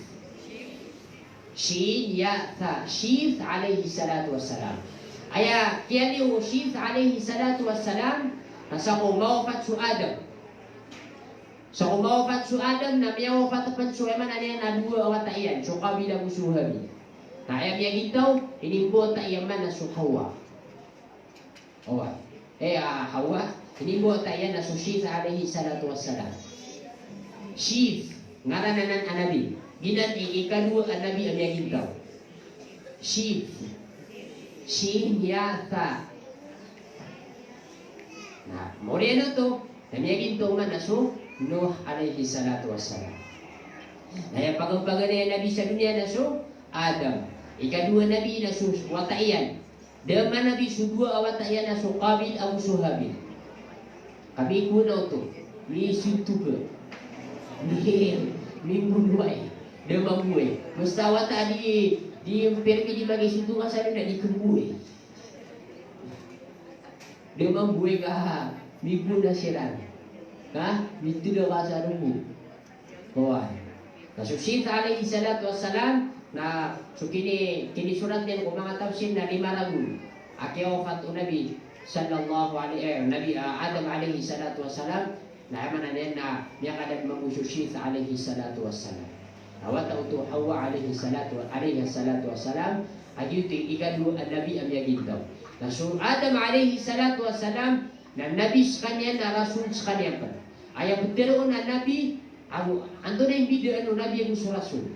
Shin, ya, tha. Shith alayhis salatu wassalam. Aya kiyaliyo o Shith alayhis salatu wassalam na sako mawafat so Adam. So mawafat so Adam na miyawafat pn so, aya maana niyan na dowa a wata iyan, so Qabil ago so Habil. Na aya miyagintaw, inimbawata iyan man na so Hawa. Oway. Eh, ah, Hawa, inimbawata iyan na so Shith alayhis salatu wassalam. Shith, ngaran anan a nabi. Giyanan i ikadowa a nabi a miyagintaw. Shith. Shin, ya, tha. Na, mawri iyan oto, na miyagintaw man na so Nuh alayhis salatu wassalam. Na aya pagampaganay a nabi sa doniya na so Adam. Ikadowa a nabi na so wata iyan. Da manabi so dowa a wata iyan na so Qabil ago so Habil. Ka mikowa na oto, misotoga, mi, mimbowai, da mambowai. Basta wata a di, di pirmi di magisotoga sa doniya na di kambowai. Da mambowai ka, mibono siran. Ha? Mitodaka sa rogo. Oway. Na so Shith alayhis salatu wassalam, na so kini, kinisorat iyan ko manga tafsir na lima ragon a kiyawafat o Nabi sallallahu alayhi, eh, Nabi, ah, Adam alayhis salatu wassalam, na aya maana niyan na miyakadad mambo so Shith alayhis salatu wassalam. Na wata oto Hawa alayhis salatu, alayhas salatu wassalam, a giyoto i ikadowa a nabi a miyagintaw. Na so Adam alayhis salatu wassalam, na nabi skaniyan na rasul skaniyan pn. Aya ptharoon a nabi, ago, antonaa i mbidaan o nabi ago so rasul?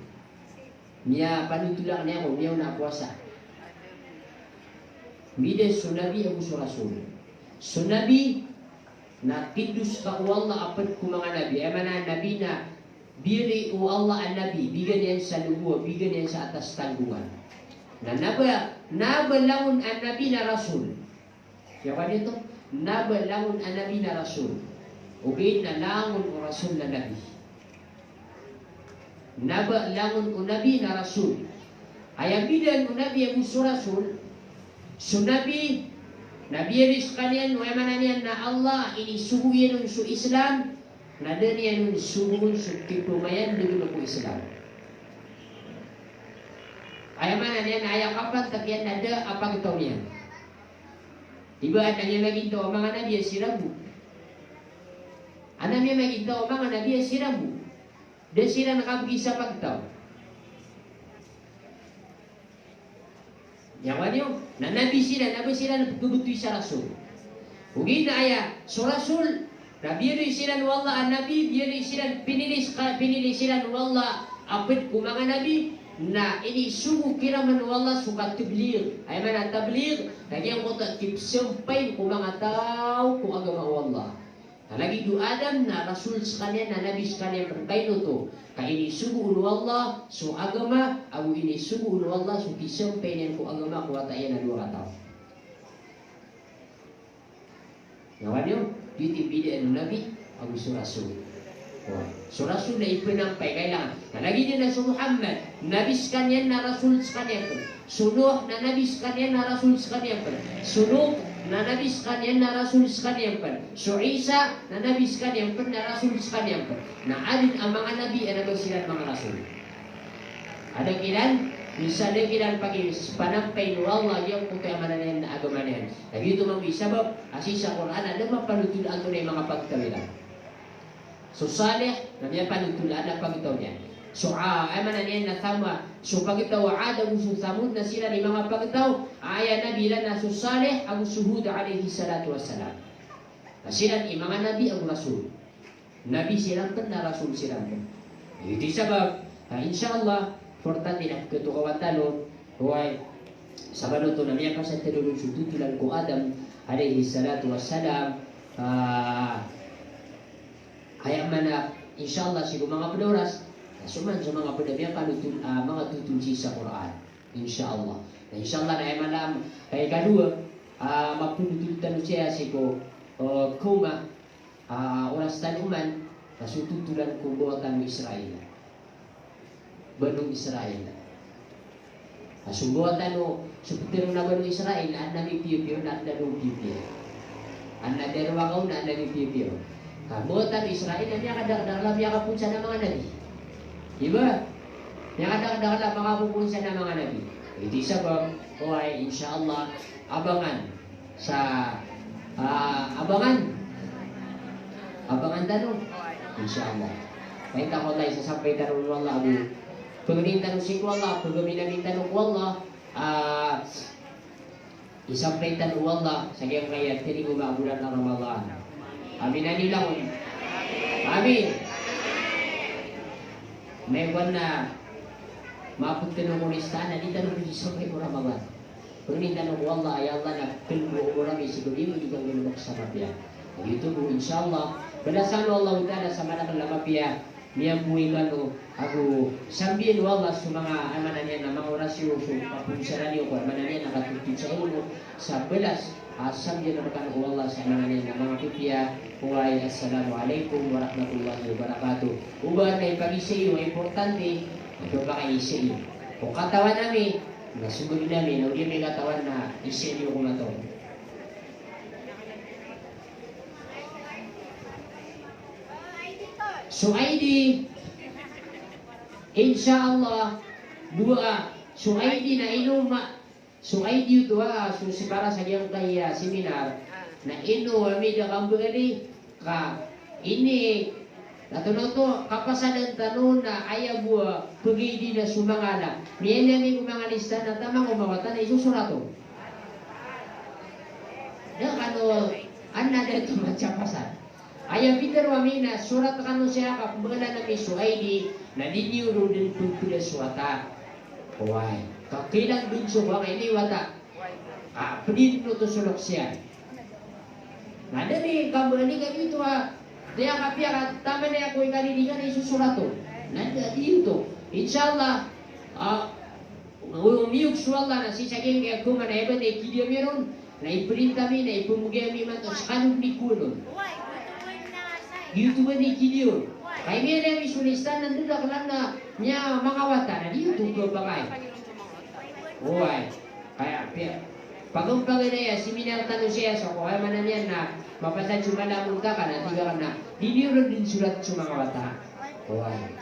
Miyapanotol akn iyan ko miyaona a powasa. Mbida so nabi ago so rasul. So nabi na kindos ka o Allah a pd ko manga nabi. Aya maana a nabi na biyaloy o Allah a nabi, bigan iyan sa nubuwah, bigan iyan sa atas tanggongan. Na na ba, na ba langon a nabi na rasul. Aya kaniyan oto, na ba langon a nabi na rasul. Ogaid na langon o rasul na nabi. Na ba langon o nabi na rasul. Aya mbidaan o nabi ago so rasul, so nabi, na biyaloy skaniyan, aya maana niyan na Allah a inisogo iyan on so Islam, na da niyan on sogoon so kipmayan dn ko Islam. Aya maana niyan na aya kapantag iyan na da a pagtaw niyan. Di ba adn a miyamagintaw a manga nabi a siran bo. Adn a miyamagintaw a manga nabi a siran bo. Da siran kabgi sa pagtaw. Aya kaniyan, na nabi siran, na ba siran pkhabtowi sa rasul. Ogaid na aya so rasul, na biyaloy siran o Allah a nabi, biyaloy siran, pinili ska, pinili siran o Allah a pd ko manga nabi, na inisogo kiran man o Allah so katabligh. Aya maana a tabligh, na giyangkoto a kipsampayin ko manga taw ko agama o Allah. Na lagid o Adam na rasul skaniyan, na nabi skaniyan pn, ka ino oto, ka inisogo on o Allah so agama, ago inisogo on o Allah so kisampay niyan ko agama ko wata iyan a dowa kataw. Aya kaniyan, giyoto i mbidaan o nabi ago so rasul. O, so rasul na ipnampay, kailangan. Na lagid iyan na so Muhammad, nabi skaniyan na rasul skaniyan pn. So Nuh na nabi skaniyan na rasul skaniyan pn. So Lut na nabi skaniyan na rasul skaniyan pn. So Isa na nabi skaniyan pn na rasul skaniyan pn. Na adn a manga nabi a da ba siran manga rasul. A da kiran, minsan da kiran pagipanampay o Allah giyangkoto a maana niyan na agama niyan. Na giyoto mambo i sabap a sii sa Qur'an a da mapanotol antonaa i manga pagtaw iran. So Salih na miyapanotol a pagtaw niyan. So, a, aya maana niyan na Thamud, so pagtaw a Ad ago so Thamud na siran i manga pagtaw a aya nabi iran na so Salih ago so Hud alayhis salatu wassalam. Na siran i manga nabi ago rasul. Nabi siran pn na rasul siran pn. Giyoto i sabap, a, insha Allah, importante na pkhatokawan tano, oway, sabap oto na miyakasatero ron so totolan ko Adam alayhis salatu wassalam, a, Aya maana, insha Allah, sii ko manga pd a oras, na so man so manga pd a miyapanotol, a, manga totol sii sa Qur'an. Insha Allah. Na insha Allah, na aya maana, aya ikadowa, a, mapnotol tano siya sii ko, o, koma, a, oras tano man, na so totolan ko mbawataan o Israel. Banu Israil. Na so mbawataan o, so ptharoon a Banu Israil, adn a mipiyapiya on, adn a da mipiyapiya. Adn a da rowaka on, adn a mipiyapiya on. Ka mbawataan o Israil na miyakadakdakl a miyakapoon san a manga nabi. Di ba? Miyakadakdakl a makapopoon san a manga nabi. Giyoto i sabap, oway, insha Allah, abangan sa, ah, abangan. Abangan tano. Insha Allah. Kaya ta ko Allah, isasampay tano o Allah, ago pagnin tano sii ko Allah, pagaminamin tano ko Allah, ah, isampay tano o Allah sa giyangkaya tinigo a bulan a Ramadan. Amin, amin langon. Amin. Maya ko na mapagtano ko ni sana, di tano ko isampay ko Ramadan. Pagnin tano ko Allah, ya Allah, na pagtano ko Ramadan, sii ko di mo di kami lumak sa mapiya. Ito bo, insha Allah, balasan o Allah Ta'ala sa madakel a mapiya, miyamboy kano, ago sambian o Allah so manga, aya maana niyan na manga oras iyo, so kapagsaran iyo ko, aya maana niyan na katotod sa ilmo, sa balas, ah, sambian rkano o Allah sa, aya maana niyan na manga pipiya. Oway, assalamu alaikum warahmatullahi wabarakatuh. Oba na ipagisa iyo, importante, ito ba kay isa iyo. O katawan ami, na sumagad ami, na o di ami katawan na isa iyo ko mato. So I D, insha Allah, dowa. So I D na ino ma-, so I D oto a, so sii para sa giyangkaya seminar, na ino ami da kambaali, ka ini, na tonoto, kapasadan tano na aya bo a pag-I D na so manga ala. Miyailay ami ko manga lista na taman ko mawatan na isosorat on. Da kano, an na da oto matsapasad. Aya pitharo ami na sorat kano siya, ka pmbaalan ami so I D, na di niyo ron dn pphda so wata. Oway. Ka kailangan dn so, oway, ini wata. Ah, pdi dn oto so loks iyan. Na da dn i kambaali ka giyoto a, di a kapiya ka taman iyan ko ikadidikan na isosorat on. Na da giyoto. Insha Allah, ah, o miyog so Allah na sii sa giyangkaya koma na aya ba na ikidiya ami ron, na iprinta ami, na ipmbgay ami man to sa kano dn i kowan on. Giyoto ba na ikidiya on. Ka miyailay ami so lista na da dn a kna na miya manga wata na giyoto ba pangay. Oway. Kaya, piya, pagompangan aya, seminar tano siya, so ko, aya maana niyan na mapasad so mala a mota ka na, tig akn na di niyo ron dn sorat so manga wata. Oway.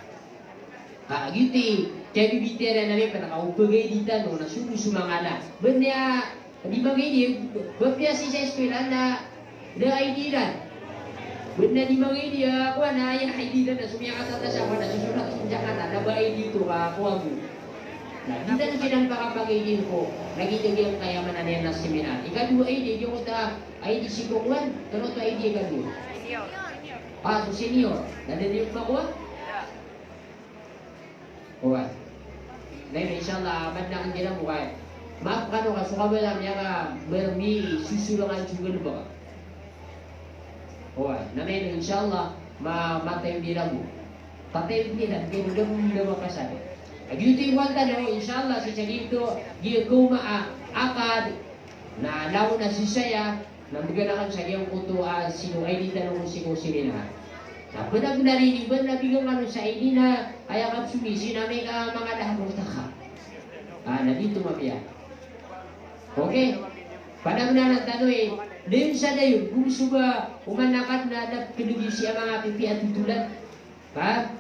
Ka giyoto i kabibitiyarai ami pn, ka o pag-I D tano na so, so manga ala. Bn iyan di mag-I D, ba piya sii sa eskwela na da I D iran. Bn na di mag-I D, ah, kowan na aya I D iran na so miyakatataas a kowan na sosorat on sa kata, na ba I D oto ka kowan bo. Na di tano siran pakapag-I D ko, lagid a giyangkaya maana niyan na seminar. Ikadowa, I D, di ko ta I D sii ko kowan, kano oto I D ikadowa. Ah, so senior. Na da niyo makowa? Oway. Na ino, insha Allah, madn akn dn a bo kay. Maap kano ka so kabaya miyakambarmi, sosorangan so galbk. Oway. Na ino, insha Allah, ma-, matay dn a bo. Patay dn a bo, dn a bo, dn a bo kasad. Giyoto i kowan tano, insha Allah, sii sa giyoto, giya koma a, akad. Na lawan a sii saya, na mbgan akn sa giyangkoto a sii ko I D tano ko sii ko seminar. Na bnar-bnar ini, bnar a bigan kano sa I D na aya kapsong i sii na amay ka manga dahab o taka. Ah, na di oto mapiya. Okay. Bnar-bnar tano i, dn sa dayon, gomso ba oman akad na dap kdgi sii a manga pipiya a totolan. Ha?